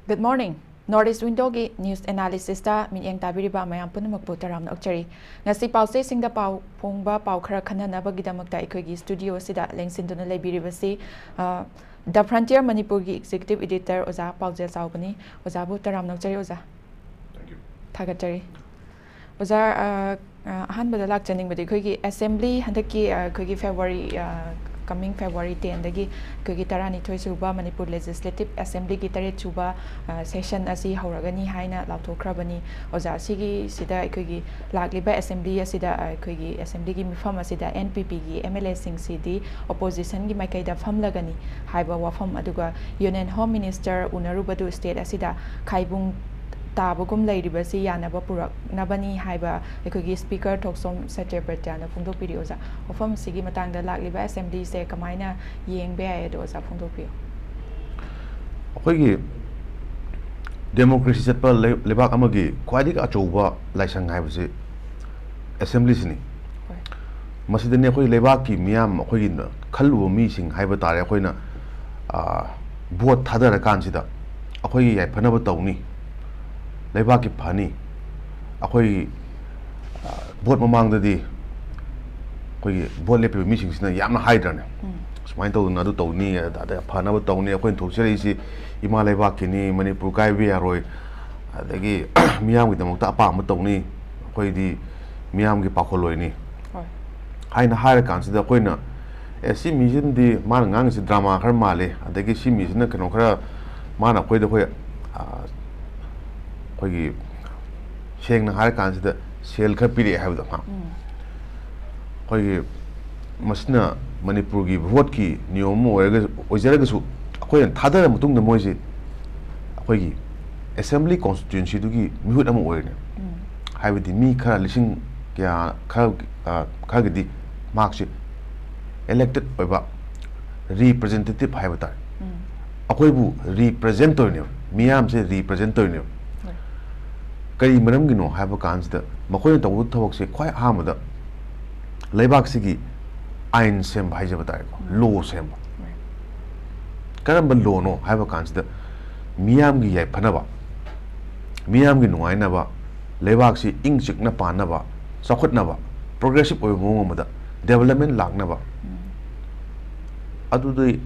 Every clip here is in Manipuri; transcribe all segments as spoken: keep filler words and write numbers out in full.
Good morning. North East Window-ꯒꯤ news analysis-ꯇ ꯃꯤꯠꯌꯦꯡ ꯇꯥꯕꯤꯔꯤꯕ ꯃꯌꯥꯝ ꯄꯨꯝꯅꯃꯛꯄꯨ ꯇꯔꯥꯝꯅ ꯑꯣꯛꯆꯔꯤ꯫ ꯉꯁꯤ ꯄꯥꯎꯆꯦꯁꯤꯡꯗ ꯄꯥꯎ ꯐꯣꯡꯕ ꯄꯥꯎ ꯈꯔ ꯈꯟꯅꯅꯕꯒꯤꯗꯃꯛꯇ ꯑꯩꯈꯣꯏꯒꯤ studio ꯑꯁꯤꯗ ꯂꯦꯡꯁꯤꯟꯗꯨꯅ ꯂꯩꯕꯤꯔꯤꯕꯁꯤ, ꯑ, The Frontier ꯃꯅꯤꯄꯨꯔꯒꯤ executive editor ꯑꯣꯖꯥ ꯄꯥꯎꯖꯦꯜ ꯆꯥꯎꯕꯅꯤ꯫ ꯑꯣꯖꯥꯕꯨ ꯇꯔꯥꯝꯅ ꯑꯣꯛꯆꯔꯤ, ꯑꯣꯖꯥ꯫ Thank you. ꯊꯥꯒꯠꯆꯔꯤ꯫ ꯑꯣꯖꯥ, ꯑ, ꯑ, ꯑꯍꯥꯟꯕꯗ ꯂꯥꯛꯆꯅꯤꯡꯕꯗꯤ ꯑꯩꯈꯣꯏꯒꯤ assembly ꯍꯟꯗꯛꯀꯤ, ꯑ, ꯑꯩꯈꯣꯏꯒꯤ February, ꯑ, coming February ten-ꯗꯒꯤ ꯑꯩꯈꯣꯏꯒꯤ ꯇꯔꯥꯅꯤꯊꯣꯏ ꯁꯨꯕ ꯃꯅꯤꯄꯨꯔ legislative assembly-ꯒꯤ ꯇꯔꯦꯠ ꯁꯨꯕ, ꯑ, session ꯑꯁꯤ ꯍꯧꯔꯒꯅꯤ ꯍꯥꯏꯅ ꯂꯥꯎꯊꯣꯛꯈ꯭ꯔꯕꯅꯤ꯫ ꯑꯣꯖꯥ, ꯁꯤꯒꯤꯁꯤꯗ ꯑꯩꯈꯣꯏꯒꯤ ꯂꯥꯛꯂꯤꯕ assembly ꯑꯁꯤꯗ, ꯑ, ꯑꯩꯈꯣꯏꯒꯤ assembly-ꯒꯤ ꯃꯤꯐꯝ ꯑꯁꯤꯗ N P P-ꯒꯤ M L A-ꯁꯤꯡꯁꯤꯗꯤ opposition-ꯒꯤ ꯃꯥꯏꯀꯩꯗ ꯐꯝꯂꯒꯅꯤ ꯍꯥꯏꯕ ꯋꯥꯐꯝ, ꯑꯗꯨꯒ Union Home Minister ꯎꯅꯔꯨꯕꯗꯨ state ꯑꯁꯤꯗ ꯈꯥꯏꯕꯨꯡ ꯇꯥꯕꯒꯨꯝ ꯂꯩꯔꯤꯕꯁꯤ ꯌꯥꯅꯕ ꯄꯨꯔꯛꯅꯕꯅꯤ ꯍꯥꯏꯕ ꯑꯩꯈꯣꯏꯒꯤ Speaker ꯊꯣꯛꯆꯣꯝ ꯁꯇ꯭ꯌꯕ꯭ꯔꯇ꯭ꯌꯥꯅ ꯐꯣꯡꯗꯣꯛꯄꯤꯔꯤ꯫ ꯑꯣꯖꯥ, ꯋꯥꯐꯝꯁꯤꯒꯤ ꯃꯇꯥꯡꯗ ꯂꯥꯛꯂꯤꯕ assembly-ꯁꯦ ꯀꯃꯥꯏꯅ ꯌꯦꯡꯕ ꯌꯥꯏ, ꯑꯗꯣ ꯑꯣꯖꯥ ꯐꯣꯡꯗꯣꯛꯄꯤꯌꯨ꯫ ꯑꯩꯈꯣꯏꯒꯤ democracy ꯆꯠꯄ ꯂꯩ-, ꯂꯩꯕꯥꯛ ꯑꯃꯒꯤ ꯈ꯭ꯋꯥꯏꯗꯒꯤ ꯑꯆꯧꯕ ꯂꯥꯏꯁꯪ ꯍꯥꯏꯕꯁꯤ assembly-ꯁꯤꯅꯤ꯫ ꯍꯣꯏ꯫ ꯃꯁꯤꯗꯅꯤ ꯑꯩꯈꯣꯏ ꯂꯩꯕꯥꯛꯀꯤ ꯃꯤꯌꯥꯝ, ꯑꯩꯈꯣꯏꯒꯤ ꯈꯜꯂꯨꯕ ꯃꯤꯁꯤꯡ ꯍꯥꯏꯕ ꯇꯥꯔꯦ, ꯑꯩꯈꯣꯏꯅ, ꯑ, vote ꯊꯥꯗꯔꯀꯥꯟꯁꯤꯗ ꯑꯩꯈꯣꯏꯒꯤ ꯌꯥꯏꯐꯅꯕ ꯇꯧꯅꯤ, ꯂꯩꯕꯥꯛꯀꯤ ꯐꯅꯤ, ꯑꯩꯈꯣꯏꯒꯤ, ꯑ, vote ꯃꯃꯥꯡꯗꯗꯤ ꯑꯩꯈꯣꯏꯒꯤ vote ꯂꯦꯞꯄꯤꯕ ꯃꯤꯁꯤꯡꯁꯤꯅ ꯌꯥꯝꯅ ꯍꯥꯏꯗ꯭ꯔꯅꯦ? ꯎꯝ꯫ ꯁꯨꯃꯥꯏꯅ ꯇꯧꯗꯅ ꯑꯗꯨ ꯇꯧꯅꯤ, ꯑꯗ ꯐꯅꯕ ꯇꯧꯅꯤ, ꯑꯩꯈꯣꯏꯅ ꯊꯣꯛꯆꯔꯛꯏꯁꯤ ꯏꯃꯥ ꯂꯩꯕꯥꯛꯀꯤꯅꯤ, ꯃꯅꯤꯄꯨꯔ ꯀꯥꯏꯕ ꯌꯥꯔꯣꯏ, ꯑꯗꯒꯤ ꯃꯤꯌꯥꯝꯒꯤꯗꯃꯛꯇ ꯑꯄꯥꯝꯕ ꯇꯧꯅꯤ, ꯑꯩꯈꯣꯏꯗꯤ ꯃꯤꯌꯥꯝꯒꯤ ꯄꯥꯈꯣꯜꯂꯣꯏꯅꯤ꯫ ꯍꯣꯏ꯫ ꯍꯥꯏꯅ ꯍꯥꯏꯔꯀꯥꯟꯁꯤꯗ ꯑꯩꯈꯣꯏꯅ, "ꯑꯦ, ꯁꯤ ꯃꯤꯁꯤꯅꯗꯤ ꯃꯥꯅ ꯉꯥꯡꯉꯤꯁꯤ drama ꯈꯔ ꯃꯥꯜꯂꯦ, ꯑꯗꯒꯤ ꯁꯤ ꯃꯤꯁꯤꯅ ꯀꯩꯅꯣ ꯈꯔ, ꯃꯥꯅ ꯑꯩꯈꯣꯏꯗ ꯑꯩꯈꯣꯏ, ꯑ, ꯑꯩꯈꯣꯏꯒꯤ ꯁꯦꯡꯅ ꯍꯥꯏꯔꯀꯥꯟꯁꯤꯗ ꯁꯦꯜ ꯈꯔ ꯄꯤꯔꯛꯑꯦ" ꯍꯥꯏꯕꯗꯣ, ꯍꯥ? ꯎꯝ꯫ ꯑꯩꯈꯣꯏꯒꯤ ꯃꯁꯤꯅ ꯃꯅꯤꯄꯨꯔꯒꯤ vote-ꯀꯤ ꯅꯤꯌꯣꯝ ꯑꯃ ꯑꯣꯏꯔꯒ, ꯑꯣꯏꯖꯔꯒꯁꯨ, ꯑꯩꯈꯣꯏꯅ ꯊꯥꯗꯔ ꯃꯇꯨꯡꯗ ꯃꯣꯏꯁꯤ ꯑꯩꯈꯣꯏꯒꯤ assembly constituency-ꯗꯨꯒꯤ ꯃꯤꯍꯨꯠ ꯑꯃ ꯑꯣꯏꯔꯤꯅꯦ꯫ ꯎꯝ꯫ ꯍꯥꯏꯕꯗꯤ ꯃꯤ ꯈꯔ ꯂꯤꯁꯤꯡ ꯀꯌꯥ, ꯈꯔ, ꯑ, ꯈꯔꯒꯤꯗꯤ ꯃꯍꯥꯛꯁꯤ elected ꯑꯣꯏꯕ representative ꯍꯥꯏꯕ ꯇꯥꯔꯦ꯫ ꯎꯝ꯫ ꯑꯩꯈꯣꯏꯕꯨ represent ꯇꯧꯔꯤꯅꯦꯕ, ꯃꯤꯌꯥꯝꯁꯦ represent ꯇꯧꯔꯤꯅꯦꯕ꯫ ꯍꯣꯏ꯫ ꯀꯔꯤ ꯃꯔꯝꯒꯤꯅꯣ ꯍꯥꯏꯕ ꯀꯥꯟꯁꯤꯗ, ꯃꯈꯣꯏꯅ ꯇꯧꯕ ꯊꯕꯛꯁꯦ ꯈ꯭ꯋꯥꯏ ꯑꯍꯥꯟꯕꯗ ꯂꯩꯕꯥꯛꯁꯤꯒꯤ ꯑꯥꯏꯟ ꯁꯦꯝꯕ ꯍꯥꯏꯖꯕ ꯇꯥꯔꯦꯀꯣ, ꯎꯝ꯫ Law ꯁꯦꯝꯕ꯫ ꯍꯣꯏ꯫ ꯀꯔꯝꯕ law-ꯅꯣ ꯍꯥꯏꯕ ꯀꯥꯟꯁꯤꯗ, ꯃꯤꯌꯥꯝꯒꯤ ꯌꯥꯏꯐꯅꯕ, ꯃꯤꯌꯥꯝꯒꯤ ꯅꯨꯡꯉꯥꯏꯅꯕ, ꯂꯩꯕꯥꯛꯁꯤ ꯏꯪ ꯆꯤꯛꯅ ꯄꯥꯟꯅꯕ, ꯆꯥꯎꯈꯠꯅꯕ, ꯄ꯭ꯔꯣꯒ꯭ꯔꯦꯁꯤꯞ ꯑꯣꯏꯕ ꯃꯑꯣꯡ ꯑꯃꯗ ꯗꯦꯕꯂꯞꯃꯦꯟ ꯂꯥꯛꯅꯕ, ꯑꯗꯨꯗꯤ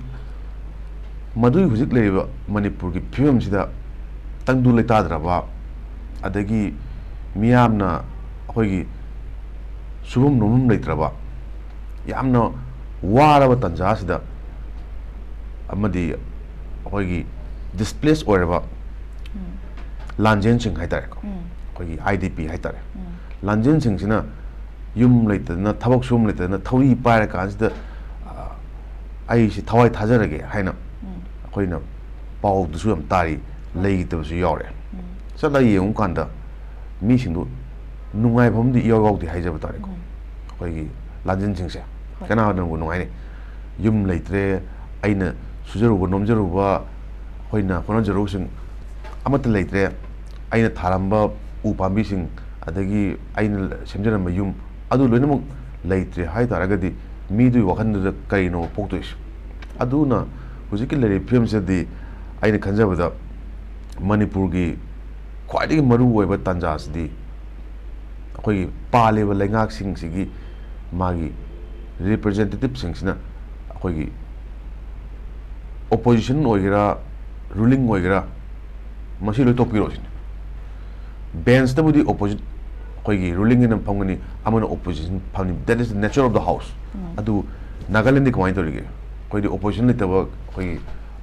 ꯃꯗꯨꯒꯤ ꯍꯧꯖꯤꯛ ꯂꯩꯔꯤꯕ ꯃꯅꯤꯄꯨꯔꯒꯤ ꯐꯤꯕꯝꯁꯤꯗ ꯇꯪꯗꯨ ꯂꯩꯇꯥꯗ꯭ꯔꯕ, ꯑꯗꯒꯤ ꯃꯤꯌꯥꯝꯅ ꯑꯩꯈꯣꯏꯒꯤ ꯁꯨꯐꯝ ꯅꯣꯝꯐꯝ ꯂꯩꯇ꯭ꯔꯕ, ꯌꯥꯝꯅ ꯋꯥꯔꯕ ꯇꯥꯟꯖꯥꯁꯤꯗ, ꯑꯃꯗꯤ ꯑꯩꯈꯣꯏꯒꯤ ꯗꯤꯁꯄ꯭ꯂꯦꯁ ꯑꯣꯏꯔꯕ ꯂꯥꯟꯖꯦꯟꯁꯤꯡ ꯍꯥꯏꯇꯥꯔꯦꯀꯣ, ꯑꯩꯈꯣꯏꯒꯤ ꯑꯥꯏ ꯗꯤ ꯄꯤ ꯍꯥꯏꯇꯥꯔꯦ, ꯂꯥꯟꯖꯦꯟꯁꯤꯡꯁꯤꯅ ꯌꯨꯝ ꯂꯩꯇꯗꯅ, ꯊꯕꯛ ꯁꯨꯐꯝ ꯂꯩꯇꯗꯅ ꯊꯧꯔꯤ ꯄꯥꯏꯔꯀꯥꯟꯁꯤꯗ, ꯑ, "ꯑꯩꯁꯤ ꯊꯋꯥꯏ ꯊꯥꯖꯔꯒꯦ" ꯍꯥꯏꯅ ꯑꯩꯈꯣꯏꯅ ꯄꯥꯎꯗꯁꯨ ꯌꯥꯝ ꯇꯥꯔꯤ, ꯂꯩꯈꯤꯗꯕꯁꯨ ꯌꯥꯎꯔꯦ꯫ ꯆꯠꯂꯒ ꯌꯦꯡꯉꯨꯀꯥꯟꯗ ꯃꯤꯁꯤꯡꯗꯨ ꯅꯨꯡꯉꯥꯏꯐꯝꯗꯤ ꯏꯌꯥꯎ ꯌꯥꯎꯗꯦ ꯍꯥꯏꯖꯕ ꯇꯥꯔꯦꯀꯣ꯫ ꯑꯩꯈꯣꯏꯒꯤ ꯂꯥꯟꯖꯦꯟꯁꯤꯡꯁꯦ ꯀꯅꯥꯅꯕꯨ ꯅꯨꯡꯉꯥꯏꯅꯤ? ꯌꯨꯝ ꯂꯩꯇ꯭ꯔꯦ, ꯑꯩꯅ ꯁꯨꯖꯔꯨꯕ ꯅꯣꯝꯖꯔꯨꯕ, ꯑꯩꯈꯣꯏꯅ ꯍꯣꯠꯅꯖꯔꯨꯕꯁꯤꯡ ꯑꯃꯠꯇ ꯂꯩꯇ꯭ꯔꯦ, ꯑꯩꯅ ꯊꯥꯔꯝꯕ ꯎ ꯄꯥꯝꯕꯤꯁꯤꯡ, ꯑꯗꯒꯤ ꯑꯩꯅ ꯁꯦꯝꯖꯔꯝꯕ ꯌꯨꯝ, ꯑꯗꯨ ꯂꯣꯏꯅꯃꯛ ꯂꯩꯇ꯭ꯔꯦ ꯍꯥꯏ ꯇꯥꯔꯒꯗꯤ, ꯃꯤꯗꯨꯒꯤ ꯋꯥꯈꯜꯗꯨꯗ ꯀꯔꯤꯅꯣ ꯄꯣꯛꯇꯣꯏꯁꯦ? ꯑꯗꯨꯅ ꯍꯧꯖꯤꯛꯀꯤ ꯂꯩꯔꯤꯕ ꯐꯤꯕꯝꯁꯤꯗꯗꯤ ꯑꯩꯅ ꯈꯟꯖꯕꯗ ꯃꯅꯤꯄꯨꯔꯒꯤ ꯈ꯭ꯋꯥꯏꯗꯒꯤ ꯃꯔꯨꯑꯣꯏꯕ ꯇꯥꯟꯖꯥꯁꯤꯗꯤ ꯑꯩꯈꯣꯏꯒꯤ ꯄꯥꯜꯂꯤꯕ ꯂꯩꯉꯥꯛꯁꯤꯡꯁꯤꯒꯤ ꯃꯥꯒꯤ ꯔꯤꯄ꯭ꯔꯖꯦꯟꯇꯦꯇꯤꯞꯁꯤꯡꯁꯤꯅ ꯑꯩꯈꯣꯏꯒꯤ ꯑꯣꯄꯣꯖꯤꯁꯟ ꯑꯣꯏꯒꯦꯔꯥ, ꯔꯨꯂꯤꯡ ꯑꯣꯏꯒꯦꯔꯥ, ꯃꯁꯤ ꯂꯣꯏ ꯇꯣꯛꯄꯤꯔꯣ ꯁꯤꯅꯤ꯫ ꯕꯦꯟꯁꯇꯕꯨꯗꯤ ꯑꯣꯄꯣꯖꯤꯠ, ꯑꯩꯈꯣꯏꯒꯤ ꯔꯨꯂꯤꯡ ꯑꯅ ꯐꯝꯒꯅꯤ, ꯑꯃꯅ opposition ꯐꯝꯅꯤ, that is the nature of the house꯫ ꯑꯗꯨ ꯅꯥꯒꯥꯂꯦꯟꯗꯤ ꯀꯃꯥꯏꯅ ꯇꯧꯔꯤꯒꯦ? ꯑꯩꯈꯣꯏꯗꯤ ꯑꯣꯄꯣꯖꯤꯁꯟ ꯂꯩꯇꯕ, ꯑꯩꯈꯣꯏꯒꯤ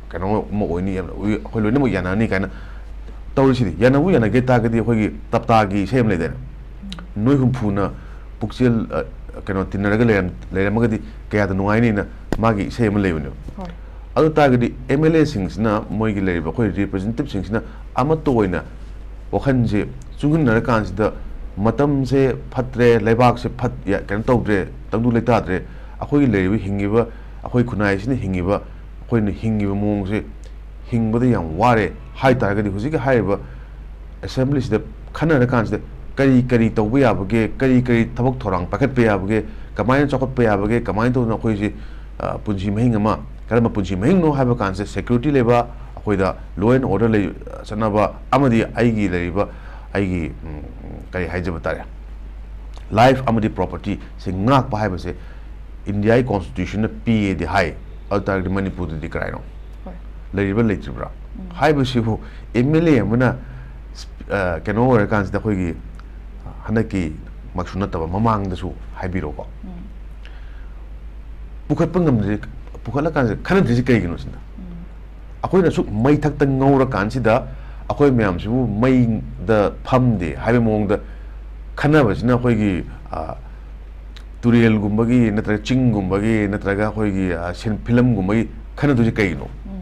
ꯀꯩꯅꯣ ꯑꯃ ꯑꯣꯏꯅꯤ, ꯑꯩꯈꯣꯏ ꯂꯣꯏꯅꯃꯛ ꯌꯥꯅꯔꯅꯤ ꯀꯥꯏꯅ ꯇꯧꯔꯤꯁꯤꯗꯤ꯫ ꯌꯥꯅꯕꯨ ꯌꯥꯅꯒꯦ ꯇꯥꯔꯒꯗꯤ ꯑꯩꯈꯣꯏꯒꯤ ꯇꯞꯇꯥꯒꯤ ꯏꯁꯩ ꯑꯃ ꯂꯩꯗꯥꯏꯅꯦ, "ꯅꯣꯏ ꯍꯨꯝꯐꯨꯅ ꯄꯨꯛꯆꯦꯜ, ꯑ, ꯀꯩꯅꯣ, ꯇꯤꯟꯅꯔꯒ ꯂꯩꯔꯝ-, ꯂꯩꯔꯝꯃꯒꯗꯤ ꯀꯌꯥꯗ ꯅꯨꯡꯉꯥꯏꯅꯤꯅ" ꯃꯥꯒꯤ ꯏꯁꯩ ꯑꯃ ꯂꯩꯕꯅꯦꯕ꯫ ꯑꯗꯨ ꯇꯥꯔꯒꯗꯤ ꯑꯦꯝ ꯑꯦꯜ ꯑꯦꯁꯤꯡꯁꯤꯅ ꯃꯣꯏꯒꯤ ꯂꯩꯔꯤꯕ ꯑꯩꯈꯣꯏ ꯔꯤꯄ꯭ꯔꯖꯦꯟꯇꯦꯇꯤꯞꯁꯤꯡꯁꯤꯅ ꯑꯃꯠꯇ ꯑꯣꯏꯅ ꯋꯥꯈꯜꯁꯦ ꯆꯨꯡꯁꯤꯟꯅꯔꯀꯥꯟꯁꯤꯗ, ꯃꯇꯝꯁꯦ ꯐꯠꯇ꯭ꯔꯦ, ꯂꯩꯕꯥꯛꯁꯦ ꯐꯠ-, ꯌꯥ-, ꯀꯩꯅꯣ ꯇꯧꯗ꯭ꯔꯦ, ꯇꯪꯗꯨ ꯂꯩꯇꯥꯗ꯭ꯔꯦ, ꯑꯩꯈꯣꯏꯒꯤ ꯂꯩꯔꯤꯕ ꯍꯤꯡꯉꯤꯕ, ꯑꯩꯈꯣꯏ ꯈꯨꯟꯅꯥꯏꯁꯤꯅ ꯍꯤꯡꯉꯤꯕ, ꯑꯩꯈꯣꯏꯅ ꯍꯤꯡꯉꯤꯕ ꯃꯑꯣꯡꯁꯦ ꯍꯤꯡꯕꯗ ꯌꯥꯝ ꯋꯥꯔꯦ ꯍꯥꯏ ꯇꯥꯔꯒꯗꯤ, ꯍꯧꯖꯤꯛꯀꯤ ꯍꯥꯏꯔꯤꯕ ꯑꯦꯁꯦꯝꯕ꯭ꯂꯤꯁꯤꯗ ꯈꯟꯅꯔꯀꯥꯟꯁꯤꯗ ꯀꯔꯤ ꯀꯔꯤ ꯇꯧꯕ ꯌꯥꯕꯒꯦ, ꯀꯔꯤ ꯀꯔꯤ ꯊꯕꯛ ꯊꯧꯔꯥꯡ ꯄꯥꯏꯈꯠꯄ ꯌꯥꯕꯒꯦ, ꯀꯃꯥꯏꯅ ꯆꯥꯎꯈꯠꯄ ꯌꯥꯕꯒꯦ, ꯀꯃꯥꯏꯅ ꯇꯧꯗꯅ ꯑꯩꯈꯣꯏꯁꯤ, ꯑ, ꯄꯨꯟꯁꯤ ꯃꯍꯤꯡ ꯑꯃ, ꯀꯔꯝꯕ ꯄꯨꯟꯁꯤ ꯃꯍꯤꯡꯅꯣ ꯍꯥꯏꯕ ꯀꯥꯟꯁꯦ ꯁꯦꯀ꯭ꯌꯨꯔꯤꯇꯤ ꯂꯩꯕ, ꯑꯩꯈꯣꯏꯗ law and order ꯂꯩ, ꯆꯠꯅꯕ ꯑꯃꯗꯤ ꯑꯩꯒꯤ ꯂꯩꯔꯤꯕ, ꯑꯩꯒꯤ, ꯎꯝ, ꯀꯔꯤ ꯍꯥꯏꯖꯕ ꯇꯥꯔꯦ, life ꯑꯃꯗꯤ property ꯁꯤ ꯉꯥꯛꯄ ꯍꯥꯏꯕꯁꯦ ꯏꯟꯗꯤꯌꯥꯒꯤ constitution ꯅ ꯄꯤꯌꯦꯗꯤ ꯍꯥꯏ꯫ ꯑꯗꯨ ꯇꯥꯔꯒꯗꯤ ꯃꯅꯤꯄꯨꯔꯗꯗꯤ ꯀꯔꯥꯏꯅꯣ? ꯍꯣꯏ꯫ ꯂꯩꯔꯤꯕ꯭ꯔꯥ ꯂꯩꯇ꯭ꯔꯤꯕ꯭ꯔꯥ ꯍꯥꯏꯕꯁꯤꯕꯨ M L A ꯑꯃꯅ, ꯑ, ꯀꯩꯅꯣ ꯑꯣꯏꯔꯀꯥꯟꯁꯤꯗ ꯑꯩꯈꯣꯏꯒꯤ, ꯑ, ꯍꯟꯗꯛꯀꯤ ꯃꯛꯁꯨ ꯅꯠꯇꯕ ꯃꯃꯥꯡꯗꯁꯨ ꯍꯥꯏꯕꯤꯔꯣꯀꯣ꯫ ꯎꯝ꯫ ꯄꯨꯈꯠꯄ ꯉꯝꯗ꯭ꯔꯤ, ꯄꯨꯈꯠꯂꯀꯥꯟꯁꯤꯗ ꯈꯟꯅꯗ꯭ꯔꯤꯁꯤ ꯀꯩꯒꯤꯅꯣ ꯁꯤꯅ? ꯎꯝ꯫ ꯑꯩꯈꯣꯏꯅ ꯑꯁꯨꯛ ꯃꯩ ꯊꯛꯇ ꯉꯧꯔꯀꯥꯟꯁꯤꯗ ꯑꯩꯈꯣꯏ ꯃꯌꯥꯝꯁꯤꯕꯨ ꯃꯩꯗ ꯐꯝꯗꯦ ꯍꯥꯏꯕ ꯃꯑꯣꯡꯗ ꯈꯟꯅꯕꯁꯤꯅ ꯑꯩꯈꯣꯏꯒꯤ, ꯑ, ꯇꯨꯔꯦꯜꯒꯨꯝꯕꯒꯤ ꯅꯠꯇ꯭ꯔꯒ ꯆꯤꯡꯒꯨꯝꯕꯒꯤ ꯅꯠꯇ꯭ꯔꯒ ꯑꯩꯈꯣꯏꯒꯤ, ꯑ, ꯁꯤꯟ ꯐꯤꯂꯝꯒꯨꯝꯕꯒꯤ ꯈꯟꯅꯗꯣꯏꯁꯦ ꯀꯩꯒꯤꯅꯣ? ꯎꯝ꯫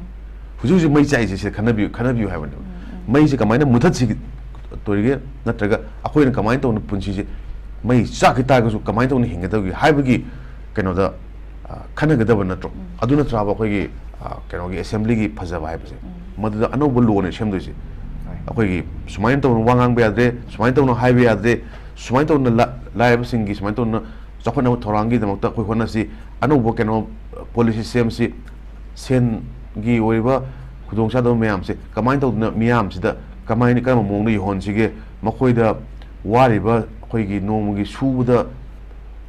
ꯍꯧꯖꯤꯛ ꯍꯧꯖꯤꯛ ꯃꯩ ꯆꯥꯛꯏꯁꯦ ꯁꯤꯗ ꯈꯟꯅꯕꯤꯌꯨ, ꯈꯟꯅꯕꯤꯌꯨ ꯍꯥꯏꯕꯅꯦꯕ꯫ ꯎꯝ, ꯎꯝ꯫ ꯃꯩꯁꯦ ꯀꯃꯥꯏꯅ ꯃꯨꯊꯠꯁꯤꯒꯦ ꯇꯧꯔꯤꯒꯦ, ꯅꯠꯇ꯭ꯔꯒ ꯑꯩꯈꯣꯏꯅ ꯀꯃꯥꯏꯅ ꯇꯧꯅ ꯄꯨꯟꯁꯤꯁꯦ ꯃꯩ ꯆꯥꯛꯈꯤ ꯇꯥꯔꯒꯁꯨ ꯀꯃꯥꯏꯅ ꯇꯧꯅ ꯍꯤꯡꯒꯗꯕꯒꯦ ꯍꯥꯏꯕꯒꯤ ꯀꯩꯅꯣꯗ, ꯑ, ꯈꯟꯅꯒꯗꯕ ꯅꯠꯇ꯭ꯔꯣ? ꯎꯝ꯫ ꯑꯗꯨ ꯅꯠꯇ꯭ꯔꯕ ꯑꯩꯈꯣꯏꯒꯤ, ꯑ, ꯀꯩꯅꯣꯒꯤ assembly ꯒꯤ ꯐꯖꯕ ꯍꯥꯏꯕꯁꯦ? ꯎꯝ꯫ ꯃꯗꯨꯗ ꯑꯅꯧꯕ law ꯅ ꯁꯦꯝꯗꯣꯏꯁꯦ꯫ ꯍꯣꯏ꯫ ꯑꯩꯈꯣꯏꯒꯤ ꯁꯨꯃꯥꯏꯅ ꯇꯧꯅ ꯋꯥ ꯉꯥꯡꯕ ꯌꯥꯗ꯭ꯔꯦ, ꯁꯨꯃꯥꯏꯅ ꯇꯧꯅ ꯍꯥꯏꯕ ꯌꯥꯗ꯭ꯔꯦ, ꯁꯨꯃꯥꯏꯅ ꯇꯧꯅ ꯂꯥ-, ꯂꯥꯏꯔꯕꯁꯤꯡꯒꯤ ꯁꯨꯃꯥꯏꯅ ꯇꯧꯅ ꯆꯥꯎꯈꯠꯅꯕ ꯊꯧꯔꯥꯡꯒꯤꯗꯃꯛꯇ ꯑꯩꯈꯣꯏ ꯍꯣꯠꯅꯁꯤ, ꯑꯅꯧꯕ ꯀꯩꯅꯣ policy ꯁꯦꯝꯁꯤ, ꯁꯦꯟꯒꯤ ꯑꯣꯏꯕ ꯈꯨꯗꯣꯡꯆꯥꯗꯕ ꯃꯌꯥꯝꯁꯦ ꯀꯃꯥꯏꯅ ꯇꯧꯗꯅ ꯃꯤꯌꯥꯝꯁꯤꯗ ꯀꯃꯥꯏꯅ, ꯀꯔꯝꯕ ꯃꯑꯣꯡꯗ ꯌꯧꯍꯟꯁꯤꯒꯦ, ꯃꯈꯣꯏꯗ ꯋꯥꯔꯤꯕ ꯑꯩꯈꯣꯏꯒꯤ ꯅꯣꯡꯃꯒꯤ ꯁꯨꯕꯗ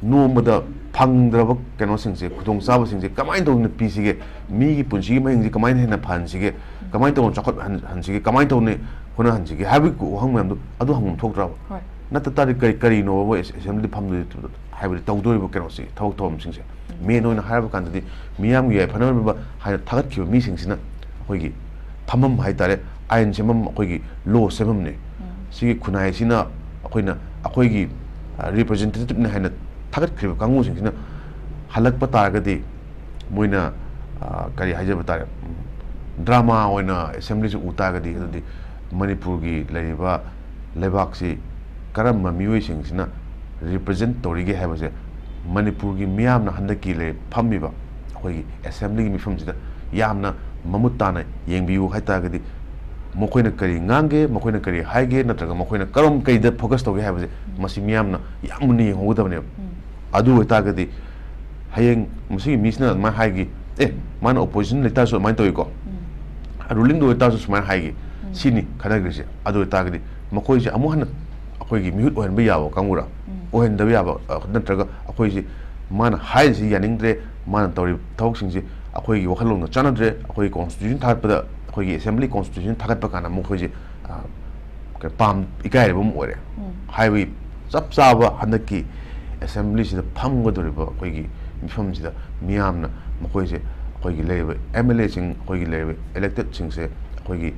ꯅꯣꯝꯕꯗ ꯐꯪꯗ꯭ꯔꯕ ꯀꯩꯅꯣꯁꯤꯡꯁꯦ, ꯈꯨꯗꯣꯡꯆꯥꯕꯁꯤꯡꯁꯦ ꯀꯃꯥꯏꯅ ꯇꯧꯗꯅ ꯄꯤꯁꯤꯒꯦ, ꯃꯤꯒꯤ ꯄꯨꯟꯁꯤꯒꯤ ꯃꯍꯤꯡꯁꯦ ꯀꯃꯥꯏꯅ ꯍꯦꯟꯅ ꯐꯍꯟꯁꯤꯒꯦ, ꯀꯃꯥꯏꯅ ꯇꯧꯅ ꯆꯥꯎꯈꯠꯍꯟ-, ꯍꯟꯁꯤꯒꯦ, ꯀꯃꯥꯏꯅ ꯇꯧꯅ ꯍꯣꯠꯅꯍꯟꯁꯤꯒꯦ ꯍꯥꯏꯕꯒꯤ ꯋꯥꯍꯪ ꯃꯌꯥꯝꯗꯣ ꯑꯗꯨ ꯍꯪꯐꯝ ꯊꯣꯛꯇ꯭ꯔꯕ? ꯍꯣꯏ꯫ ꯅꯠꯇ ꯇꯥꯔꯗꯤ ꯀꯔꯤ, ꯀꯔꯤꯅꯣꯕ ꯑꯦꯁ-, assembly ꯐꯝꯗꯣꯏ-, ꯍꯥꯏꯕꯗꯤ ꯇꯧꯗꯣꯔꯤꯕ ꯀꯩꯅꯣꯁꯤ, ꯊꯕꯛ ꯊꯧꯔꯝꯁꯤꯡꯁꯦ? ꯎꯝ꯫ Main ꯑꯣꯏꯅ ꯍꯥꯏꯔꯕ ꯀꯥꯟꯗꯗꯤ ꯃꯤꯌꯥꯝꯒꯤ ꯌꯥꯏꯐꯅꯕ ꯍꯥꯏꯅ ꯊꯥꯒꯠꯈꯤꯕ ꯃꯤꯁꯤꯡꯁꯤꯅ ꯑꯩꯈꯣꯏꯒꯤ ꯐꯝꯐꯝ ꯍꯥꯏꯇꯥꯔꯦ, ꯑꯥꯏꯟ ꯁꯦꯝꯐꯝ, ꯑꯩꯈꯣꯏꯒꯤ law ꯁꯦꯝꯐꯝꯅꯦ꯫ ꯎꯝ꯫ ꯁꯤꯒꯤ ꯈꯨꯟꯅꯥꯏꯁꯤꯅ ꯑꯩꯈꯣꯏꯅ, ꯑꯩꯈꯣꯏꯒꯤ, ꯑ, representative ꯅꯦ ꯍꯥꯏꯅ ꯊꯥꯒꯠꯈ꯭ꯔꯤꯕ ꯀꯥꯡꯕꯨꯁꯤꯡꯁꯤꯅ ꯍꯜꯂꯛꯄ ꯇꯥꯔꯒꯗꯤ ꯃꯣꯏꯅ, ꯑ, ꯀꯔꯤ ꯍꯥꯏꯖꯕ ꯇꯥꯔꯦ, ꯎꯝ, drama ꯑꯣꯏꯅ assembly ꯁꯤ ꯎ ꯇꯥꯔꯒꯗꯤ, ꯑꯗꯨꯗꯤ ꯃꯅꯤꯄꯨꯔꯒꯤ ꯂꯩꯔꯤꯕ ꯂꯩꯕꯥꯛꯁꯤ ꯀꯔꯝꯕ ꯃꯤꯑꯣꯏꯁꯤꯡꯁꯤꯅ represent ꯇꯧꯔꯤꯒꯦ ꯍꯥꯏꯕꯁꯦ ꯃꯅꯤꯄꯨꯔꯒꯤ ꯃꯤꯌꯥꯝꯅ ꯍꯟꯗꯛꯀꯤ ꯂꯩ-, ꯐꯝꯃꯤꯕ ꯑꯩꯈꯣꯏꯒꯤ assembly ꯒꯤ ꯃꯤꯐꯝꯁꯤꯗ ꯌꯥꯝꯅ ꯃꯃꯨꯠ ꯇꯥꯅ ꯌꯦꯡꯕꯤꯌꯨ ꯍꯥꯏꯇꯥꯔꯒꯗꯤ, ꯃꯈꯣꯏꯅ ꯀꯔꯤ ꯉꯥꯡꯒꯦ, ꯃꯈꯣꯏꯅ ꯀꯔꯤ ꯍꯥꯏꯒꯦ, ꯅꯠꯇ꯭ꯔꯒ ꯃꯈꯣꯏꯅ ꯀꯔꯝ, ꯀꯩꯗ focus ꯇꯧꯒꯦ ꯍꯥꯏꯕꯁꯦ ꯃꯁꯤ ꯃꯤꯌꯥꯝꯅ ꯌꯥꯝ ꯃꯨꯟꯅ ꯌꯦꯡꯍꯧꯒꯗꯕꯅꯦꯕ꯫ ꯎꯝ꯫ ꯑꯗꯨ ꯑꯣꯏꯇꯥꯔꯒꯗꯤ ꯍꯌꯦꯡ ꯃꯁꯤꯒꯤ ꯃꯤꯁꯤꯅ ꯑꯗꯨꯃꯥꯏꯅ ꯍꯥꯏꯈꯤ, "ꯑꯦ, ꯃꯥꯅ opposition ꯂꯩꯇꯥꯔꯁꯨ ꯑꯗꯨꯃꯥꯏꯅ ꯇꯧꯏꯀꯣ, ꯎꯝ꯫ ꯔꯨꯂꯤꯡꯗ ꯑꯣꯏꯇꯥꯔꯁꯨ ꯁꯨꯃꯥꯏꯅ ꯍꯥꯏꯒꯦ, ꯁꯤꯅꯤ ꯈꯟꯅꯈ꯭ꯔꯤꯁꯦ꯫ ꯑꯗꯨ ꯑꯣꯏꯇꯥꯔꯒꯗꯤ ꯃꯈꯣꯏꯁꯦ ꯑꯃꯨꯛ ꯍꯟꯅ ꯑꯩꯈꯣꯏꯒꯤ ꯃꯤꯍꯨꯠ ꯑꯣꯏꯍꯟꯕ ꯌꯥꯕ ꯀꯥꯡꯕꯨꯔꯥ, ꯑꯣꯏꯍꯟꯗꯕ ꯌꯥꯕ, ꯑ, ꯅꯠꯇ꯭ꯔꯒ ꯑꯩꯈꯣꯏꯁꯦ ꯃꯥꯅ ꯍꯥꯏꯔꯤꯁꯤ ꯌꯥꯅꯤꯡꯗ꯭ꯔꯦ, ꯃꯥꯅ ꯇꯧꯔꯤꯕ ꯊꯕꯛꯁꯤꯡꯁꯦ ꯑꯩꯈꯣꯏꯒꯤ ꯋꯥꯈꯜꯂꯣꯟꯒ ꯆꯥꯟꯅꯗ꯭ꯔꯦ, ꯑꯩꯈꯣꯏꯒꯤ constitution ꯊꯥꯒꯠꯄꯗ, ꯑꯩꯈꯣꯏꯒꯤ assembly constitution ꯊꯥꯒꯠꯄ ꯀꯥꯟꯗ ꯃꯈꯣꯏꯁꯦ, ꯑ, ꯀ-, ꯄꯥꯝ ꯏꯀꯥꯏꯔꯕ ꯑꯃ ꯑꯣꯏꯔꯦ ꯍꯥꯏꯕꯒꯤ ꯆꯞ ꯆꯥꯕ ꯍꯟꯗꯛꯀꯤ assembly ꯁꯤꯗ ꯐꯝꯒꯗꯧꯔꯤꯕ ꯑꯩꯈꯣꯏꯒꯤ ꯃꯤꯐꯝꯁꯤꯗ ꯃꯤꯌꯥꯝꯅ ꯃꯈꯣꯏꯁꯦ, ꯑꯩꯈꯣꯏꯒꯤ ꯂꯩꯔꯤꯕ M L A ꯁꯤꯡ, ꯑꯩꯈꯣꯏꯒꯤ ꯂꯩꯔꯤꯕ elected ꯁꯤꯡꯁꯦ ꯑꯩꯈꯣꯏꯒꯤ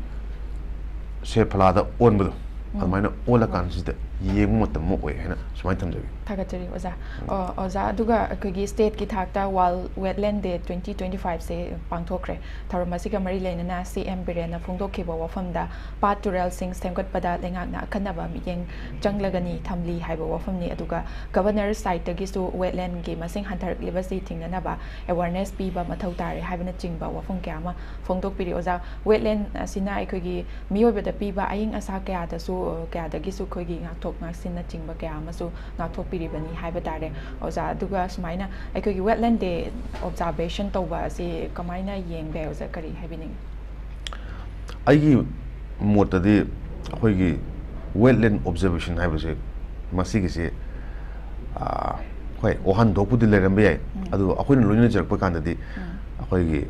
ꯁꯦ ꯐꯂꯥꯗ ꯑꯣꯟꯕꯗꯣ, ꯑꯗꯨꯃꯥꯏꯅ ꯑꯣꯜꯂꯀꯥꯟꯁꯤꯗ ꯌꯦꯡꯕ ꯃꯇꯝ ꯑꯃ ꯑꯣꯏ ꯍꯥꯏꯅ ꯁꯨꯃꯥꯏꯅ ꯊꯝꯖꯒꯦ꯫ ꯊꯥꯒꯠꯆꯔꯤ ꯑꯣꯖꯥ꯫ ꯑꯣ, ꯑꯣꯖꯥ, ꯑꯗꯨꯒ ꯑꯩꯈꯣꯏꯒꯤ state ꯀꯤ ꯊꯥꯛꯇ World Wetland Day twenty twenty five ꯁꯦ ꯄꯥꯡꯊꯣꯛꯈ꯭ꯔꯦ꯫ ꯊꯧꯔꯝ ꯑꯁꯤꯒ ꯃꯔꯤ ꯂꯩꯅꯅ C M ꯕꯤꯔꯦꯟꯅ ꯐꯣꯡꯗꯣꯛꯈꯤꯕ ꯋꯥꯐꯝꯗ ꯄꯥꯠ ꯇꯨꯔꯦꯜꯁꯤꯡ ꯁꯦꯝꯒꯠꯄꯗ ꯂꯩꯉꯥꯛꯅ ꯑꯈꯟꯅꯕ ꯃꯤꯠꯌꯦꯡ ꯆꯪꯂꯒꯅꯤ ꯊꯝꯂꯤ ꯍꯥꯏꯕ ꯋꯥꯐꯝꯅꯤ꯫ ꯑꯗꯨꯒ Governor side ꯇꯒꯤꯁꯨ wetland ꯒꯤ ꯃꯁꯤꯡ ꯍꯟꯊꯔꯛꯂꯤꯕꯁꯤ ꯊꯤꯡꯅꯅꯕ awareness ꯄꯤꯕ ꯃꯊꯧ ꯇꯥꯔꯦ ꯍꯥꯏꯕꯅꯆꯤꯡꯕ ꯋꯥꯐꯝ ꯀꯌꯥ ꯑꯃ ꯐꯣꯡꯗꯣꯛꯄꯤꯔꯤ꯫ ꯑꯣꯖꯥ, wetland ꯑꯁꯤꯅ ꯑꯩꯈꯣꯏꯒꯤ ꯃꯤꯑꯣꯏꯕꯗ ꯄꯤꯕ ꯑꯏꯪ ꯑꯁꯥ ꯀꯌꯥꯗꯁꯨ, ꯀꯌꯥꯗꯒꯤꯁꯨ ꯑꯩꯈꯣꯏꯒꯤ ꯉꯥꯛꯊꯣꯛ ꯉꯥꯛꯁꯤꯟꯅꯆꯤꯡꯕ ꯀꯌꯥ ꯑꯃꯁꯨ ꯉꯥꯛꯊꯣꯛꯄꯤꯔꯤꯕꯅꯤ ꯍꯥꯏꯕ ꯇꯥꯔꯦ꯫ ꯑꯣꯖꯥ, ꯑꯗꯨꯒ ꯁꯨꯃꯥꯏꯅ ꯑꯩꯈꯣꯏꯒꯤ Wetland Day observation ꯇꯧꯕ ꯑꯁꯤ ꯀꯃꯥꯏꯅ ꯌꯦꯡꯕ ꯌꯥꯏ ꯑꯣꯖꯥ? ꯀꯔꯤ ꯍꯥꯏꯕꯤꯅꯤꯡꯉꯤ? ꯑꯩꯒꯤ ꯃꯣꯠꯇꯗꯤ ꯑꯩꯈꯣꯏꯒꯤ wetland observation ꯍꯥꯏꯕꯁꯦ, ꯃꯁꯤꯒꯤꯁꯦ, ꯑꯥ, ꯍꯣꯏ, ꯋꯥꯍꯟꯊꯣꯛꯄꯨꯗꯤ ꯂꯩꯔꯝꯕ ꯌꯥꯏ, ꯑꯗꯨꯕꯨ ꯑꯩꯈꯣꯏꯅ ꯂꯣꯏꯅꯖꯔꯛꯄ ꯀꯥꯟꯗꯗꯤ ꯑꯩꯈꯣꯏꯒꯤ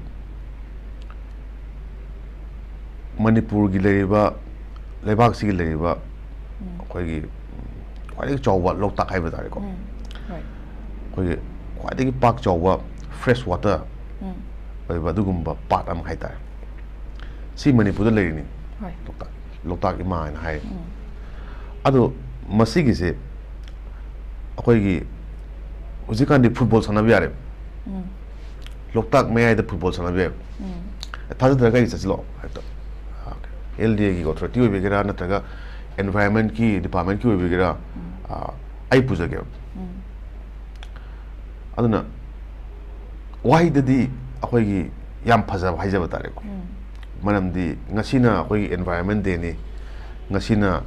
ꯃꯅꯤꯄꯨꯔꯒꯤ ꯂꯩꯔꯤꯕ, ꯂꯩꯕꯥꯛꯁꯤꯒꯤ ꯂꯩꯔꯤꯕ ꯑꯩꯈꯣꯏꯒꯤ ꯈ꯭ꯋꯥꯏꯗꯒꯤ ꯆꯥꯎꯕ ꯂꯣꯛꯇꯥꯛ ꯍꯥꯏꯕ ꯇꯥꯔꯦꯀꯣ, ꯍꯣꯏ꯫ ꯑꯩꯈꯣꯏꯒꯤ ꯈ꯭ꯋꯥꯏꯗꯒꯤ ꯄꯥꯛ ꯆꯥꯎꯕ fresh water ꯑꯣꯏꯕ ꯑꯗꯨꯒꯨꯝꯕ ꯄꯥꯠ ꯑꯃ ꯍꯥꯏꯇꯥꯔꯦ꯫ ꯁꯤ ꯃꯅꯤꯄꯨꯔꯗ ꯂꯩꯔꯤꯅꯤ, ꯍꯣꯏ꯫ ꯂꯣꯛꯇꯥꯛ, ꯂꯣꯛꯇꯥꯛ ꯏꯃꯥ ꯍꯥꯏꯅ ꯍꯥꯏ꯫ ꯎꯝ꯫ ꯑꯗꯣ ꯃꯁꯤꯒꯤꯁꯦ ꯑꯩꯈꯣꯏꯒꯤ ꯍꯧꯖꯤꯛꯀꯥꯟꯗꯤ football ꯁꯥꯟꯅꯕ ꯌꯥꯔꯦ꯫ ꯎꯝ꯫ ꯂꯣꯛꯇꯥꯛ ꯃꯌꯥꯏꯗ football ꯁꯥꯟꯅꯕ ꯌꯥꯏ꯫ ꯎꯝ꯫ ꯊꯥꯖꯗ꯭ꯔꯒ ꯑꯩ ꯆꯠꯁꯤꯜꯂꯣ ꯍꯦꯛꯇ꯫ L D A ꯒꯤ authority ꯑꯣꯏꯕꯤꯒꯦꯔꯥ ꯅꯠꯇ꯭ꯔꯒ environment ꯀꯤ department ꯀꯤ ꯑꯣꯏꯕꯤꯒꯦꯔꯥ, ꯑ, ꯑꯩ ꯄꯨꯖꯒꯦꯕ꯫ ꯎꯝ꯫ ꯑꯗꯨꯅ ꯋꯥꯍꯩꯗꯗꯤ ꯑꯩꯈꯣꯏꯒꯤ ꯌꯥꯝ ꯐꯖꯕ ꯍꯥꯏꯖꯕ ꯇꯥꯔꯦꯀꯣ꯫ ꯎꯝ꯫ ꯃꯔꯝꯗꯤ ꯉꯁꯤꯅ ꯑꯩꯈꯣꯏꯒꯤ environment day ꯅꯤ, ꯉꯁꯤꯅ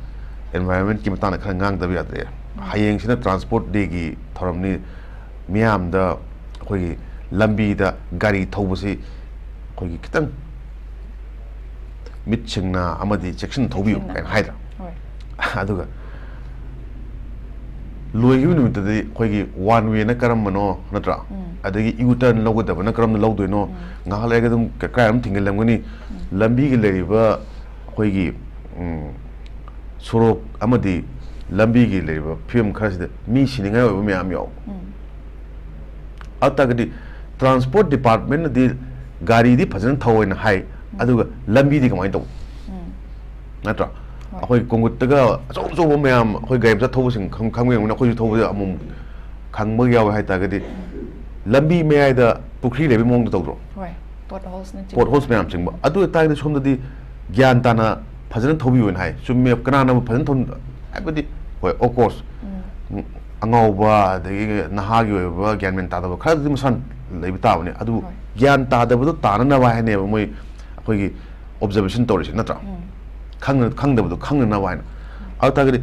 environment ꯀꯤ ꯃꯇꯥꯡꯗ ꯈꯔ ꯉꯥꯡꯗꯕ ꯌꯥꯗ꯭ꯔꯦ꯫ ꯍꯌꯦꯡꯁꯤꯅ transport day ꯒꯤ ꯊꯧꯔꯝꯅꯤ꯫ ꯃꯤꯌꯥꯝꯗ ꯑꯩꯈꯣꯏꯒꯤ ꯂꯝꯕꯤꯗ ꯒꯥꯔꯤ ꯊꯧꯕꯁꯤ ꯑꯩꯈꯣꯏꯒꯤ ꯈꯤꯇꯪ ꯃꯤꯠ ꯁꯤꯡꯅ ꯑꯃꯗꯤ ꯆꯦꯛꯁꯤꯟꯅ ꯊꯧꯕꯤꯌꯨ ꯆꯦꯛꯁꯤꯟꯅ꯫ ꯀꯥꯏꯅ ꯍꯥꯏꯗ꯭ꯔꯥ? ꯍꯣꯏ꯫ ꯑꯗꯨꯒ ꯂꯣꯏꯈꯤꯕ ꯅꯨꯃꯤꯠꯇꯗꯤ ꯑꯩꯈꯣꯏꯒꯤ ꯋꯥꯟ ꯋꯦꯅ ꯀꯔꯝꯕꯅꯣ, ꯅꯠꯇ꯭ꯔꯥ? ꯎꯝ꯫ ꯑꯗꯒꯤ ꯌꯨ ꯇꯔꯟ ꯂꯧꯒꯗꯕꯅ ꯀꯔꯝꯅ ꯂꯧꯗꯣꯏꯅꯣ? ꯎꯝ꯫ ꯉꯥꯏꯍꯥꯛ ꯂꯩꯔꯒ ꯑꯗꯨꯝ ꯀ-, ꯀꯗꯥꯏ ꯑꯃ ꯊꯤꯡꯖꯤꯜꯂꯝꯒꯅꯤ? ꯎꯝ꯫ ꯂꯝꯕꯤꯒꯤ ꯂꯩꯔꯤꯕ ꯑꯩꯈꯣꯏꯒꯤ, ꯎꯝ, ꯁꯣꯔꯣꯛ ꯑꯃꯗꯤ ꯂꯝꯕꯤꯒꯤ ꯂꯩꯔꯤꯕ ꯐꯤꯕꯝ ꯈꯔꯁꯤꯗ ꯃꯤ ꯁꯤꯅꯤꯡꯉꯥꯏ ꯑꯣꯏꯕ ꯃꯌꯥꯝ ꯌꯥꯎꯕ꯫ ꯎꯝ꯫ ꯑꯗꯨ ꯇꯥꯔꯒꯗꯤ ꯇ꯭ꯔꯥꯟꯁꯄꯣꯔꯠ ꯗꯤꯄꯥꯔꯠꯃꯦꯟꯅꯗꯤ ꯒꯥꯔꯤꯗꯤ ꯐꯖꯅ ꯊꯧꯑꯣꯅ ꯍꯥꯏ, ꯑꯗꯨꯒ ꯂꯝꯕꯤꯗꯤ ꯀꯃꯥꯏꯅ ꯇꯧꯕ? ꯎꯝ꯫ ꯅꯠꯇ꯭ꯔꯥ? ꯍꯣꯏ꯫ ꯑꯩꯈꯣꯏ ꯀꯣꯡꯀ꯭ꯔꯤꯠꯇꯒ ꯑꯆꯧ ꯑꯆꯧꯕ ꯃꯌꯥꯝ, ꯑꯩꯈꯣꯏ ꯒꯥꯔꯤ ꯃꯆꯥ ꯊꯧꯕꯁꯤꯡ ꯈꯪ-, ꯈꯪꯕ ꯌꯥꯎꯕꯅꯤ, ꯑꯩꯈꯣꯏꯁꯨ ꯊꯧꯕꯗ ꯑꯃꯨꯛ ꯈꯪꯕ ꯌꯥꯎꯋꯦ ꯍꯥꯏ ꯇꯥꯔꯒꯗꯤ, ꯂꯝꯕꯤ ꯃꯌꯥꯏꯗ ꯄꯨꯈ꯭ꯔꯤ ꯂꯩꯕꯒꯤ ꯃꯑꯣꯡꯗ ꯇꯧꯗ꯭ꯔꯣ? ꯍꯣꯏ꯫ ꯄꯣꯠ ꯍꯣꯜꯁꯅ ꯄꯣꯠ ꯍꯣꯜꯁ ꯃꯌꯥꯝ ꯆꯤꯡꯕ꯫ ꯑꯗꯨ ꯑꯣꯏꯇꯥꯔꯒꯗꯤ ꯁꯣꯝꯗꯗꯤ ꯒ꯭ꯌꯥꯟ ꯇꯥꯅ ꯐꯖꯅ ꯊꯧꯕꯤꯌꯨꯅ ꯍꯥꯏ꯫ ꯆꯨꯝꯃꯦ, ꯀꯅꯥꯅꯕꯨ ꯐꯖꯅ ꯊꯧ-, ꯍꯥꯏꯕꯗꯤ, ꯍꯣꯏ, of course, ꯎꯝ꯫ ꯎꯝ, ꯑꯉꯥꯎꯕ, ꯑꯗꯒꯤ ꯅꯍꯥꯒꯤ ꯑꯣꯏꯕ ꯒ꯭ꯌꯥꯟ ꯃꯦꯟ ꯇꯥꯗꯕ ꯈꯔꯗꯤ ꯃꯁꯥꯅ ꯂꯩꯕ ꯇꯥꯕꯅꯤ꯫ ꯑꯗꯨꯕꯨ ꯍꯣꯏ꯫ ꯒ꯭ꯌꯥꯟ ꯇꯥꯗꯕꯗꯣ ꯇꯥꯅꯅꯕ ꯍꯥꯏꯅꯦꯕ ꯃꯣꯏ ꯑꯩꯈꯣꯏꯒꯤ observation ꯇꯧꯔꯤꯁꯦ, ꯅꯠꯇ꯭ꯔꯥ? ꯎꯝ꯫ ꯈꯪꯅ-, ꯈꯪꯗꯕꯗꯣ ꯈꯪꯅꯅꯕ ꯍꯥꯏꯅ꯫ ꯑꯗꯨ ꯇꯥꯔꯒꯗꯤ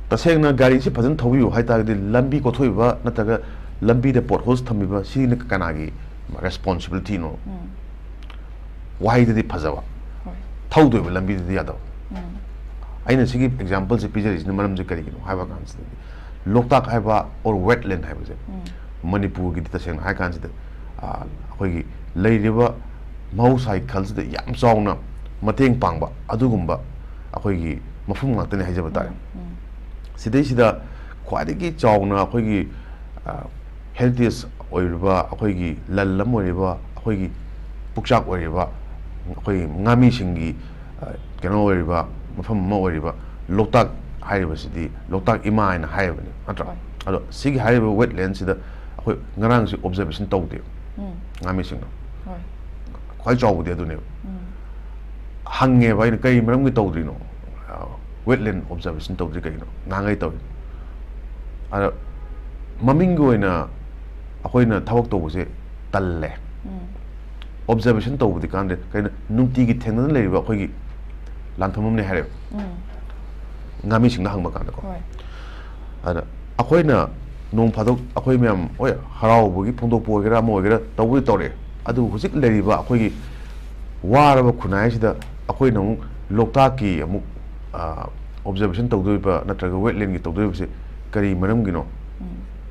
ꯇꯁꯦꯡꯅ ꯒꯥꯔꯤꯁꯤ ꯐꯖꯅ ꯊꯧꯕꯤꯌꯨ ꯍꯥꯏ ꯇꯥꯔꯒꯗꯤ ꯂꯝꯕꯤ ꯀꯣꯊꯣꯛꯏꯕ ꯅꯠꯇ꯭ꯔꯒ ꯂꯝꯕꯤꯗ ꯄꯣꯠ ꯍꯣꯜꯁ ꯊꯝꯃꯤꯕ ꯁꯤꯅ ꯀꯅꯥꯒꯤ ꯔꯦꯁꯄꯣꯟꯁꯤꯕꯤꯂꯤꯇꯤꯅꯣ? ꯎꯝ꯫ ꯋꯥꯍꯩꯗꯗꯤ ꯐꯖꯕ, ꯍꯣꯏ꯫ ꯊꯧꯗꯣꯏꯕ ꯂꯝꯕꯤꯗꯗꯤ ꯌꯥꯗꯕ꯫ ꯎꯝ꯫ ꯑꯩꯅ ꯁꯤꯒꯤ ꯑꯦꯛꯖꯥꯝꯄꯜꯁꯦ ꯄꯤꯖꯔꯤꯁꯤꯅ ꯃꯔꯝꯁꯦ ꯀꯔꯤꯒꯤꯅꯣ ꯍꯥꯏꯕ ꯀꯥꯟꯁꯤꯗꯗꯤ, ꯂꯣꯛꯇꯥꯛ ꯍꯥꯏꯕ or wetland ꯍꯥꯏꯕꯁꯦ ꯎꯝ꯫ ꯃꯅꯤꯄꯨꯔꯒꯤꯗꯤ ꯇꯁꯦꯡꯅ ꯍꯥꯏ ꯀꯥꯟꯁꯤꯗ, ꯑ, ꯑꯩꯈꯣꯏꯒꯤ ꯂꯩꯔꯤꯕ ꯃꯍꯧꯁꯥꯒꯤ ꯈꯜꯁꯤꯗ ꯌꯥꯝ ꯆꯥꯎꯅ ꯃꯇꯦꯡ ꯄꯥꯡꯕ ꯑꯗꯨꯒꯨꯝꯕ ꯑꯩꯈꯣꯏꯒꯤ ꯃꯐꯝ ꯉꯥꯛꯇꯅꯤ ꯍꯥꯏꯖꯕ ꯇꯥꯔꯦ꯫ ꯎꯝ, ꯎꯝ꯫ ꯁꯤꯗꯩꯁꯤꯗ ꯈ꯭ꯋꯥꯏꯗꯒꯤ ꯆꯥꯎꯅ ꯑꯩꯈꯣꯏꯒꯤ, ꯑ, ꯍꯦꯔꯤꯇꯦꯖ ꯑꯣꯏꯔꯤꯕ, ꯑꯩꯈꯣꯏꯒꯤ ꯂꯟ ꯑꯃ ꯑꯣꯏꯔꯤꯕ, ꯑꯩꯈꯣꯏꯒꯤ ꯄꯨꯛꯆꯥꯛ ꯑꯣꯏꯔꯤꯕ, ꯑꯩꯈꯣꯏꯒꯤ ꯉꯥꯃꯤꯁꯤꯡꯒꯤ, ꯑ, ꯀꯩꯅꯣ ꯑꯣꯏꯔꯤꯕ, ꯃꯐꯝ ꯑꯃ ꯑꯣꯏꯔꯤꯕ ꯂꯣꯛꯇꯥꯛ ꯍꯥꯏꯔꯤꯕꯁꯤꯗꯤ ꯂꯣꯛꯇꯥꯛ ꯏꯃꯥ ꯍꯥꯏꯅ ꯍꯥꯏꯔꯤꯕꯅꯤ, ꯅꯠꯇ꯭ꯔꯥ? ꯍꯣꯏ꯫ ꯑꯗꯣ ꯁꯤꯒꯤ ꯍꯥꯏꯔꯤꯕ ꯋꯦꯠꯂꯦꯟꯁꯤꯗ ꯑꯩꯈꯣꯏ ꯉꯔꯥꯡꯁꯦ ꯑꯣꯕꯖꯔꯕꯦꯁꯟ ꯇꯧꯗꯦꯕ ꯎꯝ꯫ ꯉꯥꯃꯤꯁꯤꯡꯅ꯫ ꯍꯣꯏ꯫ ꯈ꯭ꯋꯥꯏ ꯆꯥꯎꯕꯗꯤ ꯑꯗꯨꯅꯦꯕ꯫ ꯎꯝ꯫ ꯍꯪꯉꯦꯕ ꯑꯩꯅ, "ꯀꯔꯤ ꯃꯔꯝꯒꯤ ꯇꯧꯗ꯭ꯔꯤꯅꯣ? ꯋꯦꯠꯂꯦꯟ ꯑꯣꯕꯖꯔꯕꯦꯁꯟ ꯇꯧꯗ꯭ꯔꯤ ꯀꯩꯒꯤꯅꯣ? ꯅꯍꯥꯟꯈꯩ ꯇꯧꯏ꯫" ꯑꯗ ꯃꯃꯤꯡꯒꯤ ꯑꯣꯏꯅ ꯑꯩꯈꯣꯏꯅ ꯊꯕꯛ ꯇꯧꯕꯁꯦ ꯇꯜꯂꯦ꯫ ꯎꯝ꯫ ꯑꯣꯕꯖꯔꯕꯦꯁꯟ ꯇꯧꯕꯗꯤ ꯀꯥꯟꯗꯦ꯫ ꯀꯩꯅꯣ, ꯅꯨꯡꯇꯤꯒꯤ ꯊꯦꯡꯅꯅ ꯂꯩꯔꯤꯕ ꯑꯩꯈꯣꯏꯒꯤ ꯂꯥꯟꯐꯝ ꯑꯃꯅꯦ ꯍꯥꯏꯔꯦꯕ꯫ ꯎꯝ꯫ ꯉꯥꯃꯤꯁꯤꯡꯅ ꯍꯪꯕ ꯀꯥꯟꯗꯀꯣ꯫ ꯍꯣꯏ꯫ ꯑꯗ ꯑꯩꯈꯣꯏꯅ ꯅꯣꯡ ꯐꯥꯗꯣꯛ ꯑꯩꯈꯣꯏ ꯃꯌꯥꯝ, ꯍꯣꯏ, ꯍꯔꯥꯎꯕꯒꯤ ꯐꯣꯡꯗꯣꯛꯄ ꯑꯣꯏꯒꯦꯔꯥ ꯑꯃ ꯑꯣꯏꯒꯦꯔꯥ ꯇꯧꯕꯗꯤ ꯇꯧꯔꯛꯑꯦ꯫ ꯑꯗꯨꯕꯨ ꯍꯧꯖꯤꯛ ꯂꯩꯔꯤꯕ ꯑꯩꯈꯣꯏꯒꯤ ꯋꯥꯔꯕ ꯈꯨꯟꯅꯥꯏꯁꯤꯗ ꯑꯩꯈꯣꯏꯅ ꯑꯃꯨꯛ ꯂꯣꯛꯇꯥꯛꯀꯤ ꯑꯃꯨꯛ ꯑꯣꯕꯖꯔꯕꯦꯁꯟ ꯇꯧꯗꯣꯔꯤꯕ ꯅꯠꯇ꯭ꯔꯒ ꯋꯦꯠꯂꯦꯟꯒꯤ ꯇꯧꯗꯣꯔꯤꯕꯁꯦ ꯀꯔꯤ ꯃꯔꯝꯒꯤꯅꯣ?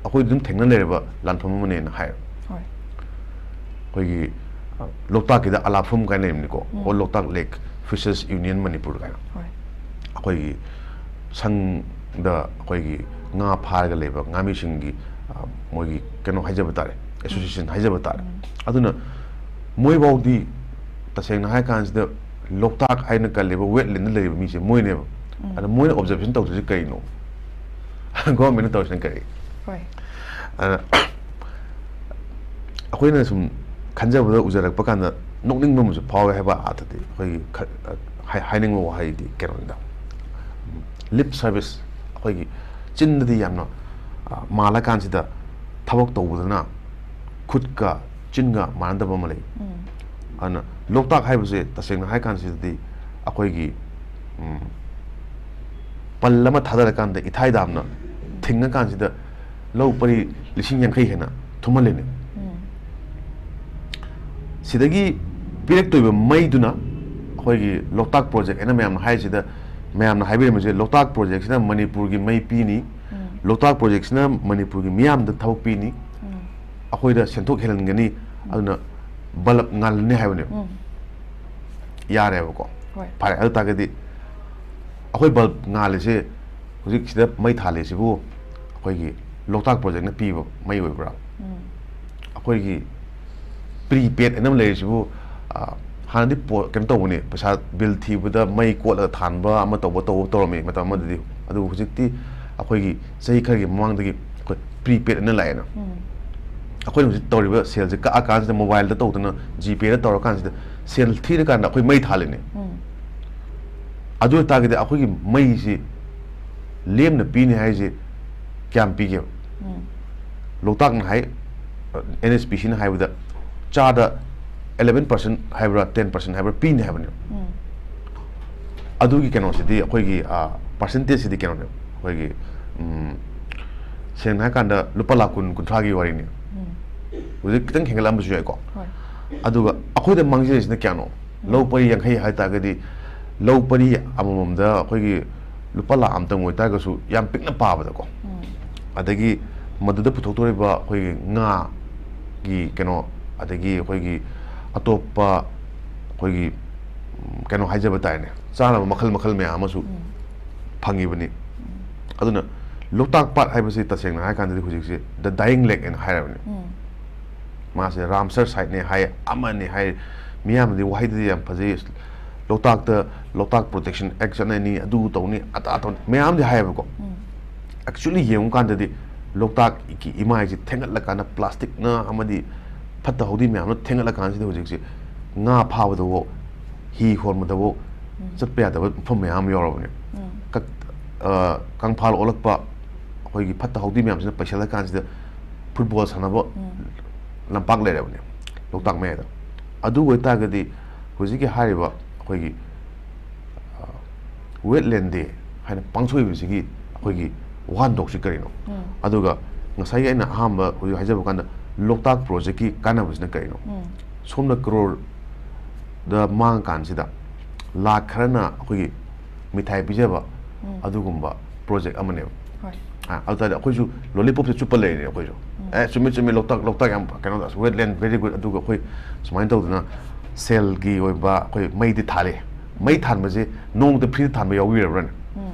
ꯑꯩꯈꯣꯏ ꯑꯗꯨꯝ ꯊꯦꯡꯅ ꯂꯩꯔꯕ ꯂꯥꯟꯐꯝ ꯑꯃꯅꯦꯅ ꯍꯥꯏ꯫ ꯍꯣꯏ꯫ ꯑꯩꯈꯣꯏꯒꯤ ꯑ, ꯂꯣꯛꯇꯥꯛꯀꯤꯗ ꯑꯂꯥꯐꯝ ꯀꯥꯏꯅ ꯂꯩꯕꯅꯤꯀꯣ, ꯑꯣꯜ ꯂꯣꯛꯇꯥꯛ ꯂꯦꯛ ꯐꯤꯁꯔꯁ ꯌꯨꯅꯤꯌꯟ ꯃꯅꯤꯄꯨꯔ ꯀꯥꯏꯅ꯫ ꯍꯣꯏ꯫ ꯑꯩꯈꯣꯏꯒꯤ ꯁꯪꯗ ꯑꯩꯈꯣꯏꯒꯤ ꯉꯥ ꯐꯥꯔꯒ ꯂꯩꯕ ꯉꯥꯃꯤꯁꯤꯡꯒꯤ ꯑ, ꯃꯣꯏꯒꯤ ꯀꯩꯅꯣ ꯍꯥꯏꯖꯕ ꯇꯥꯔꯦ, ꯑꯦꯁꯣꯁꯤꯌꯦꯁꯟ ꯍꯥꯏꯖꯕ ꯇꯥꯔꯦ꯫ ꯑꯗꯨꯅ ꯃꯣꯏꯐꯥꯎꯗꯤ ꯇꯁꯦꯡꯅ ꯍꯥꯏ ꯀꯥꯟꯁꯤꯗ ꯂꯣꯛꯇꯥꯛ ꯍꯥꯏꯅ ꯀꯜꯂꯤꯕ ꯋꯦꯠꯂꯦꯟꯗ ꯂꯩꯔꯤꯕ ꯃꯤꯁꯦ ꯃꯣꯏꯅꯦꯕ꯫ ꯑꯗ ꯃꯣꯏꯅ ꯑꯣꯕꯖꯔꯕꯦꯁꯟ ꯇꯧꯗꯣꯏꯁꯦ ꯀꯔꯤꯅꯣ? ꯒꯣꯔꯃꯦꯟꯅ ꯇꯧꯔꯤꯁꯤꯅ ꯀꯔꯤ? ꯍꯣꯏ꯫ ꯑꯗ ꯑꯩꯈꯣꯏꯅ ꯁꯨꯝ ꯈꯟꯖꯕꯗ, ꯎꯖꯔꯛꯄ ꯀꯥꯟꯗ ꯅꯣꯛꯅꯤꯡꯕ ꯑꯃꯁꯨ ꯐꯥꯎꯋꯦ ꯍꯥꯏꯕ ꯑꯥꯊꯗꯤ, ꯑꯩꯈꯣꯏꯒꯤ ꯈ-, ꯍꯥꯏ-, ꯍꯥꯏꯅꯤꯡꯕ ꯋꯥꯍꯩꯗꯤ ꯀꯩꯅꯣꯅꯤꯗ, ꯂꯤꯞ ꯁꯔꯚꯤꯁ꯫ ꯑꯩꯈꯣꯏꯒꯤ ꯆꯤꯟꯗꯗꯤ ꯌꯥꯝꯅ ꯑ, ꯃꯥꯜꯂꯀꯥꯟꯁꯤꯗ ꯊꯕꯛ ꯇꯧꯕꯗꯅ ꯈꯨꯠꯀ ꯆꯤꯟꯒ ꯃꯥꯟꯅꯗꯕ ꯑꯃ ꯂꯩ꯫ ꯑꯗꯨꯅ ꯂꯣꯛꯇꯥꯛ ꯍꯥꯏꯕꯁꯦ ꯇꯁꯦꯡꯅ ꯍꯥꯏ ꯀꯥꯟꯁꯤꯗꯗꯤ ꯑꯩꯈꯣꯏꯒꯤ ꯎꯝ, ꯄꯜ ꯑꯃ ꯊꯥꯗꯔꯀꯥꯟꯗ ꯏꯊꯥꯏ ꯗꯥꯝꯅ ꯊꯤꯡꯉꯀꯥꯟꯁꯤꯗ ꯂꯧ ꯄꯔꯤ ꯂꯤꯁꯤꯡ ꯌꯥꯡꯈꯩ ꯍꯦꯟꯅ ꯊꯨꯝꯍꯜꯂꯤꯅꯦ꯫ ꯁꯤꯗꯒꯤ ꯄꯤꯔꯛꯇꯣꯏꯕ ꯃꯩꯗꯨꯅ ꯑꯩꯈꯣꯏꯒꯤ ꯂꯣꯛꯇꯥꯛ ꯄ꯭ꯔꯣꯖꯦꯛ ꯍꯥꯏꯅ ꯃꯌꯥꯝꯅ ꯍꯥꯏꯔꯤꯁꯤꯗ, ꯃꯌꯥꯝꯅ ꯍꯥꯏꯕꯤꯔꯝꯃꯤꯁꯦ ꯂꯣꯛꯇꯥꯛ ꯄ꯭ꯔꯣꯖꯦꯛꯁꯤꯅ ꯃꯅꯤꯄꯨꯔꯒꯤ ꯃꯩ ꯄꯤꯅꯤ, ꯂꯣꯛꯇꯥꯛ ꯄ꯭ꯔꯣꯖꯦꯛꯁꯤꯅ ꯃꯅꯤꯄꯨꯔꯒꯤ ꯃꯤꯌꯥꯝꯗ ꯊꯕꯛ ꯄꯤꯅꯤ, ꯑꯩꯈꯣꯏꯗ ꯁꯦꯟꯊꯣꯛ ꯍꯦꯜꯍꯟꯒꯅꯤ, ꯑꯗꯨꯅ ꯕꯜꯕ ꯉꯥꯜꯂꯅꯤ ꯍꯥꯏꯕꯅꯦꯕ꯫ ꯌꯥꯔꯦꯕꯀꯣ꯫ ꯍꯣꯏ꯫ ꯐꯔꯦ, ꯑꯗꯨ ꯇꯥꯔꯒꯗꯤ ꯑꯩꯈꯣꯏ ꯕꯜꯕ ꯉꯥꯜꯂꯤꯁꯦ, ꯍꯧꯖꯤꯛ ꯁꯤꯗ ꯃꯩ ꯊꯥꯜꯂꯤꯁꯤꯕꯨ ꯑꯩꯈꯣꯏꯒꯤ ꯂꯣꯛꯇꯥꯛ ꯄ꯭ꯔꯣꯖꯦꯛꯅ ꯄꯤꯕ ꯃꯩ ꯑꯣꯏꯕ꯭ꯔꯥ? ꯑꯩꯈꯣꯏꯒꯤ ꯄ꯭ꯔꯤꯄꯦꯗ ꯍꯥꯏꯅ ꯑꯃ ꯂꯩꯔꯤꯁꯤꯕꯨ, ꯑ, ꯍꯥꯟꯅꯗꯤ ꯄꯣ-, ꯀꯩꯅꯣ ꯇꯧꯕꯅꯦ, ꯄꯩꯁꯥ ꯕꯤꯜ ꯊꯤꯕꯗ ꯃꯩ ꯀꯣꯠꯂꯒ ꯊꯥꯟꯕ ꯑꯃ ꯇꯧꯕ ꯇꯧꯕ ꯇꯧꯔꯝꯃꯤ ꯃꯇꯝ ꯑꯃꯗꯗꯤ꯫ ꯑꯗꯨꯕꯨ ꯍꯧꯖꯤꯛꯇꯤ ꯑꯩꯈꯣꯏꯒꯤ ꯆꯍꯤ ꯈꯔꯒꯤ ꯃꯃꯥꯡꯗꯒꯤ ꯑꯩꯈꯣꯏ ꯄ꯭ꯔꯤꯄꯦꯗ ꯑꯅ ꯂꯥꯛꯑꯦꯅ꯫ ꯑꯩꯈꯣꯏꯅ ꯍꯧꯖꯤꯛ ꯇꯧꯔꯤꯕ ꯁꯦꯜꯁꯦ ꯀꯛꯑꯀꯥꯟꯁꯤꯗ, ꯃꯣꯕꯥꯏꯜꯗ ꯇꯧꯗꯅ, ꯖꯤꯄꯦꯗ ꯇꯧꯔꯀꯥꯟꯁꯤꯗ, ꯁꯦꯜ ꯊꯤꯔꯀꯥꯟꯗ ꯑꯩꯈꯣꯏ ꯃꯩ ꯊꯥꯜꯂꯤꯅꯦ꯫ ꯑꯗꯨ ꯑꯣꯏꯇꯥꯔꯒꯗꯤ ꯑꯩꯈꯣꯏꯒꯤ ꯃꯩꯁꯤ ꯂꯦꯝꯅ ꯄꯤꯅꯤ ꯍꯥꯏꯁꯦ ꯀꯌꯥꯝ ꯄꯤꯒꯦꯕ? ꯂꯣꯛꯇꯥꯛꯅ ꯍꯥꯏ, ꯑꯦꯟ ꯑꯦꯁ ꯄꯤ ꯁꯤꯅ ꯍꯥꯏꯕꯗ ꯆꯥꯗ eleven percent ꯍꯥꯏꯕ꯭ꯔꯥ, ten percent ꯍꯥꯏꯕ꯭ꯔꯥ ꯄꯤꯅꯤ ꯍꯥꯏꯕꯅꯦꯕ꯫ ꯑꯗꯨꯒꯤ ꯀꯩꯅꯣꯁꯤꯗꯤ ꯑꯩꯈꯣꯏꯒꯤ, ꯑ, ꯄꯥꯔꯁꯦꯟꯇꯦꯖꯁꯤꯗꯤ ꯀꯩꯅꯣꯅꯦꯕ, ꯑꯩꯈꯣꯏꯒꯤ, ꯎꯝ, ꯁꯦꯡꯅ ꯍꯥꯏꯔꯀꯥꯟꯗ ꯂꯨꯄꯥ ꯂꯥꯈ ꯀꯨꯟ, ꯀꯨꯟꯊ꯭ꯔꯥꯒꯤ ꯋꯥꯔꯤꯅꯤ꯫ ꯍꯧꯖꯤꯛ ꯈꯤꯇꯪ ꯍꯦꯟꯒꯠꯂꯛꯑꯝꯕꯁꯨ ꯌꯥꯏꯀꯣ꯫ ꯍꯣꯏ꯫ ꯑꯗꯨꯒ ꯑꯩꯈꯣꯏꯗ ꯃꯥꯡꯖꯔꯤꯁꯤꯅ ꯀꯌꯥꯅꯣ? ꯂꯧ ꯄꯔꯤ ꯌꯥꯡꯈꯩ ꯍꯥꯏ ꯇꯥꯔꯒꯗꯤ, ꯂꯧ ꯄꯔꯤ ꯑꯃꯃꯝꯗ ꯑꯩꯈꯣꯏꯒꯤ ꯂꯨꯄꯥ ꯂꯥꯈ ꯑꯃꯇꯪ ꯑꯣꯏꯇꯥꯔꯒꯁꯨ ꯌꯥꯝ ꯄꯤꯛꯅ ꯄꯥꯕꯗꯀꯣ꯫ ꯑꯗꯒꯤ ꯃꯗꯨꯗ ꯄꯨꯊꯣꯛꯇꯧꯔꯤꯕ ꯑꯩꯈꯣꯏꯒꯤ ꯉꯥꯒꯤ ꯀꯩꯅꯣ, ꯑꯗꯒꯤ ꯑꯩꯈꯣꯏꯒꯤ ꯑꯇꯣꯞꯄ ꯑꯩꯈꯣꯏꯒꯤ, ꯎꯝ, ꯀꯩꯅꯣ ꯍꯥꯏꯖꯕ ꯇꯥꯔꯦꯅꯦ, ꯆꯥꯅꯕ ꯃꯈꯜ ꯃꯈꯜ ꯃꯌꯥꯝ ꯑꯃꯁꯨ ꯐꯪꯉꯤꯕꯅꯤ꯫ ꯑꯗꯨꯅ ꯂꯣꯛꯇꯥꯛ ꯄꯥꯠ ꯍꯥꯏꯕꯁꯤ ꯇꯁꯦꯡꯅ ꯍꯥꯏꯔꯀꯥꯟꯗꯗꯤ ꯍꯧꯖꯤꯛꯁꯤ the dying lake ꯍꯥꯏꯅ ꯍꯥꯏꯔꯕꯅꯤ꯫ ꯃꯥꯁꯦ ꯔꯥꯝꯁꯔ ꯁꯥꯏꯠꯅꯦ ꯍꯥꯏ, ꯑꯃꯅꯦ ꯍꯥꯏ, ꯃꯤꯌꯥꯝꯅꯗꯤ ꯋꯥꯍꯩꯗꯗꯤ ꯌꯥꯝ ꯐꯖꯩ, ꯂꯣꯛꯇꯥꯛꯇ, ꯂꯣꯛꯇꯥꯛ ꯄ꯭ꯔꯣꯇꯦꯛꯁꯟ ꯑꯦꯛ ꯆꯠꯅꯅꯤ, ꯑꯗꯨ ꯇꯧꯅꯤ, ꯑꯗꯥ ꯇꯧꯅꯤ, ꯃꯌꯥꯝꯗꯤ ꯍꯥꯏꯌꯦꯕꯀꯣ꯫ Actually ꯌꯦꯡꯉꯨꯀꯥꯟꯗꯗꯤ ꯂꯣꯛꯇꯥꯛꯀꯤ ꯏꯃꯥꯏꯁꯤ ꯊꯦꯡꯒꯠꯂꯀꯥꯟꯗ ꯄ꯭ꯂꯥꯁꯇꯤꯛꯅ ꯑꯃꯗꯤ ꯐꯠꯇ ꯍꯥꯎꯗꯤ ꯃꯌꯥꯝꯗꯣ ꯊꯦꯡꯒꯠꯂꯀꯥꯟꯁꯤꯗ ꯍꯧꯖꯤꯛꯁꯤ ꯉꯥ ꯐꯥꯕꯗꯐꯥꯎ, ꯍꯤ ꯍꯣꯟꯕꯗꯐꯥꯎ ꯆꯠꯄ ꯌꯥꯗꯕ ꯃꯐꯝ ꯃꯌꯥꯝ ꯑꯃ ꯌꯥꯎꯔꯕꯅꯦ꯫ ꯀꯛ-, ꯑ, ꯀꯪꯐꯥꯜ ꯑꯣꯜꯂꯛꯄ ꯑꯩꯈꯣꯏꯒꯤ ꯐꯠꯇ ꯍꯥꯎꯗꯤ ꯃꯌꯥꯝꯁꯤꯅ ꯄꯩꯁꯜꯂꯀꯥꯟꯁꯤꯗ ꯐꯨꯠꯕꯣꯜ ꯁꯥꯟꯅꯕ ꯂꯝꯄꯥꯛ ꯂꯩꯔꯕꯅꯦ ꯂꯣꯛꯇꯥꯛ ꯃꯌꯥꯏꯗ꯫ ꯑꯗꯨ ꯑꯣꯏꯇꯥꯔꯒꯗꯤ ꯍꯧꯖꯤꯛꯀꯤ ꯍꯥꯏꯔꯤꯕ ꯑꯩꯈꯣꯏꯒꯤ, ꯑ, Wetland Day ꯍꯥꯏꯅ ꯄꯥꯡꯊꯣꯛꯏꯕꯁꯤꯒꯤ ꯑꯩꯈꯣꯏꯒꯤ ꯋꯥꯍꯟꯊꯣꯛꯁꯤ ꯀꯔꯤꯅꯣ? ꯑꯗꯨꯒ ꯉꯁꯥꯏꯒꯤ ꯑꯩꯅ ꯑꯍꯥꯟꯕ ꯍꯧꯖꯤꯛ ꯍꯥꯏꯖꯕ ꯀꯥꯟꯗ ꯂꯣꯛꯇꯥꯛ ꯄ꯭ꯔꯣꯖꯦꯛꯀꯤ ꯀꯥꯟꯅꯕꯁꯤꯅ ꯀꯔꯤꯅꯣ? ꯁꯣꯝꯗ ꯀ꯭ꯔꯣꯔꯗ ꯃꯥꯡꯉꯀꯥꯟꯁꯤꯗ ꯂꯥꯛ ꯈꯔꯅ ꯑꯩꯈꯣꯏꯒꯤ ꯃꯤꯊꯥꯏ ꯄꯤꯖꯕ ꯑꯗꯨꯒꯨꯝꯕ ꯄ꯭ꯔꯣꯖꯦꯛ ꯑꯃꯅꯦꯕ꯫ ꯑꯥ, ꯑꯗꯨ ꯇꯥꯔꯗꯤ ꯑꯩꯈꯣꯏꯁꯨ ꯂꯣꯂꯤꯄꯣꯞꯁꯦ ꯆꯨꯞꯄ ꯂꯩꯔꯦ ꯑꯩꯈꯣꯏꯁꯨ꯫ ꯑꯦ, ꯆꯨꯝꯃꯦ, ꯆꯨꯝꯃꯦ, ꯂꯣꯛꯇꯥꯛ, ꯂꯣꯛꯇꯥꯛ ꯌꯥꯝ ꯀꯩꯅꯣ, wetland very good꯫ ꯑꯗꯨꯒ ꯑꯩꯈꯣꯏ ꯁꯨꯃꯥꯏꯅ ꯇꯧꯗꯅ ꯁꯦꯜꯒꯤ ꯑꯣꯏꯕ ꯑꯩꯈꯣꯏ ꯃꯩꯗꯤ ꯊꯥꯜꯂꯦ꯫ ꯃꯩ ꯊꯥꯟꯕꯁꯦ ꯅꯣꯡꯃꯇ ꯐ꯭ꯔꯤꯗ ꯊꯥꯟꯕ ꯌꯥꯎꯕꯤꯔꯕ꯭ꯔꯅꯦ?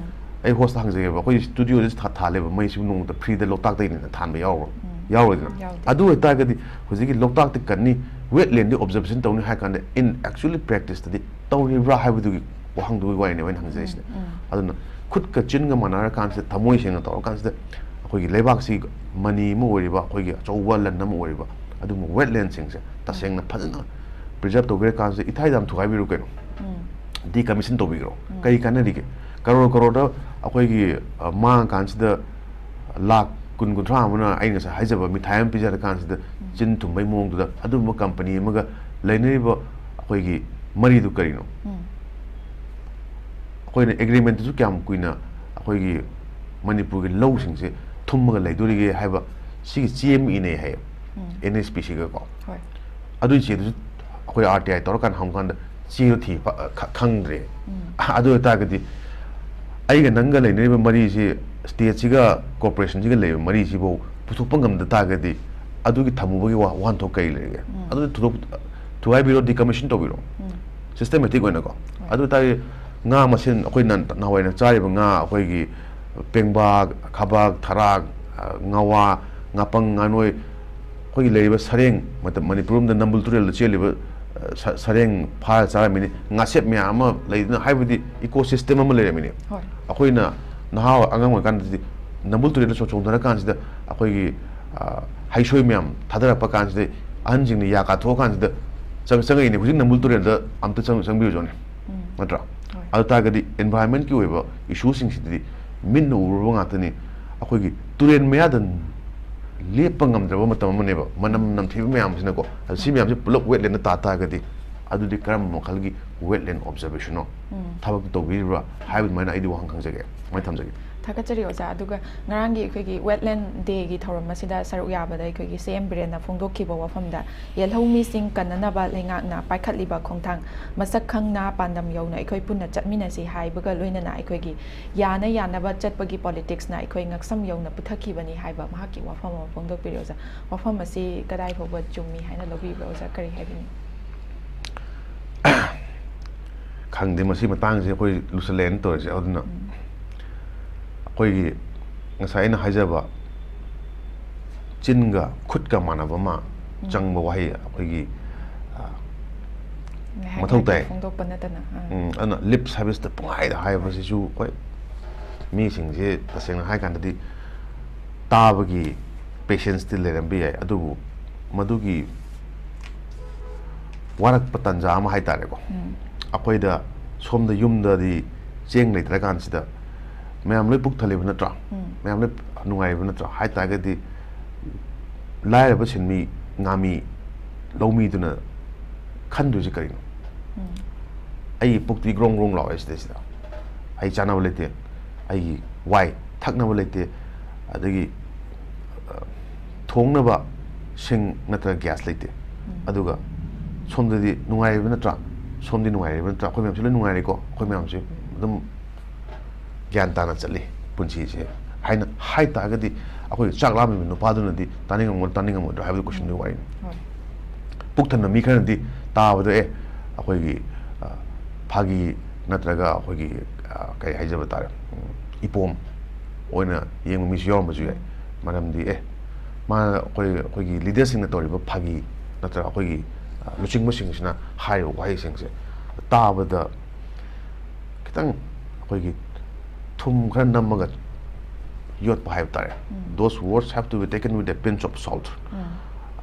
ꯑꯩ ꯍꯣꯁꯇ ꯍꯪꯖꯒꯦꯕ, ꯑꯩꯈꯣꯏ ꯁ꯭ꯇꯨꯗꯤꯑꯣꯗ ꯊꯥ-, ꯊꯥꯜꯂꯦꯕ ꯃꯩꯁꯤꯕꯨ ꯅꯣꯡꯃꯇ ꯐ꯭ꯔꯤꯗ ꯂꯣꯛꯇꯥꯛꯇꯒꯤꯅꯦꯅ ꯊꯥꯟꯕ ꯌꯥꯎꯔꯕ꯭ꯔꯥ? ꯌꯥꯎꯔꯣꯏꯗꯅ꯫ ꯌꯥꯎꯗꯦ꯫ ꯑꯗꯨ ꯑꯣꯏꯇꯥꯔꯒꯗꯤ ꯍꯧꯖꯤꯛꯀꯤ ꯂꯣꯛꯇꯥꯛꯇꯤ ꯀꯟꯅꯤ, wetlandꯗꯤ observation ꯇꯧꯅꯤ ꯍꯥꯏ ꯀꯥꯟꯗ, in actually practiceꯇꯗꯤ ꯇꯧꯔꯤꯕ꯭ꯔꯥ ꯍꯥꯏꯕꯗꯨꯒꯤ ꯋꯥꯍꯪꯗꯨꯒꯤ ꯋꯥꯔꯤꯅꯦꯕ ꯑꯩꯅ ꯍꯪꯖꯔꯤꯁꯤꯅ꯫ ꯑꯗꯨꯅ ꯈꯨꯠꯀ ꯆꯤꯟꯒ ꯃꯥꯟꯅꯔꯀꯥꯟꯁꯤꯗ, ꯊꯃꯣꯏ ꯁꯦꯡꯅ ꯇꯧꯔꯀꯥꯟꯁꯤꯗ, ꯑꯩꯈꯣꯏꯒꯤ ꯂꯩꯕꯥꯛꯁꯤ ꯃꯅꯤ ꯑꯃ ꯑꯣꯏꯔꯤꯕ, ꯑꯩꯈꯣꯏꯒꯤ ꯑꯆꯧꯕ ꯂꯟ ꯑꯃ ꯑꯣꯏꯔꯤꯕ ꯑꯗꯨꯒꯨꯝꯕ wetlandꯁꯤꯡꯁꯦ ꯇꯁꯦꯡꯅ ꯐꯖꯅ preserve ꯇꯧꯕꯤꯔꯀꯥꯟꯁꯤꯗ ꯏꯊꯥꯏꯗ ꯌꯥꯝ ꯊꯨꯒꯥꯏꯕꯤꯔꯨ ꯀꯩꯅꯣ꯫ Decommission ꯇꯧꯕꯤꯈ꯭ꯔꯣ꯫ ꯀꯔꯤ ꯀꯥꯟꯅꯔꯤꯒꯦ? ꯀꯔꯣꯔ ꯀꯔꯣꯔꯗ ꯑꯩꯈꯣꯏꯒꯤ, ꯑ, ꯃꯥꯡꯉꯀꯥꯟꯁꯤꯗ ꯂꯥꯛ ꯀꯨꯟ ꯀꯨꯟꯊ꯭ꯔꯥ ꯑꯃꯅ ꯑꯩꯅ ꯉꯁꯥꯏ ꯍꯥꯏꯖꯕ ꯃꯤꯊꯥꯏ ꯑꯃ ꯄꯤꯖꯔꯀꯥꯟꯁꯤꯗ ꯆꯤꯟ ꯊꯨꯝꯕꯩ ꯃꯑꯣꯡꯗꯨꯗ ꯑꯗꯨꯒꯨꯝꯕ ꯀꯝꯄꯅꯤ ꯑꯃꯒ ꯂꯩꯅꯔꯤꯕ ꯑꯩꯈꯣꯏꯒꯤ ꯃꯔꯤꯗꯨ ꯀꯔꯤꯅꯣ? ꯑꯩꯈꯣꯏꯅ agreementꯇꯁꯨ ꯀꯌꯥꯝ ꯀꯨꯏꯅ ꯑꯩꯈꯣꯏꯒꯤ ꯃꯅꯤꯄꯨꯔꯒꯤ ꯂꯧꯁꯤꯡꯁꯦ ꯊꯨꯝꯃꯒ ꯂꯩꯗꯣꯔꯤꯒꯦ ꯍꯥꯏꯕ ꯁꯤꯒꯤ ꯆꯦ ꯑꯃ ꯏꯅꯩ ꯍꯥꯏꯌꯦ, NHPCꯒꯀꯣ꯫ ꯑꯗꯨꯒꯤ ꯆꯦꯗꯨꯁꯨ ꯑꯩꯈꯣꯏ RTI ꯇꯧꯔꯀꯥꯟꯗ ꯍꯪꯕꯀꯥꯟꯗ ꯆꯦꯗꯣ ꯊꯤ ꯐ- ꯈ- ꯈꯪꯗ꯭ꯔꯦ꯫ ꯑꯗꯨ ꯑꯣꯏꯇꯥꯔꯒꯗꯤ ꯑꯩꯒ ꯅꯪꯒ ꯂꯩꯅꯔꯤꯕ ꯃꯔꯤꯁꯤ, ꯁ꯭ꯇꯦꯠꯁꯤꯒ ꯀꯣꯔꯄꯣꯔꯦꯁꯟꯁꯤꯒ ꯂꯩꯔꯤꯕ ꯃꯔꯤꯁꯤꯐꯥꯎ ꯄꯨꯊꯣꯛꯄ ꯉꯝꯗ ꯇꯥꯔꯒꯗꯤ ꯑꯗꯨꯒꯤ ꯊꯝꯃꯨꯕꯒꯤ ꯋꯥ- ꯋꯥꯍꯟꯊꯣꯛ ꯀꯔꯤ ꯂꯩꯔꯤꯒꯦ? ꯑꯗꯨꯗꯤ ꯊꯨꯗꯣꯛ- ꯊꯨꯒꯥꯏꯕꯤꯔꯣ, ꯗꯤꯀꯃꯤꯁꯟ ꯇꯧꯕꯤꯔꯣ, ꯁꯤꯁꯇꯦꯃꯦꯇꯤꯛ ꯑꯣꯏꯅꯀꯣ꯫ ꯑꯗꯨ ꯑꯣꯏꯇꯥꯔꯗꯤ ꯉꯥ ꯃꯁꯦꯟ ꯑꯩꯈꯣꯏꯅ ꯅꯍꯥꯟꯋꯥꯏꯅ ꯆꯥꯔꯤꯕ ꯉꯥ, ꯑꯩꯈꯣꯏꯒꯤ ꯄꯦꯡꯕꯥ, ꯈꯥꯕꯛ, ꯊꯔꯥꯛ, ꯑ, ꯉꯥꯋꯥ, ꯉꯥꯄꯪ, ꯉꯥꯅꯣꯏ, ꯑꯩꯈꯣꯏꯒꯤ ꯂꯩꯔꯤꯕ ꯁꯔꯦꯡ, ꯃꯇꯝ ꯃꯅꯤꯄꯨꯔ ꯂꯣꯝꯗ ꯅꯝꯕꯨꯜ ꯇꯨꯔꯦꯜꯗ ꯆꯦꯜꯂꯤꯕ, ꯑ, ꯁ- ꯁꯔꯦꯡ ꯐꯥꯔ ꯆꯥꯔꯝꯃꯤꯅꯤ, ꯉꯥꯁꯦꯞ ꯃꯌꯥꯝ ꯑꯃ ꯂꯩꯗꯅ, ꯍꯥꯏꯕꯗꯤ ꯏꯀꯣ ꯁꯤꯁꯇꯦꯝ ꯑꯃ ꯂꯩꯔꯝꯃꯤꯅꯤ꯫ ꯍꯣꯏ꯫ ꯑꯩꯈꯣꯏꯅ ꯅꯍꯥ ꯑꯉꯥꯡ ꯑꯣꯏꯔꯤꯀꯥꯟꯗꯗꯤ ꯅꯝꯕꯨꯜ ꯇꯨꯔꯦꯜꯗ ꯆꯣꯡ- ꯆꯣꯡꯊꯔꯀꯥꯟꯁꯤꯗ ꯑꯩꯈꯣꯏꯒꯤ, ꯑ, ꯍꯩꯁꯣꯏ ꯃꯌꯥꯝ ꯊꯥꯗꯔꯛꯄ ꯀꯥꯟꯁꯤꯗ ꯑꯍꯟꯁꯤꯡꯅ ꯌꯥ ꯀꯥꯊꯣꯛꯑꯀꯥꯟꯁꯤꯗ ꯆꯪ- ꯆꯪꯉꯛꯏꯅꯦ꯫ ꯍꯧꯖꯤꯛ ꯅꯝꯕꯨꯜ ꯇꯨꯔꯦꯜꯗ ꯑꯝꯇ ꯆꯪ- ꯆꯪꯕꯤꯔꯨ ꯆꯪꯉꯨꯅꯦ꯫ ꯎꯝ꯫ ꯅꯠꯇ꯭ꯔꯥ? ꯍꯣꯏ꯫ ꯑꯗꯨ ꯇꯥꯔꯒꯗꯤ ꯏꯟꯚꯥꯏꯔꯟꯃꯦꯟꯠꯀꯤ ꯑꯣꯏꯕ ꯏꯁꯨꯁꯤꯡꯁꯤꯗꯤ ꯃꯤꯠꯅ ꯎꯔꯨꯔꯕ ꯉꯥꯛꯇꯅꯤ꯫ ꯑꯩꯈꯣꯏꯒꯤ ꯇꯨꯔꯦꯜ ꯃꯌꯥꯗ ꯂꯦꯞꯄ ꯉꯝꯗ꯭ꯔꯕ ꯃꯇꯝ ꯑꯃꯅꯦꯕ, ꯃꯅꯝ ꯅꯝꯊꯤꯕ ꯃꯌꯥꯝꯁꯤꯅꯀꯣ꯫ ꯑꯗꯨ ꯁꯤ ꯃꯌꯥꯝꯁꯦ ꯄꯨꯂꯞ ꯋꯦꯠꯂꯦꯟꯗ ꯇꯥ ꯇꯥꯔꯒꯗꯤ ꯑꯗꯨꯗꯤ ꯀꯔꯝꯕ ꯃꯈꯜꯒꯤ ꯋꯦꯠꯂꯦꯟ ꯑꯣꯕꯖꯔꯕꯦꯁꯟꯅꯣ? ꯎꯝ꯫ ꯊꯕꯛꯇꯤ ꯇꯧꯕꯤꯔꯤꯕ꯭ꯔꯥ ꯍꯥꯏꯕ ꯑꯗꯨꯃꯥꯏꯅ ꯑꯩꯗꯤ ꯋꯥꯍꯪ ꯈꯪꯖꯒꯦ꯫ ꯑꯗꯨꯃꯥꯏꯅ ꯊꯝꯖꯒꯦ꯫ ꯊꯥꯒꯠꯆꯔꯤ ꯑꯣꯖꯥ꯫ ꯑꯗꯨꯒ ꯉꯔꯥꯡꯒꯤ ꯑꯩꯈꯣꯏꯒꯤ ꯋꯦꯠꯂꯦꯟ ꯗꯦꯒꯤ ꯊꯧꯔꯝ ꯑꯁꯤꯗ ꯁꯔꯨꯛ ꯌꯥꯕꯗ ꯑꯩꯈꯣꯏꯒꯤ ꯁꯤ ꯑꯦꯝ ꯕꯤꯔꯦꯟꯅ ꯐꯣꯡꯗꯣꯛꯈꯤꯕ ꯋꯥꯐꯝꯗ, ꯌꯦꯜꯍꯧꯃꯤꯁꯤꯡ ꯀꯟꯅꯅꯕ ꯂꯩꯉꯥꯛꯅ ꯄꯥꯏꯈꯠꯂꯤꯕ ꯈꯣꯡꯊꯥꯡ ꯃꯁꯛ ꯈꯪꯅ ꯄꯥꯟꯗꯝ ꯌꯧꯅ ꯑꯩꯈꯣꯏ ꯄꯨꯟꯅ ꯆꯠꯃꯤꯟꯅꯁꯤ ꯍꯥꯏꯕꯒ ꯂꯣꯏꯅꯅ ꯑꯩꯈꯣꯏꯒꯤ ꯌꯥꯅ ꯌꯥꯅꯕ ꯆꯠꯄꯒꯤ ꯄꯣꯂꯤꯇꯤꯛꯁꯅ ꯑꯩꯈꯣꯏ ꯉꯛꯁꯝ ꯌꯧꯅ ꯄꯨꯊꯈꯤꯕꯅꯤ ꯍꯥꯏꯕ ꯃꯍꯥꯛꯀꯤ ꯋꯥꯐꯝ ꯑꯃ ꯐꯣꯡꯗꯣꯛꯄꯤꯔꯤ ꯑꯣꯖꯥ꯫ ꯋꯥꯐꯝ ꯑꯁꯤ ꯀꯗꯥꯏ ꯐꯥꯎꯕ ꯆꯨꯝꯃꯤ ꯍꯥꯏꯅ ꯂꯧꯕꯤꯕ꯭ꯔꯥ ꯑꯣꯖꯥ? ꯀꯔꯤ ꯍꯥꯏꯕꯤꯅꯤꯡꯏ? ꯈꯪꯗꯦ, ꯃꯁꯤ ꯃꯇꯥꯡꯁꯦ ꯑꯩꯈꯣꯏ ꯂꯨꯁꯜꯂꯦꯅ ꯇꯧꯔꯤꯁꯦ꯫ ꯑꯗꯨꯅ ꯎꯝ꯫ ꯑꯩꯈꯣꯏꯒꯤ ꯉꯁꯥꯏ ꯑꯩꯅ ꯍꯥꯏꯖꯕ ꯆꯤꯟꯒ ꯈꯨꯠꯀ ꯃꯥꯟꯅꯕ ꯑꯃ ꯎꯝ꯫ ꯆꯪꯕ ꯋꯥꯍꯩ ꯑꯩꯈꯣꯏꯒꯤ, ꯑ, ꯉꯥꯏꯍꯥꯛ ꯃꯊꯧ ꯉꯥꯏꯍꯥꯛꯀꯤ ꯇꯥꯏ꯫ ꯐꯣꯡꯗꯣꯛꯄ ꯅꯠꯇꯅ, ꯑꯥ꯫ ꯎꯝ, ꯑꯗꯨꯅ ꯂꯤꯞ ꯁꯥꯔꯚꯤꯁꯇ ꯄꯨꯡꯍꯥꯏꯗ ꯍꯥꯏꯕꯁꯤꯁꯨ ꯍꯣꯏ, ꯃꯤꯁꯤꯡꯁꯦ ꯇꯁꯦꯡꯅ ꯍꯥꯏ ꯀꯥꯟꯗꯗꯤ ꯇꯥꯕꯒꯤ ꯄꯦꯁꯦꯟꯁꯇꯤ ꯂꯩꯔꯝꯕ ꯌꯥꯏ, ꯑꯗꯨꯕꯨ ꯃꯗꯨꯒꯤ ꯋꯥꯔꯛꯄ ꯇꯥꯟꯖꯥ ꯑꯃ ꯍꯥꯏ ꯇꯥꯔꯦꯀꯣ꯫ ꯎꯝ꯫ ꯑꯩꯈꯣꯏꯗ ꯁꯣꯝꯗ ꯌꯨꯝꯗꯗꯤ ꯆꯦꯡ ꯂꯩꯇ꯭ꯔꯀꯥꯟꯁꯤꯗ ꯃꯌꯥꯝ ꯂꯣꯏ ꯄꯨꯛ ꯊꯜꯂꯤꯕ ꯅꯠꯇ꯭ꯔꯥ? ꯎꯝ꯫ ꯃꯌꯥꯝ ꯂꯣꯏ ꯅꯨꯡꯉꯥꯏꯔꯤꯕ ꯅꯠꯇ꯭ꯔꯥ? ꯍꯥꯏ ꯇꯥꯔꯒꯗꯤ ꯂꯥꯏꯔꯕ ꯁꯤꯟꯃꯤ, ꯉꯥꯃꯤ, ꯂꯧꯃꯤꯗꯨꯅ ꯈꯟꯗꯣꯏꯁꯦ ꯀꯔꯤꯅꯣ? ꯎꯝ꯫ ꯑꯩꯒꯤ ꯄꯨꯛꯇꯤ ꯒ꯭ꯔꯣꯡ ꯒ꯭ꯔꯣꯡ ꯂꯥꯎꯔꯦ ꯁꯤꯗꯩꯁꯤꯗ꯫ ꯑꯩ ꯆꯥꯅꯕ ꯂꯩꯇꯦ, ꯑꯩꯒꯤ ꯋꯥꯏ, ꯊꯛꯅꯕ ꯂꯩꯇꯦ, ꯑꯗꯒꯤ, ꯑ, ꯊꯣꯡꯅꯕ ꯁꯤꯡ ꯅꯠꯇ꯭ꯔꯒ ꯒ꯭ꯌꯥꯁ ꯂꯩꯇꯦ꯫ ꯎꯝ꯫ ꯑꯗꯨꯒ ꯁꯣꯝꯗꯗꯤ ꯅꯨꯡꯉꯥꯏꯔꯤꯕ ꯅꯠꯇ꯭ꯔꯥ? ꯁꯣꯝꯗꯤ ꯅꯨꯡꯉꯥꯏꯔꯤꯕ ꯅꯠꯇ꯭ꯔꯥ? ꯑꯩꯈꯣꯏ ꯃꯌꯥꯝꯁꯤ ꯂꯣꯏ ꯅꯨꯡꯉꯥꯏꯔꯤꯀꯣ, ꯑꯩꯈꯣꯏ ꯃꯌꯥꯝꯁꯤ ꯑꯗꯨꯝ ꯒ꯭ꯌꯥꯟ ꯇꯥꯅ ꯆꯠꯂꯤ ꯄꯨꯟꯁꯤꯁꯦ" ꯍꯥꯏꯅ ꯍꯥꯏ ꯇꯥꯔꯒꯗꯤ, ꯑꯩꯈꯣꯏꯒꯤ ꯆꯥꯛ ꯂꯥꯝꯃꯤꯕ ꯅꯨꯄꯥꯗꯨꯅꯗꯤ ꯇꯥꯅꯤꯡꯉꯝꯒꯗ꯭ꯔꯥ, ꯇꯥꯅꯤꯡꯉꯝꯃꯣꯏꯗ꯭ꯔꯥ ꯍꯥꯏꯕꯗꯨ ꯀꯣꯏꯁꯟꯗꯨꯒꯤ ꯋꯥꯔꯤꯅꯤ꯫ ꯍꯣꯏ꯫ ꯄꯨꯛ ꯊꯟꯕ ꯃꯤ ꯈꯔꯅꯗꯤ ꯇꯥꯕꯗ, "ꯑꯦ, ꯑꯩꯈꯣꯏꯒꯤ, ꯑ, ꯐꯥꯒꯤ ꯅꯠꯇ꯭ꯔꯒ ꯑꯩꯈꯣꯏꯒꯤ, ꯑ, ꯀꯩ ꯍꯥꯏꯖꯕ ꯇꯥꯔꯦ, ꯎꯝ, ꯏꯄꯣꯝ ꯑꯣꯏꯅ ꯌꯦꯡꯕ ꯃꯤꯁꯨ ꯌꯥꯎꯔꯝꯕꯁꯨ ꯌꯥꯏ"꯫ ꯃꯔꯝꯗꯤ, ꯑꯦ, ꯃꯥ, ꯑꯩꯈꯣꯏ, ꯑꯩꯈꯣꯏꯒꯤ ꯂꯤꯗꯔꯁꯤꯡꯅ ꯇꯧꯔꯤꯕ ꯐꯥꯒꯤ ꯅꯠꯇ꯭ꯔꯒ ꯑꯩꯈꯣꯏꯒꯤ, ꯑ, ꯂꯨꯆꯤꯡꯕꯁꯤꯡꯁꯤꯅ ꯍꯥꯏꯔꯤꯕ ꯋꯥꯍꯩꯁꯤꯡꯁꯦ ꯇꯥꯕꯗ ꯈꯤꯇꯪ ꯑꯩꯈꯣꯏꯒꯤ ꯊꯨꯝ ꯈꯔ ꯅꯝꯃꯒ ꯌꯣꯠꯄ ꯍꯥꯏꯕ ꯇꯥꯔꯦ꯫ ꯎꯝ꯫ "Those words have to be taken with a pinch of salt"꯫ ꯎꯝ꯫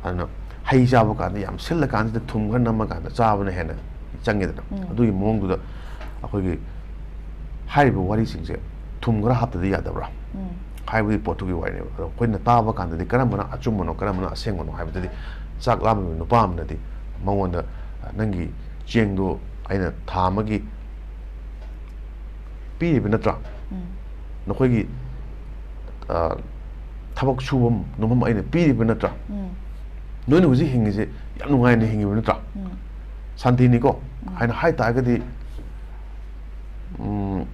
ꯑꯗꯨꯅ ꯍꯩ ꯆꯥꯕ ꯀꯥꯟꯗ ꯌꯥꯝ ꯁꯤꯜꯂꯀꯥꯟꯁꯤꯗ ꯊꯨꯝ ꯈꯔ ꯅꯝꯃꯀꯥꯟꯗ ꯆꯥꯕꯅ ꯍꯦꯟꯅ ꯆꯪꯉꯦꯗꯅ꯫ ꯎꯝ꯫ ꯑꯗꯨꯒꯤ ꯃꯑꯣꯡꯗꯨꯗ ꯑꯩꯈꯣꯏꯒꯤ ꯍꯥꯏꯔꯤꯕ ꯋꯥꯔꯤꯁꯤꯡꯁꯦ ꯊꯨꯝ ꯈꯔ ꯍꯥꯞꯇꯗꯤ ꯌꯥꯗꯕ꯭ꯔꯥ ꯎꯝ꯫ ꯍꯥꯏꯕꯒꯤ ꯄꯣꯠꯇꯨꯒꯤ ꯋꯥꯔꯤꯅꯦꯕ꯫ ꯑꯗꯣ ꯑꯩꯈꯣꯏꯅ ꯇꯥꯕ ꯀꯥꯟꯗꯗꯤ ꯀꯔꯝꯕꯅ ꯑꯆꯨꯝꯕꯅꯣ, ꯀꯔꯝꯕꯅ ꯑꯁꯦꯡꯕꯅꯣ ꯍꯥꯏꯕꯗꯨꯗꯤ ꯆꯥꯛ ꯂꯥꯝꯃꯤꯕ ꯅꯨꯄꯥ ꯑꯃꯅꯗꯤ ꯃꯉꯣꯟꯗ, "ꯅꯪꯒꯤ ꯆꯦꯡꯗꯣ ꯑꯩꯅ ꯊꯥ ꯑꯃꯒꯤ ꯄꯤꯔꯤꯕ ꯅꯠꯇ꯭ꯔꯥ? ꯎꯝ꯫ ꯅꯈꯣꯏꯒꯤ, ꯑ, ꯊꯕꯛ ꯁꯨꯐꯝ ꯅꯣꯝꯐꯝ ꯑꯩꯅ ꯄꯤꯔꯤꯕ ꯅꯠꯇ꯭ꯔꯥ? ꯎꯝ꯫ ꯅꯣꯏꯅ ꯍꯧꯖꯤꯛ ꯍꯤꯡꯉꯤꯁꯦ ꯌꯥꯝ ꯅꯨꯡꯉꯥꯏꯅ ꯍꯤꯡꯉꯤꯕ ꯅꯠꯇ꯭ꯔꯥ? ꯎꯝ꯫ ꯁꯥꯟꯇꯤꯅꯤꯀꯣ?" ꯎꯝ꯫ ꯍꯥꯏꯅ ꯍꯥꯏ ꯇꯥꯔꯒꯗꯤ, ꯎꯝ,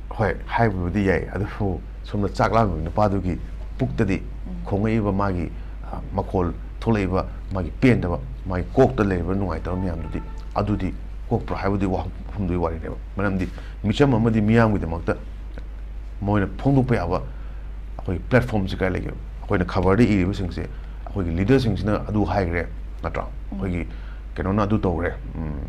ꯍꯣꯏ, ꯍꯥꯏꯕꯕꯨꯗꯤ ꯌꯥꯏ, ꯑꯗꯨꯕꯨ ꯁꯣꯝꯗ ꯆꯥꯛ ꯂꯥꯝꯃꯤꯕ ꯅꯨꯄꯥꯗꯨꯒꯤ ꯄꯨꯛꯇꯗꯤ ꯎꯝ꯫ ꯈꯣꯡꯉꯛꯏꯕ ꯃꯥꯒꯤ, ꯑ, ꯃꯈꯣꯜ ꯊꯣꯛꯂꯛꯏꯕ ꯃꯥꯒꯤ ꯄꯦꯟꯗꯕ, ꯃꯥꯒꯤ ꯀꯣꯛꯇ ꯂꯩꯔꯤꯕ ꯅꯨꯡꯉꯥꯏꯇꯕ ꯃꯌꯥꯝꯗꯨꯗꯤ, ꯑꯗꯨꯗꯤ ꯀꯣꯛꯄ꯭ꯔꯥ ꯍꯥꯏꯕꯗꯤ ꯋꯥꯐꯝꯗꯨꯒꯤ ꯋꯥꯔꯤꯅꯦꯕ꯫ ꯃꯔꯝꯗꯤ ꯃꯤꯆꯝ ꯑꯃꯗꯤ ꯃꯤꯌꯥꯝꯒꯤꯗꯃꯛꯇ ꯃꯣꯏꯅ ꯐꯣꯡꯗꯣꯛꯄ ꯌꯥꯕ ꯑꯩꯈꯣꯏꯒꯤ platformꯁꯤ ꯀꯥꯏ ꯂꯩꯒꯦꯕ? ꯑꯩꯈꯣꯏꯅ ꯈꯕꯔꯗ ꯏꯔꯤꯕꯁꯤꯡꯁꯦ ꯑꯩꯈꯣꯏꯒꯤ ꯂꯤꯗꯔꯁꯤꯡꯁꯤꯅ ꯑꯗꯨ ꯍꯥꯏꯈ꯭ꯔꯦ, ꯅꯠꯇ꯭ꯔꯥ? ꯎꯝ꯫ ꯑꯩꯈꯣꯏꯒꯤ ꯀꯩꯅꯣꯅ ꯑꯗꯨ ꯇꯧꯈ꯭ꯔꯦ, ꯎꯝ,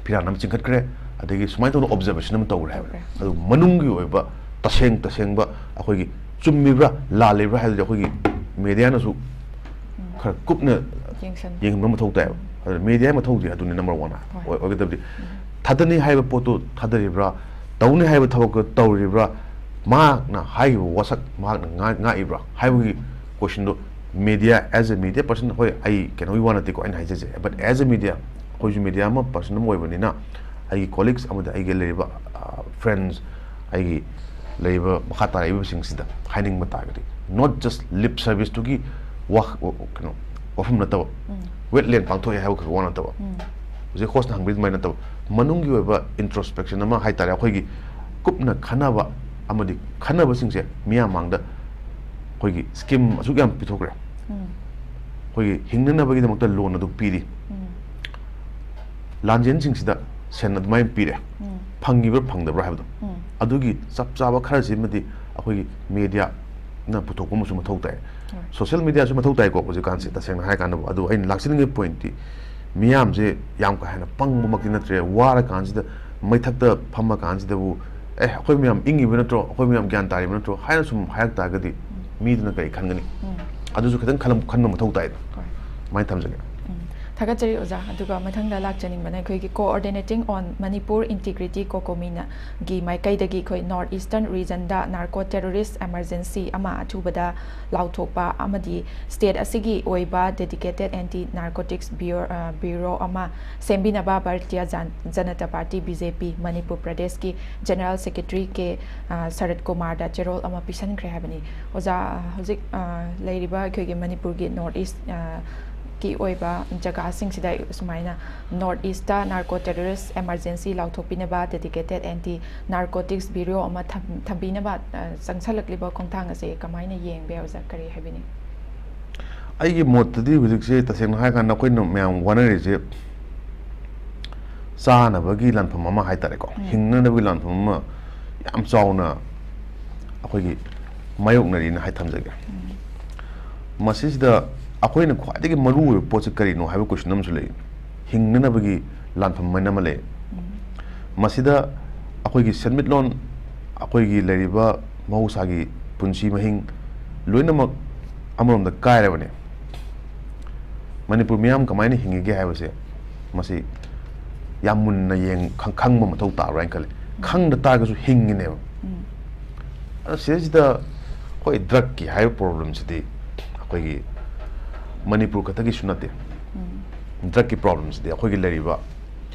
ꯐꯤꯔꯥꯟ ꯑꯃ ꯆꯤꯡꯈꯠꯈ꯭ꯔꯦ, ꯑꯗꯒꯤ ꯁꯨꯃꯥꯏꯅ ꯇꯧꯗꯅ observation ꯑꯃ ꯇꯧꯈ꯭ꯔꯦ ꯍꯥꯏꯕꯅꯦ꯫ ꯇꯧꯈ꯭ꯔꯦ꯫ ꯑꯗꯨ ꯃꯅꯨꯡꯒꯤ ꯑꯣꯏꯕ ꯇꯁꯦꯡ ꯇꯁꯦꯡꯕ ꯑꯩꯈꯣꯏꯒꯤ ꯆꯨꯝꯃꯤꯕ꯭ꯔꯥ ꯂꯥꯜꯂꯤꯕ꯭ꯔꯥ ꯍꯥꯏꯕꯗꯤ ꯑꯩꯈꯣꯏꯒꯤ mediaꯅꯁꯨ ꯎꯝ꯫ ꯈꯔ ꯀꯨꯞꯅ ꯌꯦꯡꯁꯟ- ꯌꯦꯡꯍꯟꯕ ꯃꯊꯧ ꯇꯥꯏꯕ꯫ ꯑꯗꯨꯅ mediaꯒꯤ ꯃꯊꯧꯗꯤ ꯑꯗꯨꯅꯤ number one ꯍꯣꯏ꯫ ꯑꯣꯏ-, ꯑꯣꯏꯒꯗꯕꯗꯤ꯫ ꯎꯝ꯫ ꯊꯥꯗꯅꯤ ꯍꯥꯏꯕ ꯄꯣꯠꯇꯨ ꯊꯥꯗꯔꯤꯕ꯭ꯔꯥ, ꯇꯧꯅꯤ ꯍꯥꯏꯕ ꯊꯕꯛꯇꯨ ꯇꯧꯔꯤꯕ꯭ꯔꯥ, ꯃꯍꯥꯛꯅ ꯍꯥꯏꯈꯤꯕ ꯋꯥꯁꯛ ꯃꯍꯥꯛꯅ ꯉꯥ-, ꯉꯥꯛꯏꯕ꯭ꯔꯥ ꯍꯥꯏꯕꯒꯤ questionꯗꯨ media, as a media person, ꯍꯣꯏ, ꯑꯩ ꯀꯩꯅꯣꯒꯤ ꯋꯥ ꯅꯠꯇꯦꯀꯣ ꯑꯩꯅ ꯍꯥꯏꯖꯩꯁꯦ, but as a media, ꯑꯩꯈꯣꯏꯁꯨ media ꯑꯃ, person ꯑꯃ ꯑꯣꯏꯕꯅꯤꯅ, ꯑꯩꯒꯤ colleagues ꯑꯃꯗꯤ ꯑꯩꯒꯤ ꯂꯩꯔꯤꯕ, ꯑ, friends, ꯑꯩꯒꯤ ꯂꯩꯔꯤꯕ ꯃꯈꯥ ꯇꯥꯔꯛꯏꯕꯁꯤꯡꯁꯤꯗ ꯍꯥꯏꯅꯤꯡꯕ ꯇꯥꯔꯒꯗꯤ, not just lip serviceꯇꯨꯒꯤ ꯋꯥ-, ꯀꯩꯅꯣ, ꯋꯥꯐꯝ ꯅꯠꯇꯕ, ꯎꯝ꯫ wetland ꯄꯥꯡꯊꯣꯛꯑꯦ ꯍꯥꯏꯕ ꯈꯛ ꯋꯥ ꯅꯠꯇꯕ, ꯎꯝ꯫ ꯍꯧꯖꯤꯛ ꯍꯣꯁꯅ ꯍꯪꯕꯤꯔꯤ ꯑꯗꯨꯃꯥꯏꯅ ꯅꯠꯇꯕ, ꯃꯅꯨꯡꯒꯤ ꯑꯣꯏꯕ ꯏꯟꯇ꯭ꯔꯣꯁꯄꯦꯛꯁꯟ ꯑꯃ ꯍꯥꯏꯇꯥꯔꯦ, ꯑꯩꯈꯣꯏꯒꯤ ꯀꯨꯞꯅ ꯈꯟꯅꯕ ꯑꯃꯗꯤ ꯈꯟꯅꯕꯁꯤꯡꯁꯦ ꯃꯤꯌꯥꯝ ꯃꯥꯡꯗ ꯑꯩꯈꯣꯏꯒꯤ ꯁ꯭ꯀꯤꯝ ꯑꯁꯨꯛ ꯌꯥꯝ ꯄꯤꯊꯣꯛꯈ꯭ꯔꯦ, ꯎꯝ, ꯑꯩꯈꯣꯏꯒꯤ ꯍꯤꯡꯅꯅꯕꯒꯤꯗꯃꯛꯇ ꯂꯣꯟ ꯑꯗꯨ ꯄꯤꯔꯤ, ꯎꯝ, ꯂꯥꯟꯖꯦꯟꯁꯤꯡꯁꯤꯗ ꯁꯦꯟ ꯑꯗꯨꯃꯥꯏꯅ ꯄꯤꯔꯦ, ꯎꯝ, ꯐꯪꯉꯤꯕ꯭ꯔꯥ ꯐꯪꯗꯕ꯭ꯔꯥ ꯍꯥꯏꯕꯗꯣ, ꯎꯝ, ꯑꯗꯨꯒꯤ ꯆꯞ ꯆꯥꯕ ꯈꯔꯁꯤꯃꯗꯤ ꯑꯩꯈꯣꯏꯒꯤ ꯃꯦꯗꯤꯌꯥꯅ ꯄꯨꯊꯣꯛꯄ ꯑꯃꯁꯨ ꯃꯊꯧ ꯇꯥꯏ꯫ ꯍꯣꯏ, ꯁꯣꯁꯤꯌꯦꯜ ꯃꯦꯗꯤꯌꯥꯁꯨ ꯃꯊꯧ ꯇꯥꯏꯀꯣ ꯍꯧꯖꯤꯛꯀꯥꯟꯁꯦ, ꯇꯁꯦꯡꯅ ꯍꯥꯏꯔ ꯀꯥꯟꯗꯕꯨ꯫ ꯑꯗꯨ ꯑꯩꯅ ꯂꯥꯛꯆꯅꯤꯡꯉꯤꯕ ꯄꯣꯏꯟꯠꯇꯤ, ꯃꯤꯌꯥꯝꯁꯦ ꯌꯥꯝ ꯀꯥ ꯍꯦꯟꯅ ꯄꯪꯕꯃꯛꯇꯤ ꯅꯠꯇ꯭ꯔꯦ, ꯋꯥꯔꯀꯥꯟꯁꯤꯗ ꯃꯩꯊꯛꯇ ꯐꯝꯃ ꯀꯥꯟꯁꯤꯗꯕꯨ, "ꯑꯦ, ꯑꯩꯈꯣꯏ ꯃꯌꯥꯝ ꯏꯪꯉꯤꯕ ꯅꯠꯇ꯭ꯔꯣ, ꯑꯩꯈꯣꯏ ꯃꯌꯥꯝ ꯒ꯭ꯌꯥꯟ ꯇꯥꯔꯤꯕ ꯅꯠꯇ꯭ꯔꯣ?" ꯍꯥꯏꯅ ꯁꯨꯝ ꯍꯥꯏꯔꯛ ꯇꯥꯔꯒꯗꯤ ꯎꯝ, ꯃꯤꯗꯨꯅ ꯀꯔꯤ ꯈꯟꯒꯅꯤ? ꯎꯝ, ꯑꯗꯨꯁꯨ ꯈꯤꯇꯪ ꯈꯜꯂꯝ-, ꯈꯟꯕ ꯃꯊꯧ ꯇꯥꯏꯗ꯫ ꯍꯣꯏ꯫ ꯑꯗꯨꯃꯥꯏꯅ ꯊꯝꯖꯒꯦ꯫ ꯎꯝ, ꯊꯥꯒꯠꯆꯔꯤ ꯑꯣꯖꯥ꯫ ꯑꯗꯨꯒ ꯃꯊꯪꯗ ꯂꯥꯛꯆꯅꯤꯡꯕꯅ ꯑꯩꯈꯣꯏꯒꯤ Coordinating on Manipur Integrity, COCOMIꯅ ꯒꯤ ꯃꯥꯏꯀꯩꯗꯒꯤ ꯑꯩꯈꯣꯏ North Eastern Regionꯗ narco terrorist emergency ꯑꯃ ꯑꯊꯨꯕꯗ ꯂꯥꯎꯊꯣꯛꯄ ꯑꯃꯗꯤ state ꯑꯁꯤꯒꯤ ꯑꯣꯏꯕ dedicated anti narcotics bureau, ꯑ, bureau ꯑꯃ ꯁꯦꯝꯕꯤꯅꯕ ꯚꯥꯔꯇꯤꯌ ꯖꯟ-, ꯖꯅꯇꯥ ꯄꯥꯔꯇꯤ, BJP, ꯃꯅꯤꯄꯨꯔ ꯄ꯭ꯔꯗꯦꯁꯀꯤ General Secretary ꯀꯦ, ꯑ, ꯁꯔꯠ ꯀꯨꯃꯥꯔꯗ ꯆꯦꯔꯣꯜ ꯑꯃ ꯄꯤꯁꯟꯈ꯭ꯔꯦ ꯍꯥꯏꯕꯅꯤ꯫ ꯑꯣꯖꯥ, ꯑ, ꯍꯧꯖꯤꯛ, ꯑ, ꯂꯩꯔꯤꯕ ꯑꯩꯈꯣꯏꯒꯤ ꯃꯅꯤꯄꯨꯔꯒꯤ North East, ꯑ, ꯀꯤ ꯑꯣꯏꯕ ꯖꯒꯥꯁꯤꯡꯁꯤꯗ ꯁꯨꯃꯥꯏꯅ North Eastꯇ narco terrorist emergency ꯂꯥꯎꯊꯣꯛꯄꯤꯅꯕ dedicated anti narcotics bureau ꯑꯃ ꯊꯝ-, ꯊꯝꯕꯤꯅꯕ, ꯑ, ꯆꯪꯁꯜꯂꯛꯂꯤꯕ ꯈꯣꯡꯊꯥꯡ ꯑꯁꯦ ꯀꯃꯥꯏꯅ ꯌꯦꯡꯕ ꯌꯥꯏ ꯑꯣꯖꯥ? ꯀꯔꯤ ꯍꯥꯏꯕꯤꯅꯤꯡ? ꯑꯩꯒꯤ ꯃꯣꯠꯇꯗꯤ ꯍꯧꯖꯤꯛꯁꯦ ꯇꯁꯦꯡꯅ ꯍꯥꯏꯔꯀꯥꯟꯗ ꯑꯩꯈꯣꯏꯅ ꯃꯌꯥꯝ ꯋꯥꯅꯔꯤꯁꯦ ꯆꯥꯅꯕꯒꯤ ꯂꯥꯟꯐꯝ ꯑꯃ ꯍꯥꯏꯇꯥꯔꯦꯀꯣ, ꯎꯝ꯫ ꯍꯤꯡꯅꯅꯕꯒꯤ ꯂꯥꯟꯐꯝ ꯑꯃ ꯌꯥꯝ ꯆꯥꯎꯅ ꯑꯩꯈꯣꯏꯒꯤ ꯃꯥꯌꯣꯛꯅꯔꯤꯅ ꯍꯥꯏ ꯊꯝꯖꯒꯦ꯫ ꯎꯝ꯫ ꯃꯁꯤꯁꯤꯗ ꯑꯩꯈꯣꯏꯅ ꯈ꯭ꯋꯥꯏꯗꯒꯤ ꯃꯔꯨꯑꯣꯏꯕ ꯄꯣꯠꯁꯤ ꯀꯔꯤꯅꯣ ꯍꯥꯏꯕ question ꯑꯃꯁꯨ ꯂꯩ꯫ ꯍꯤꯡꯅꯅꯕꯒꯤ ꯂꯥꯟꯐꯝ ꯍꯥꯏꯅ ꯑꯃ ꯂꯩ꯫ ꯎꯝ꯫ ꯃꯁꯤꯗ ꯑꯩꯈꯣꯏꯒꯤ ꯁꯦꯟꯃꯤꯠꯂꯣꯟ, ꯑꯩꯈꯣꯏꯒꯤ ꯂꯩꯔꯤꯕ ꯃꯍꯧꯁꯥꯒꯤ ꯄꯨꯟꯁꯤ ꯃꯍꯤꯡ ꯂꯣꯏꯅꯃꯛ ꯑꯃꯔꯣꯝꯗ ꯀꯥꯏꯔꯕꯅꯤ꯫ ꯃꯅꯤꯄꯨꯔ ꯃꯤꯌꯥꯝ ꯀꯃꯥꯏꯅ ꯍꯤꯡꯉꯤꯒꯦ ꯍꯥꯏꯕꯁꯦ ꯃꯁꯤ ꯌꯥꯝ ꯃꯨꯟꯅ ꯌꯦꯡ-, ꯈꯪ-, ꯈꯪꯕ ꯃꯊꯧ ꯇꯥꯕ꯭ꯔꯥ ꯍꯥꯏꯅ ꯈꯜꯂꯤ꯫ ꯈꯪꯗ ꯇꯥꯔꯒꯁꯨ ꯍꯤꯡꯉꯤꯅꯦꯕ꯫ ꯎꯝ꯫ ꯑꯗꯣ ꯁꯤꯗꯩꯁꯤꯗ ꯑꯩꯈꯣꯏ drugꯀꯤ ꯍꯥꯏꯕ problemꯁꯤꯗꯤ ꯑꯩꯈꯣꯏꯒꯤ ꯃꯅꯤꯄꯨꯔ ꯈꯛꯇꯒꯤꯁꯨ ꯅꯠꯇꯦ꯫ ꯎꯝ꯫ Drugꯀꯤ problemꯁꯤꯗꯤ ꯑꯩꯈꯣꯏꯒꯤ ꯂꯩꯔꯤꯕ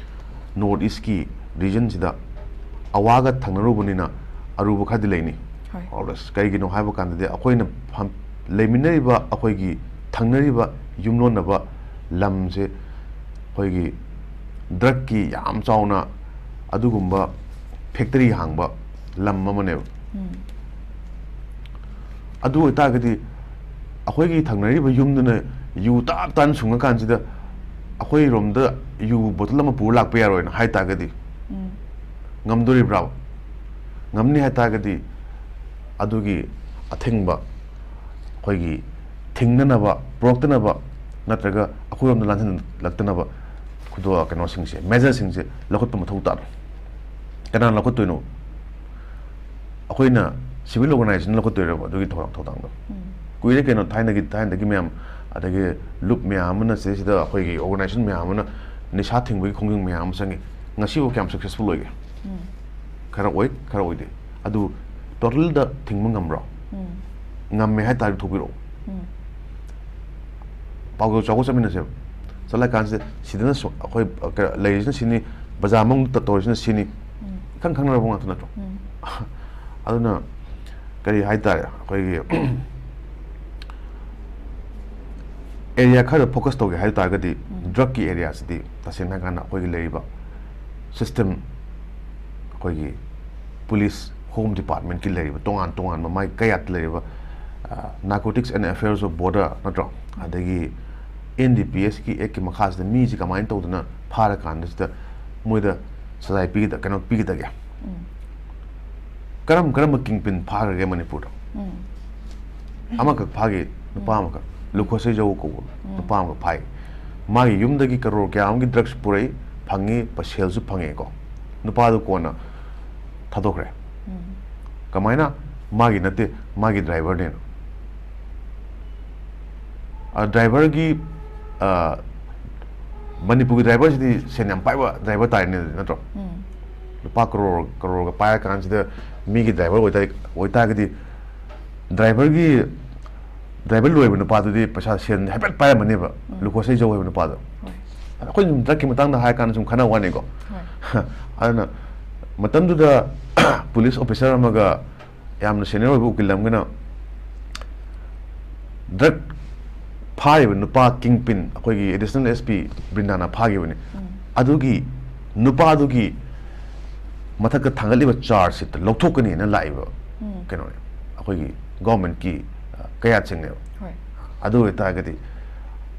North Eastꯀꯤ regionꯁꯤꯗ ꯑꯋꯥꯒ ꯊꯪꯅꯔꯨꯕꯅꯤꯅ ꯑꯔꯨꯕ ꯈꯔꯗꯤ ꯂꯩꯅꯤ꯫ ꯍꯣꯏ꯫ Always꯫ ꯀꯩꯒꯤꯅꯣ ꯍꯥꯏꯕ ꯀꯥꯟꯗꯗꯤ ꯑꯩꯈꯣꯏꯅ ꯐꯝ-, ꯂꯩꯃꯤꯟꯅꯔꯤꯕ ꯑꯩꯈꯣꯏꯒꯤ ꯊꯪꯅꯔꯤꯕ ꯌꯨꯝꯂꯣꯟꯅꯕ ꯂꯝꯁꯦ ꯑꯩꯈꯣꯏꯒꯤ ꯗ꯭ꯔꯛꯀꯤ ꯌꯥꯝ ꯆꯥꯎꯅ ꯑꯗꯨꯒꯨꯝꯕ ꯐꯦꯛꯇꯔꯤ ꯍꯥꯡꯕ ꯂꯝ ꯑꯃꯅꯦꯕ꯫ ꯑꯗꯨ ꯑꯣꯏꯇꯥꯔꯒꯗꯤ ꯑꯩꯈꯣꯏꯒꯤ ꯊꯪꯅꯔꯤꯕ ꯌꯨꯝꯗꯨꯅ ꯌꯨ ꯇꯥꯞ ꯇꯥꯅ ꯁꯨꯡꯉꯀꯥꯟꯁꯤꯗ ꯑꯩꯈꯣꯏꯔꯣꯝꯗ ꯌꯨ ꯕꯣꯇꯜ ꯑꯃ ꯄꯨꯔ ꯂꯥꯛꯄ ꯌꯥꯔꯣꯏꯅ ꯍꯥꯏ ꯇꯥꯔꯒꯗꯤ ꯉꯝꯗꯣꯔꯤꯕ꯭ꯔꯥꯕ? ꯉꯝꯅꯤ ꯍꯥꯏ ꯇꯥꯔꯒꯗꯤ ꯑꯗꯨꯒꯤ ꯑꯊꯤꯡꯕ, ꯑꯩꯈꯣꯏꯒꯤ ꯊꯤꯡꯅꯅꯕ, ꯄꯨꯔꯛꯇꯅꯕ ꯅꯠꯇ꯭ꯔꯒ ꯑꯩꯈꯣꯏꯔꯣꯝꯗ ꯂꯥꯟꯁꯤꯜꯂꯛꯇꯅꯕ ꯈꯨꯗꯣ-, ꯀꯩꯅꯣꯁꯤꯡꯁꯦ, ꯃꯦꯖꯔꯁꯤꯡꯁꯦ ꯂꯧꯈꯠꯄ ꯃꯊꯧ ꯇꯥꯔꯦ꯫ ꯀꯅꯥꯅ ꯂꯧꯈꯠꯇꯣꯏꯅꯣ? ꯑꯩꯈꯣꯏꯅ ꯁꯤꯚꯤꯜ ꯑꯣꯔꯒꯅꯥꯏꯖꯦꯁꯟ ꯂꯧꯈꯠꯇꯣꯏꯔꯕ ꯑꯗꯨꯒꯤ ꯊꯧꯔꯥꯡ ꯊꯧꯗꯥꯡꯗꯣ? ꯀꯨꯏꯔꯦ ꯀꯩꯅꯣ, ꯊꯥꯏꯅꯒꯤ, ꯊꯥꯏꯅꯗꯒꯤ ꯃꯌꯥꯝ, ꯑꯗꯒꯤ ꯂꯨꯞ ꯃꯌꯥꯝ ꯑꯃꯅ ꯁꯤꯗꯩꯁꯤꯗ ꯑꯩꯈꯣꯏꯒꯤ ꯑꯣꯔꯒꯅꯥꯏꯖꯦꯁꯟ ꯃꯌꯥꯝ ꯑꯃꯅ ꯅꯤꯁꯥ ꯊꯤꯡꯕꯒꯤ ꯈꯣꯡꯖꯪ ꯃꯌꯥꯝ ꯑꯃ ꯆꯪꯉꯤ꯫ ꯉꯁꯤꯐꯥꯎ ꯀꯌꯥꯝ ꯁꯛꯁꯦꯁꯐꯨꯜ ꯑꯣꯏꯒꯦ? ꯈꯔ ꯑꯣꯏ, ꯈꯔ ꯑꯣꯏꯗꯦ꯫ ꯑꯗꯨ ꯇꯣꯇꯦꯜꯗ ꯊꯤꯡꯕ ꯉꯝꯕ꯭ꯔꯣ? ꯉꯝꯃꯦ ꯍꯥꯏ ꯇꯥꯔꯗꯤ ꯊꯣꯛꯄꯤꯔꯛꯑꯣ꯫ ꯄꯥꯎꯖꯦꯜ ꯆꯥꯎꯕ ꯆꯠꯃꯤꯟꯅꯁꯦꯕ꯫ ꯆꯠꯂꯀꯥꯟꯁꯤꯗ ꯁꯤꯗꯅ ꯁꯨ-, ꯑꯩꯈꯣꯏ, ꯑ, ꯀ-, ꯂꯩꯔꯤꯁꯤꯅ ꯁꯤꯅꯤ, ꯕꯖꯥꯔ ꯃꯅꯨꯡꯗ ꯇꯧꯔꯤꯁꯤꯅ ꯁꯤꯅꯤ, ꯏꯈꯪ ꯈꯪꯅꯔꯕ ꯉꯥꯛꯇ ꯅꯠꯇ꯭ꯔꯣ? ꯑꯗꯨꯅ ꯀꯔꯤ ꯍꯥꯏꯇꯥꯔꯦ, ꯑꯩꯈꯣꯏꯒꯤ ꯑꯦꯔꯤꯌꯥ ꯈꯔꯗ ꯐꯣꯀꯁ ꯇꯧꯒꯦ ꯍꯥꯏꯕ ꯇꯥꯔꯒꯗꯤ, ꯗ꯭ꯔꯛꯀꯤ ꯑꯦꯔꯤꯌꯥꯁꯤꯗꯤ ꯇꯁꯦꯡꯅ ꯍꯥꯏꯔꯀꯥꯟꯗ ꯑꯩꯈꯣꯏꯒꯤ ꯂꯩꯔꯤꯕ ꯁꯤꯁꯇꯦꯝ, ꯑꯩꯈꯣꯏꯒꯤ ꯄꯨꯂꯤꯁ, ꯍꯣꯝ ꯗꯤꯄꯥꯔꯠꯃꯦꯟꯠꯀꯤ ꯂꯩꯔꯤꯕ ꯇꯣꯉꯥꯟ ꯇꯣꯉꯥꯟꯕ ꯃꯥꯏ ꯀꯌꯥꯠꯇ ꯂꯩꯔꯤꯕ, ꯑ, Narcotics and Affairs of Border ꯅꯠꯇ꯭ꯔꯣ? ꯑꯗꯒꯤ ꯑꯦꯟ ꯗꯤ ꯄꯤ ꯑꯦꯁꯀꯤ ꯑꯦꯛꯀꯤ ꯃꯈꯥꯁꯤꯗ ꯃꯤꯁꯤ ꯀꯃꯥꯏꯅ ꯇꯧꯗꯅ ꯐꯥꯔꯀꯥꯟꯗ ꯁꯤꯗ ꯃꯣꯏꯗ ꯁꯖꯥꯏ ꯄꯤꯒꯗ-, ꯀꯩꯅꯣ ꯄꯤꯒꯗꯒꯦ? ꯀꯔꯝ ꯀꯔꯝꯕ ꯀꯤꯡꯄꯤꯟ ꯐꯥꯈ꯭ꯔꯒꯦ ꯃꯅꯤꯄꯨꯔꯗ? ꯑꯃꯈꯛ ꯐꯥꯈꯤ, ꯅꯨꯄꯥ ꯑꯃꯈꯛ, ꯂꯨꯈꯣꯁꯩꯖꯧ ꯀꯧꯕ ꯅꯨꯄꯥ ꯑꯃꯈꯛ ꯐꯥꯏ꯫ ꯃꯥꯒꯤ ꯌꯨꯝꯗꯒꯤ ꯀꯔꯣꯔ ꯀꯌꯥ ꯑꯃꯒꯤ ꯗ꯭ꯔꯒꯁ ꯄꯨꯔꯛꯏ, ꯐꯪꯉꯤ, ꯄ-, ꯁꯦꯜꯁꯨ ꯐꯪꯉꯦꯀꯣ꯫ ꯅꯨꯄꯥꯗꯨ ꯀꯣꯟꯅ ꯊꯥꯗꯣꯛꯈ꯭ꯔꯦ꯫ ꯀꯃꯥꯏꯅ? ꯃꯥꯒꯤ ꯅꯠꯇꯦ, ꯃꯥꯒꯤ ꯗ꯭ꯔꯥꯏꯚꯔꯅꯦꯅ꯫ ꯑ, ꯗ꯭ꯔꯥꯏꯚꯔꯒꯤ, ꯑ, ꯃꯅꯤꯄꯨꯔꯒꯤ ꯗ꯭ꯔꯥꯏꯚꯔꯁꯤꯗꯤ ꯁꯦꯟ ꯌꯥꯝ ꯄꯥꯏꯕ ꯗ꯭ꯔꯥꯏꯚꯔ ꯇꯥꯔꯦꯅꯦ, ꯅꯠꯇ꯭ꯔꯣ? ꯂꯨꯄꯥ ꯀꯔꯣꯔ, ꯀꯔꯣꯔꯒ ꯄꯥꯏꯔ ꯀꯥꯟꯁꯤꯗ ꯃꯤꯒꯤ ꯗ꯭ꯔꯥꯏꯚꯔ ꯑꯣꯏꯇꯥꯔ-, ꯑꯣꯏꯇꯥꯔꯒꯗꯤ, ꯗ꯭ꯔꯥꯏꯚꯔꯒꯤ, ꯗ꯭ꯔꯥꯏꯚꯔ ꯂꯣꯏꯕ ꯅꯨꯄꯥꯗꯨꯗꯤ ꯄꯩꯁꯥ, ꯁꯦꯟ ꯍꯥꯏꯐꯦꯠ ꯄꯥꯏꯔꯝꯃꯅꯦꯕ, ꯂꯨꯈꯣꯁꯩꯖꯧ ꯍꯥꯏꯕ ꯅꯨꯄꯥꯗꯣ꯫ ꯑꯩꯈꯣꯏ ꯁꯨꯝ ꯗ꯭ꯔꯒꯀꯤ ꯃꯇꯥꯡꯗ ꯍꯥꯏꯔ ꯀꯥꯟꯗ ꯁꯨꯝ ꯈꯟꯅ ꯋꯥꯅꯤꯀꯣ꯫ ꯑꯗꯨꯅ ꯃꯇꯝꯗꯨꯗ ꯄꯨꯂꯤꯁ ꯑꯣꯐꯤꯁꯥꯔ ꯑꯃꯒ ꯌꯥꯝꯅ ꯁꯦꯅꯤꯌꯔ ꯑꯣꯏꯕ ꯎꯀꯤꯜ ꯑꯃꯒꯅ ꯗ꯭ꯔꯒ ꯐꯥꯔꯤꯕ ꯅꯨꯄꯥ ꯀꯤꯡꯄꯤꯟ, ꯑꯩꯈꯣꯏꯒꯤ ꯑꯦꯗꯤꯁꯅꯦꯜ ꯑꯦꯁ ꯄꯤ ꯕ꯭ꯔꯤꯟꯗꯥꯅ ꯐꯥꯈꯤꯕꯅꯤ꯫ ꯑꯗꯨꯒꯤ ꯅꯨꯄꯥꯗꯨꯒꯤ ꯃꯊꯛꯇ ꯊꯥꯡꯒꯠꯂꯤꯕ ꯆꯥꯔꯖ ꯁꯤꯠꯇ ꯂꯧꯊꯣꯛꯀꯅꯤꯅ ꯂꯥꯛꯏꯕ ꯀꯩꯅꯣꯅꯦ, ꯑꯩꯈꯣꯏꯒꯤ ꯒꯣꯔꯃꯦꯟꯠꯀꯤ ꯀꯌꯥꯠꯁꯤꯡꯅꯦꯕ꯫ ꯍꯣꯏ꯫ ꯑꯗꯨ ꯑꯣꯏꯇꯥꯔꯒꯗꯤ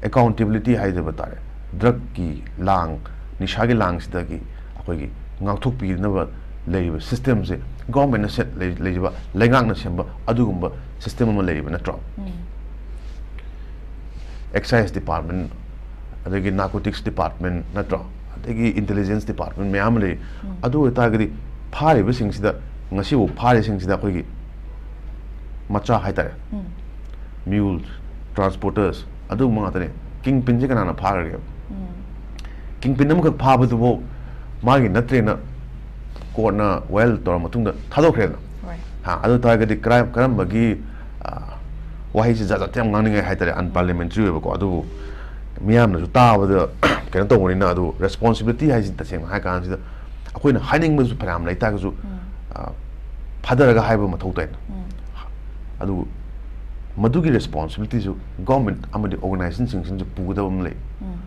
ꯑꯦꯀꯥꯎꯟꯇꯦꯕꯤꯂꯤꯇꯤ ꯍꯥꯏꯖꯕ ꯇꯥꯔꯦ, ꯗ꯭ꯔꯒꯀꯤ ꯂꯥꯡ, ꯅꯤꯁꯥꯒꯤ ꯂꯥꯡꯁꯤꯗꯒꯤ ꯑꯩꯈꯣꯏꯒꯤ ꯉꯥꯛꯊꯣꯛꯄꯤꯅꯕ ꯂꯩꯔꯤꯕ ꯁꯤꯁꯇꯦꯝꯁꯦ ꯒꯣꯔꯃꯦꯟꯠꯅ ꯁꯦ-, ꯂꯩ-, ꯂꯩꯖꯕ ꯂꯩꯉꯥꯛꯅ ꯁꯦꯝꯕ ꯑꯗꯨꯒꯨꯝꯕ ꯁꯤꯁꯇꯦꯝ ꯑꯃ ꯂꯩꯔꯤꯕ ꯅꯠꯇ꯭ꯔꯣ? ꯎꯝ꯫ ꯑꯦꯛꯁꯥꯏꯁ ꯗꯤꯄꯥꯔꯠꯃꯦꯟ, ꯑꯗꯒꯤ ꯅꯥꯔꯀꯣꯇꯤꯛꯁ ꯗꯤꯄꯥꯔꯠꯃꯦꯟ ꯅꯠꯇ꯭ꯔꯣ? ꯑꯗꯒꯤ ꯏꯟꯇꯦꯂꯤꯖꯦꯟꯁ ꯗꯤꯄꯥꯔꯠꯃꯦꯟ ꯃꯌꯥꯝ ꯑꯃ ꯂꯩ꯫ ꯎꯝ꯫ ꯑꯗꯨ ꯑꯣꯏꯇꯥꯔꯒꯗꯤ ꯐꯥꯔꯤꯕꯁꯤꯡꯁꯤꯗ, ꯉꯁꯤꯐꯥꯎ ꯐꯥꯔꯤꯁꯤꯡꯁꯤꯗ ꯑꯩꯈꯣꯏꯒꯤ ꯃꯆꯥ ꯍꯥꯏꯇꯥꯔꯦ, ꯎꯝ꯫ ꯃ꯭ꯌꯨꯜ ꯇ꯭ꯔꯥꯟꯁꯄꯣꯔꯇꯔꯁ ꯑꯗꯨꯒꯨꯝꯕ ꯉꯥꯛꯇꯅꯦ꯫ ꯀꯤꯡ ꯄꯤꯟꯁꯦ ꯀꯅꯥꯅ ꯐꯥꯈ꯭ꯔꯒꯦ? ꯎꯝ꯫ ꯀꯤꯡ ꯄꯤꯟ ꯑꯃꯈꯛ ꯐꯥꯕꯗꯨꯐꯥꯎ ꯃꯥꯒꯤ ꯅꯠꯇ꯭ꯔꯦꯅ ꯀꯣꯔꯠꯅ ꯋꯥꯌꯦꯜ ꯇꯧꯔ ꯃꯇꯨꯡꯗ ꯊꯥꯗꯣꯛꯈ꯭ꯔꯦꯅ꯫ ꯍꯣꯏ꯫ ꯍꯥ, ꯑꯗꯨ ꯑꯣꯏꯇꯥꯔꯒꯗꯤ ꯀꯔꯥꯏ-, ꯀꯔꯝꯕꯒꯤ, ꯑ, ꯋꯥꯍꯩꯁꯦ ꯖꯥꯠ ꯖꯥꯠꯇ ꯌꯥꯝ ꯉꯥꯡꯅꯤꯡꯉꯥꯏ ꯍꯥꯏꯇꯥꯔꯦ, ꯑꯟꯄꯥꯔꯂꯤꯌꯥꯃꯦꯟꯇꯔꯤ ꯑꯣꯏꯕꯀꯣ, ꯑꯗꯨꯕꯨ ꯃꯤꯌꯥꯝꯅꯁꯨ ꯇꯥꯕꯗ ꯀꯩꯅꯣ ꯇꯧꯕꯅꯤꯅ, ꯑꯗꯨ ꯔꯦꯁꯄꯣꯟꯁꯤꯕꯤꯂꯤꯇꯤ ꯍꯥꯏꯁꯤ ꯇꯁꯦꯡꯅ ꯍꯥꯏ ꯀꯥꯟꯁꯤꯗ ꯑꯩꯈꯣꯏꯅ ꯍꯥꯏꯅꯤꯡꯕꯁꯨ ꯐꯅꯌꯥꯝ ꯂꯩ ꯇꯥꯔꯒꯁꯨ, ꯎꯝ꯫ ꯑ, ꯐꯥꯊꯔꯒ ꯍꯥꯏꯕ ꯃꯊꯧ ꯇꯥꯏꯅ꯫ ꯎꯝ꯫ ꯑꯗꯨ ꯃꯗꯨꯒꯤ ꯔꯦꯁꯄꯣꯟꯁꯤꯕꯤꯂꯤꯇꯤꯁꯨ ꯒꯣꯔꯃꯦꯟꯠ ꯑꯃꯗꯤ ꯑꯣꯔꯒꯅꯥꯏꯖꯦꯁꯟꯁꯤꯡꯁꯤꯅꯁꯨ ꯄꯨꯒꯗꯕ ꯑꯃ ꯂꯩ꯫ ꯎꯝ꯫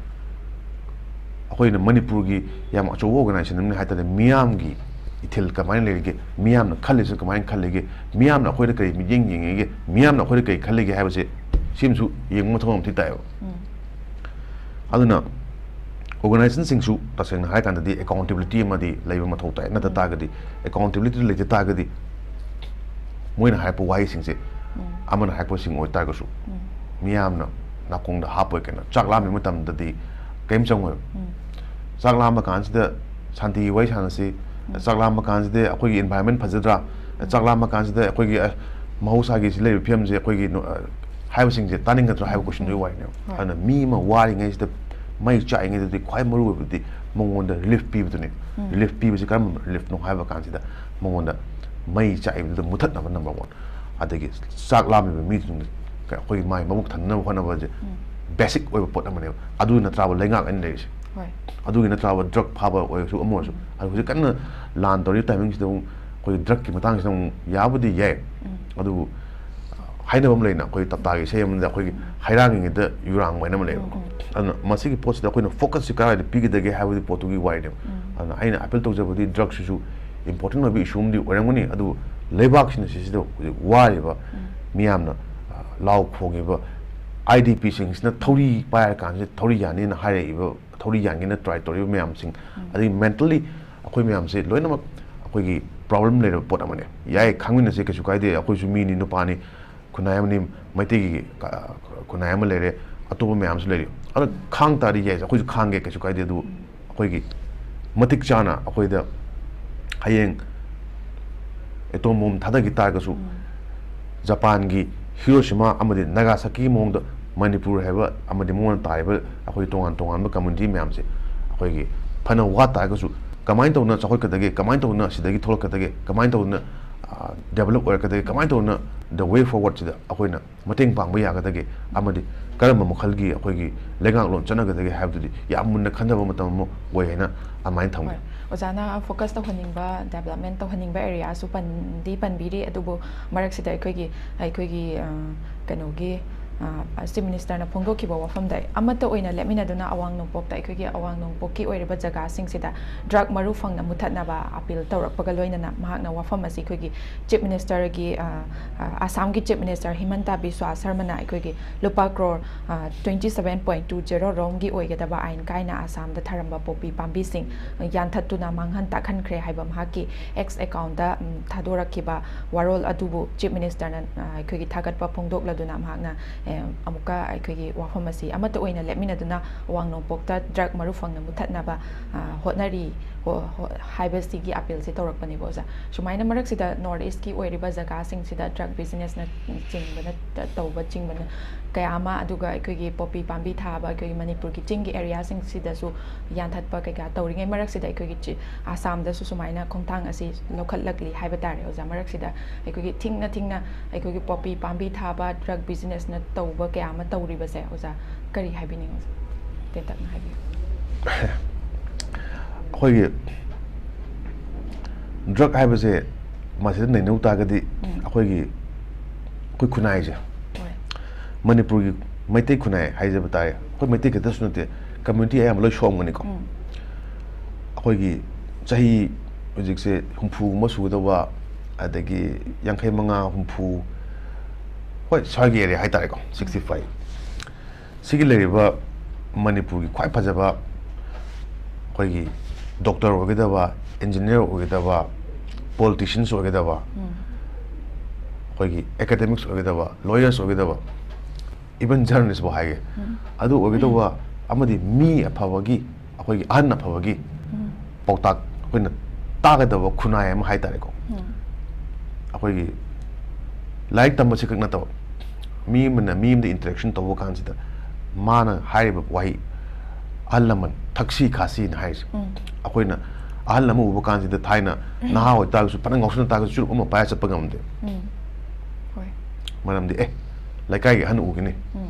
ꯑꯩꯈꯣꯏꯅ ꯃꯅꯤꯄꯨꯔꯒꯤ ꯌꯥꯝ ꯑꯆꯧꯕ ꯑꯣꯔꯒꯅꯥꯏꯖꯦꯁꯟ ꯑꯃꯅꯤ ꯍꯥꯏ ꯇꯥꯔꯗꯤ, ꯃꯤꯌꯥꯝꯒꯤ ꯏꯊꯤꯜ ꯀꯃꯥꯏꯅ ꯂꯩꯔꯤꯒꯦ, ꯃꯤꯌꯥꯝꯅ ꯈꯜꯂꯤꯁꯤꯅ ꯀꯃꯥꯏꯅ ꯈꯜꯂꯤꯒꯦ, ꯃꯤꯌꯥꯝꯅ ꯑꯩꯈꯣꯏꯗ ꯀꯔꯤ ꯃꯤꯠꯌꯦꯡ ꯌꯦꯡꯉꯤꯒꯦ, ꯃꯤꯌꯥꯝꯅ ꯑꯩꯈꯣꯏꯗ ꯀꯔꯤ ꯈꯜꯂꯤꯒꯦ ꯍꯥꯏꯕꯁꯦ, ꯁꯤꯃꯁꯨ ꯌꯦꯡꯕ ꯃꯊꯧ ꯌꯥꯝ ꯊꯤ ꯇꯥꯏꯌꯦꯕ꯫ ꯎꯝ꯫ ꯑꯗꯨꯅ ꯑꯣꯔꯒꯅꯥꯏꯖꯦꯁꯟꯁꯤꯡꯁꯨ ꯇꯁꯦꯡꯅ ꯍꯥꯏꯔꯀꯥꯟꯗꯗꯤ ꯑꯦꯀꯥꯎꯟꯇꯦꯕꯤꯂꯤꯇꯤ ꯑꯃꯗꯤ ꯂꯩꯕ ꯃꯊꯧ ꯇꯥꯏ꯫ ꯅꯠꯇ ꯎꯝ꯫ ꯇꯥꯔꯒꯗꯤ, ꯑꯦꯀꯥꯎꯟꯇꯦꯕꯤꯂꯤꯇꯤ ꯂꯩꯇ ꯇꯥꯔꯒꯗꯤ, ꯃꯣꯏꯅ ꯍꯥꯏꯔꯛꯄ ꯋꯥꯍꯩꯁꯤꯡꯁꯦ, ꯎꯝ꯫ ꯑꯃꯅ ꯍꯥꯏꯔꯛꯄꯁꯤꯡ ꯑꯣꯏꯇꯥꯔꯒꯁꯨ, ꯎꯝ꯫ ꯃꯤꯌꯥꯝꯅ ꯅꯥꯀꯣꯡꯗ ꯍꯥꯞꯄꯣꯏ ꯀꯩꯅꯣ꯫ ꯆꯥꯛ ꯂꯥꯝꯃꯤ ꯃꯇꯝꯗꯗꯤ ꯀꯔꯤꯝ ꯆꯪꯉꯣꯏꯕ꯫ ꯎꯝ꯫ ꯆꯥꯛ ꯂꯥꯝꯕ ꯀꯥꯟꯁꯤꯗ ꯁꯥꯟꯇꯤꯒꯤ ꯋꯥꯔꯤ ꯁꯥꯟꯅꯁꯤ, ꯎꯝ꯫ ꯆꯥꯛ ꯂꯥꯝꯕ ꯀꯥꯟꯁꯤꯗ ꯑꯩꯈꯣꯏꯒꯤ ꯏꯟꯚꯥꯏꯔꯣꯟꯃꯦꯟ ꯐꯖꯗ꯭ꯔꯥ, ꯎꯝ꯫ ꯆꯥꯛ ꯂꯥꯝꯕ ꯀꯥꯟꯁꯤꯗ ꯑꯩꯈꯣꯏꯒꯤ, ꯑ, ꯃꯍꯧꯁꯥꯒꯤ ꯁꯤ ꯂꯩꯔꯤꯕ ꯐꯤꯕꯝꯁꯦ ꯑꯩꯈꯣꯏꯒꯤ ꯅꯨ-, ꯑ, ꯍꯥꯏꯕꯁꯤꯡꯁꯦ ꯇꯥꯅꯤꯡꯒꯗ꯭ꯔꯥ ꯍꯥꯏꯕ ꯀꯣꯏꯁꯟꯗꯨꯒꯤ ꯋꯥꯔꯤꯅꯦꯕ꯫ ꯍꯣꯏ꯫ ꯑꯗꯨꯅ ꯃꯤ ꯑꯃ ꯋꯥꯔꯤꯉꯩꯁꯤꯗ, ꯃꯩ ꯆꯥꯛꯏꯉꯩꯗꯗꯤ ꯈ꯭ꯋꯥꯏ ꯃꯔꯨ ꯑꯣꯏꯕꯗꯤ ꯃꯉꯣꯟꯗ ꯔꯤꯂꯤꯐ ꯄꯤꯕꯗꯨꯅꯤ꯫ ꯎꯝ꯫ ꯔꯤꯂꯤꯐ ꯄꯤꯕꯁꯤ ꯀꯔꯝꯕ ꯔꯤꯂꯤꯐꯅꯣ ꯍꯥꯏꯕ ꯀꯥꯟꯁꯤꯗ, ꯃꯉꯣꯟꯗ ꯃꯩ ꯆꯥꯛꯏꯕꯗꯨꯗ ꯃꯨꯊꯠꯅꯕ, ꯅꯝꯕꯔ ꯋꯥꯟ꯫ ꯑꯗꯒꯤ ꯆꯥꯛ ꯂꯥꯝꯃꯤꯕ ꯃꯤꯗꯨꯗ ꯑꯩꯈꯣꯏꯒꯤ ꯃꯥꯏ ꯃꯕꯨꯛ ꯊꯟꯅꯕ ꯍꯣꯠꯅꯕꯁꯦ ꯎꯝ꯫ ꯕꯦꯁꯤꯛ ꯑꯣꯏꯕ ꯄꯣꯠ ꯑꯃꯅꯦꯕ꯫ ꯑꯗꯨ ꯅꯠꯇ꯭ꯔꯕ ꯂꯩꯉꯥꯛ ꯑꯩꯅ ꯂꯩꯔꯤꯁꯦ꯫ ꯍꯣꯏ꯫ ꯑꯗꯨꯒꯤ ꯅꯠꯇ꯭ꯔꯕ ꯗ꯭ꯔꯒ ꯐꯥꯕ ꯑꯣꯏꯔꯁꯨ, ꯑꯃ ꯑꯣꯏꯔꯁꯨ꯫ ꯎꯝ꯫ ꯑꯗꯨ ꯍꯧꯖꯤꯛ ꯀꯟꯅ ꯂꯥꯟ ꯇꯧꯔꯤꯕ ꯇꯥꯏꯃꯤꯡꯁꯤꯗ ꯑꯃꯨꯛ ꯑꯩꯈꯣꯏꯒꯤ ꯗ꯭ꯔꯒꯀꯤ ꯃꯇꯥꯡꯁꯤꯗ ꯑꯃꯨꯛ ꯌꯥꯕꯨꯗꯤ ꯌꯥꯏ, ꯎꯝ꯫ ꯑꯗꯨꯕꯨ ꯍꯥꯏꯅꯕ ꯑꯃ ꯂꯩꯅ, ꯑꯩꯈꯣꯏ ꯇꯞꯇꯥꯒꯤ ꯏꯁꯩ ꯑꯃꯗ ꯑꯩꯈꯣꯏꯒꯤ ꯍꯩꯔꯥꯡꯉꯤꯉꯩꯗ ꯌꯨꯔꯥꯡꯕ ꯍꯥꯏꯅ ꯑꯃ ꯂꯩꯌꯦꯕ꯫ ꯑꯗꯨꯅ ꯃꯁꯤꯒꯤ ꯄꯣꯠꯁꯤꯗ ꯑꯩꯈꯣꯏꯅ ꯐꯣꯀꯁꯁꯤ ꯀꯗꯥꯏꯗ ꯄꯤꯒꯗꯒꯦ ꯍꯥꯏꯕꯒꯤ ꯄꯣꯠꯇꯨꯒꯤ ꯋꯥꯔꯤꯅꯦꯕ꯫ ꯑꯗꯨꯅ ꯑꯩꯅ ꯑꯄꯤꯜ ꯇꯧꯖꯕꯗꯤ ꯗ꯭ꯔꯛꯁꯤꯁꯨ ꯏꯝꯄꯣꯔꯇꯦꯟ ꯑꯣꯏꯕ ꯏꯁꯨ ꯑꯃꯗꯤ ꯑꯣꯏꯔꯝꯒꯅꯤ, ꯑꯗꯨꯕꯨ ꯂꯩꯕꯥꯛꯁꯤꯅ ꯁꯤꯁꯤꯗ ꯍꯧꯖꯤꯛ ꯋꯥꯔꯤꯕ ꯃꯤꯌꯥꯝꯅ, ꯑ, ꯂꯥꯎ ꯈꯣꯡꯉꯤꯕ ꯑꯥꯏ ꯗꯤ ꯄꯤꯁꯤꯡꯁꯤꯅ ꯊꯧꯔꯤ ꯄꯥꯏꯔꯀꯥꯟꯁꯤꯗ ꯊꯧꯔꯤ ꯌꯥꯅꯤꯅ ꯍꯥꯏꯔꯛꯏꯕ, ꯊꯧꯔꯤ ꯌꯥꯟꯒꯦꯅ ꯇ꯭ꯔꯥꯏ ꯇꯧꯔꯤꯕ ꯃꯌꯥꯝꯁꯤꯡ, ꯑꯗꯒꯤ ꯃꯦꯟꯇꯦꯜꯂꯤ ꯑꯩꯈꯣꯏ ꯃꯌꯥꯝꯁꯦ ꯂꯣꯏꯅꯃꯛ ꯑꯩꯈꯣꯏꯒꯤ ꯄ꯭ꯔꯣꯕ꯭ꯂꯦꯝ ꯂꯩꯔꯕ ꯄꯣꯠ ꯑꯃꯅꯦ꯫ ꯌꯥꯏ, ꯈꯪꯃꯤꯟꯅꯁꯦ, ꯀꯩꯁꯨ ꯀꯥꯏꯗꯦ, ꯑꯩꯈꯣꯏꯁꯨ ꯃꯤꯅꯤ, ꯅꯨꯄꯥꯅꯤ, ꯈꯨꯟꯅꯥꯏ ꯑꯃꯅꯤ, ꯃꯩꯇꯩꯒꯤ ꯀ-, ꯈꯨꯟꯅꯥꯏ ꯑꯃ ꯂꯩꯔꯦ, ꯑꯇꯣꯞꯄ ꯃꯌꯥꯝꯁꯨ ꯂꯩꯔꯤ꯫ ꯑꯗꯣ ꯈꯥꯡ ꯇꯥꯔꯗꯤ ꯌꯥꯏ, ꯑꯩꯈꯣꯏꯁꯨ ꯈꯥꯡꯒꯦ, ꯀꯩꯁꯨ ꯀꯥꯏꯗꯦ꯫ ꯑꯗꯨꯕꯨ ꯑꯩꯈꯣꯏꯒꯤ ꯃꯇꯤꯛ ꯆꯥꯅ ꯑꯩꯈꯣꯏꯗ ꯍꯌꯦꯡ ꯑꯦꯇꯣꯝ ꯕꯣꯝ ꯊꯥꯗꯈꯤ ꯇꯥꯔꯒꯁꯨ, ꯖꯄꯥꯟꯒꯤ ꯍꯤꯔꯣꯁꯤꯃꯥ ꯑꯃꯗꯤ ꯅꯥꯒꯥꯁꯥꯀꯤꯒꯤ ꯃꯑꯣꯡꯗ ꯃꯅꯤꯄꯨꯔ ꯍꯥꯏꯕ ꯑꯃꯗꯤ ꯃꯉꯣꯟꯗ ꯇꯥꯔꯤꯕ ꯑꯩꯈꯣꯏ ꯇꯣꯉꯥꯟ ꯇꯣꯉꯥꯟꯕ ꯀꯝꯃ꯭ꯌꯨꯅꯤꯇꯤ ꯃꯌꯥꯝꯁꯦ ꯑꯩꯈꯣꯏꯒꯤ ꯐꯅ ꯋꯥ ꯇꯥꯔꯒꯁꯨ, ꯀꯃꯥꯏꯅ ꯇꯧꯗꯅ ꯆꯥꯎꯈꯠꯀꯗꯒꯦ, ꯀꯃꯥꯏꯅ ꯇꯧꯗꯅ ꯁꯤꯗꯒꯤ ꯊꯣꯛꯂꯛꯀꯗꯒꯦ, ꯀꯃꯥꯏꯅ ꯇꯧꯗꯅ, ꯑ, ꯗꯦꯕꯂꯞ ꯑꯣꯏꯔꯛꯀꯗꯒꯦ, ꯀꯃꯥꯏꯅ ꯇꯧꯗꯅ the way forwardꯁꯤꯗ ꯑꯩꯈꯣꯏꯅ ꯃꯇꯦꯡ ꯄꯥꯡꯕ ꯌꯥꯒꯗꯒꯦ ꯑꯃꯗꯤ ꯀꯔꯝꯕ ꯃꯈꯜꯒꯤ ꯑꯩꯈꯣꯏꯒꯤ ꯂꯩꯉꯥꯛꯂꯣꯟ ꯆꯠꯅꯒꯗꯒꯦ ꯍꯥꯏꯕꯗꯨꯗꯤ ꯌꯥꯝ ꯃꯨꯟꯅ ꯈꯟꯊꯕ ꯃꯇꯝ ꯑꯃ ꯑꯣꯏ ꯍꯥꯏꯅ ꯑꯗꯨꯃꯥꯏꯅ ꯊꯝꯒꯦ꯫ ꯍꯣꯏ꯫ ꯑꯣꯖꯥꯅ ꯐꯣꯀꯁ ꯇꯧꯍꯟꯅꯤꯡꯕ, ꯗꯦꯕꯂꯞꯃꯦꯟ ꯇꯧꯍꯟꯅꯤꯡꯕ ꯑꯦꯔꯤꯌꯥꯁꯨ ꯄꯟꯗꯤ ꯄꯟꯕꯤꯔꯤ, ꯑꯗꯨꯕꯨ ꯃꯔꯛꯁꯤꯗ ꯑꯩꯈꯣꯏꯒꯤ, ꯑꯩꯈꯣꯏꯒꯤ, ꯑ, ꯀꯩꯅꯣꯒꯤ, ꯑ, ꯆꯤꯐ ꯃꯤꯅꯤꯁꯇꯔꯅ ꯐꯣꯡꯗꯣꯛꯈꯤꯕ ꯋꯥꯐꯝꯗ ꯑꯃꯠꯇ ꯑꯣꯏꯅ ꯂꯦꯞꯃꯤꯟꯅꯗꯨꯅ ꯑꯋꯥꯡ ꯅꯣꯡꯄꯣꯛꯇ, ꯑꯩꯈꯣꯏꯒꯤ ꯑꯋꯥꯡ ꯅꯣꯡꯄꯣꯛꯀꯤ ꯑꯣꯏꯔꯤꯕ ꯖꯒꯥꯁꯤꯡꯁꯤꯗ ꯗ꯭ꯔꯒ ꯃꯔꯨ ꯐꯪꯅ ꯃꯨꯊꯠꯅꯕ ꯑꯄꯤꯜ ꯇꯧꯔꯛꯄꯒ ꯂꯣꯏꯅꯅ ꯃꯍꯥꯛꯅ ꯋꯥꯐꯝ ꯑꯁꯤ ꯑꯩꯈꯣꯏꯒꯤ ꯆꯤꯐ ꯃꯤꯅꯤꯁꯇꯔꯒꯤ, ꯑ, ꯑ, ꯑꯁꯥꯝꯒꯤ ꯆꯤꯐ ꯃꯤꯅꯤꯁꯇꯔ ꯍꯤꯃꯟꯇ ꯕꯤꯁ꯭ꯋꯥ ꯁꯔꯃꯅ ꯑꯩꯈꯣꯏꯒꯤ ꯂꯨꯄꯥ ꯀ꯭ꯔꯣꯔ, ꯑ, twenty seven point two zero ꯔꯣꯝꯒꯤ ꯑꯣꯏꯒꯗꯕ ꯑꯥꯏꯟ ꯀꯥꯏꯅ ꯑꯁꯥꯝꯗ ꯊꯥꯔꯝꯕ ꯄꯣꯄꯤ ꯄꯥꯝꯕꯤꯁꯤꯡ ꯌꯥꯟꯊꯠꯇꯨꯅ ꯃꯥꯡꯍꯟ ꯇꯥꯛꯍꯟꯈ꯭ꯔꯦ ꯍꯥꯏꯕ ꯃꯍꯥꯛꯀꯤ ꯑꯦꯛꯁ ꯑꯦꯀꯥꯎꯟꯗ, ꯎꯝ, ꯊꯥꯗꯣꯔꯛꯈꯤꯕ ꯋꯥꯔꯣꯜ ꯑꯗꯨꯕꯨ ꯆꯤꯐ ꯃꯤꯅꯤꯁꯇꯔꯅ, ꯑ, ꯑꯩꯈꯣꯏꯒꯤ ꯊꯥꯒꯠꯄ ꯐꯣꯡꯗꯣꯛꯂꯗꯨꯅ ꯃꯍꯥꯛꯅ, ꯑꯦ, ꯑꯃꯨꯛꯀ ꯑꯩꯈꯣꯏꯒꯤ ꯋꯥꯐꯝ ꯑꯁꯤ ꯑꯃꯠꯇ ꯑꯣꯏꯅ ꯂꯦꯞꯃꯤꯟꯅꯗꯨꯅ ꯑꯋꯥꯡ ꯅꯣꯡꯄꯣꯛꯇ ꯗ꯭ꯔꯒ ꯃꯔꯨ ꯐꯪꯅ ꯃꯨꯊꯠꯅꯕ, ꯑ, ꯍꯣꯠꯅꯔꯤ, ꯍꯣ-, ꯍꯣ-, ꯍꯥꯏꯕꯁꯤꯒꯤ ꯑꯄꯤꯜꯁꯤ ꯇꯧꯔꯛꯄꯅꯦꯕ, ꯑꯣꯖꯥ꯫ ꯁꯨꯃꯥꯏꯅ ꯃꯔꯛꯁꯤꯗ ꯅꯣꯔꯠ ꯏꯁꯀꯤ ꯑꯣꯏꯔꯤꯕ ꯖꯒꯥꯁꯤꯡꯁꯤꯗ ꯗ꯭ꯔꯒ ꯕꯤꯖꯤꯅꯦꯁꯅ ꯆꯤꯡꯕꯅ ꯇ-, ꯇꯧꯕ ꯆꯤꯡꯕꯅ ꯀꯌꯥ ꯑꯃ, ꯑꯗꯨꯒ ꯑꯩꯈꯣꯏꯒꯤ ꯄꯣꯄꯤ ꯄꯥꯝꯕꯤ ꯊꯥꯕ ꯑꯩꯈꯣꯏꯒꯤ ꯃꯅꯤꯄꯨꯔꯒꯤ ꯆꯤꯡꯒꯤ ꯑꯦꯔꯤꯌꯥꯁꯤꯡꯁꯤꯗꯁꯨ ꯌꯥꯟꯊꯠꯄ ꯀꯩꯀꯥ ꯇꯧꯔꯤꯉꯩ ꯃꯔꯛꯁꯤꯗ ꯑꯩꯈꯣꯏꯒꯤ ꯆꯤ-, ꯑꯁꯥꯝꯗꯁꯨ ꯁꯨꯃꯥꯏꯅ ꯈꯣꯡꯊꯥꯡ ꯑꯁꯤ ꯂꯧꯈꯠꯂꯛꯂꯤ ꯍꯥꯏꯕ ꯇꯥꯔꯦ, ꯑꯣꯖꯥ꯫ ꯃꯔꯛꯁꯤꯗ ꯑꯩꯈꯣꯏꯒꯤ ꯊꯤꯡꯅ ꯊꯤꯡꯅ ꯑꯩꯈꯣꯏꯒꯤ ꯄꯣꯄꯤ ꯄꯥꯝꯕꯤ ꯊꯥꯕ, ꯗ꯭ꯔꯒ ꯕꯤꯖꯤꯅꯦꯁꯅ ꯇꯧꯕ ꯀꯌꯥ ꯑꯃ ꯇꯧꯔꯤꯕꯁꯦ, ꯑꯣꯖꯥ, ꯀꯔꯤ ꯍꯥꯏꯕꯤꯅꯤꯡꯉꯤ, ꯑꯣꯖꯥ? ꯇꯦꯟꯇꯛꯅ ꯍꯥꯏꯕꯤꯌꯨ꯫ ꯑꯩꯈꯣꯏꯒꯤ ꯗ꯭ꯔꯒ ꯍꯥꯏꯕꯁꯦ ꯃꯁꯤꯗ ꯅꯩꯅꯧ ꯇꯥꯔꯒꯗꯤ, ꯑꯩꯈꯣꯏꯒꯤ ꯑꯩꯈꯣꯏ ꯈꯨꯟꯅꯥꯏꯁꯦ, ꯃꯅꯤꯄꯨꯔꯒꯤ ꯃꯩꯇꯩ ꯈꯨꯟꯅꯥꯏ ꯍꯥꯏꯖꯕ ꯇꯥꯔꯦ, ꯑꯩꯈꯣꯏ ꯃꯩꯇꯩ ꯈꯛꯇꯁꯨ ꯅꯠꯇꯦ, ꯀꯝꯃ꯭ꯌꯨꯅꯤꯇꯤ ꯑꯌꯥꯝꯕ ꯂꯣꯏ ꯁꯣꯛꯑꯝꯒꯅꯤꯀꯣ꯫ ꯑꯩꯈꯣꯏꯒꯤ ꯆꯍꯤ ꯍꯧꯖꯤꯛꯁꯦ ꯍꯨꯝꯐꯨꯒꯨꯝꯕ ꯁꯨꯒꯗꯧꯕ, ꯑꯗꯒꯤ ꯌꯥꯡꯈꯩ ꯃꯉꯥ, ꯍꯨꯝꯐꯨ, ꯍꯣꯏ, ꯁ꯭ꯋꯥꯏꯒꯤ ꯑꯦꯔꯤꯌꯥ ꯍꯥꯏꯇꯥꯔꯦꯀꯣ, ꯁꯤꯛꯁꯇꯤ ꯐꯥꯏꯚ꯫ ꯁꯤꯒꯤ ꯂꯩꯔꯤꯕ ꯃꯅꯤꯄꯨꯔꯒꯤ ꯈ꯭ꯋꯥꯏ ꯐꯖꯕ ꯑꯩꯈꯣꯏꯒꯤ ꯗꯣꯛꯇꯔ ꯑꯣꯏꯒꯗꯕ, ꯏꯟꯖꯤꯅꯤꯌꯥꯔ ꯑꯣꯏꯒꯗꯕ, ꯄꯣꯂꯤꯇꯤꯁꯤꯌꯟꯁ ꯑꯣꯏꯒꯗꯕ, ꯑꯩꯈꯣꯏꯒꯤ ꯑꯦꯀꯥꯗꯦꯃꯤꯛꯁ ꯑꯣꯏꯒꯗꯕ, ꯂꯣꯌꯔꯁ ꯑꯣꯏꯒꯗꯕ, ꯏꯚꯟ ꯖꯔꯅꯦꯂꯤꯁꯐꯥꯎ ꯍꯥꯏꯒꯦ, ꯑꯗꯨ ꯑꯣꯏꯒꯗꯧꯕ ꯑꯃꯗꯤ ꯃꯤ ꯑꯐꯕꯒꯤ, ꯑꯩꯈꯣꯏꯒꯤ ꯑꯍꯟ ꯑꯐꯕꯒꯤ ꯄꯥꯎꯇꯥꯛ ꯑꯩꯈꯣꯏꯅ ꯇꯥꯒꯗꯕ ꯈꯨꯟꯅꯥꯏ ꯑꯃ ꯍꯥꯏꯇꯥꯔꯦꯀꯣ꯫ ꯑꯩꯈꯣꯏꯒꯤ ꯂꯥꯏꯔꯤꯛ ꯇꯝꯕꯁꯤ ꯈꯛ ꯅꯠꯇꯕ, ꯃꯤ ꯑꯃꯅ ꯃꯤ ꯑꯃꯗ ꯏꯟꯇꯔꯦꯛꯁꯟ ꯇꯧꯕ ꯀꯥꯟꯁꯤꯗ ꯃꯥꯅ ꯍꯥꯏꯔꯤꯕ ꯋꯥꯍꯩ, ꯑꯍꯜ ꯂꯃꯟ ꯊꯛꯁꯤ ꯈꯥꯁꯤꯅ ꯍꯥꯏꯔꯤꯁꯦ꯫ ꯑꯩꯈꯣꯏꯅ ꯑꯍꯜ ꯑꯃ ꯎꯕ ꯀꯥꯟꯁꯤꯗ, ꯊꯥꯏꯅ ꯅꯍꯥ ꯑꯣꯏꯇꯥꯔꯒꯁꯨ, ꯐꯅ ꯉꯥꯎꯁꯟꯅ ꯇꯥꯔꯒꯁꯨ, ꯆꯨꯔꯨꯞ ꯑꯃ ꯄꯥꯏꯔ ꯆꯠꯄ ꯉꯝꯗꯦ꯫ ꯃꯔꯝꯗꯤ, ꯑꯦ, ꯂꯩꯀꯥꯏꯒꯤ ꯑꯍꯟ ꯎꯒꯅꯤ,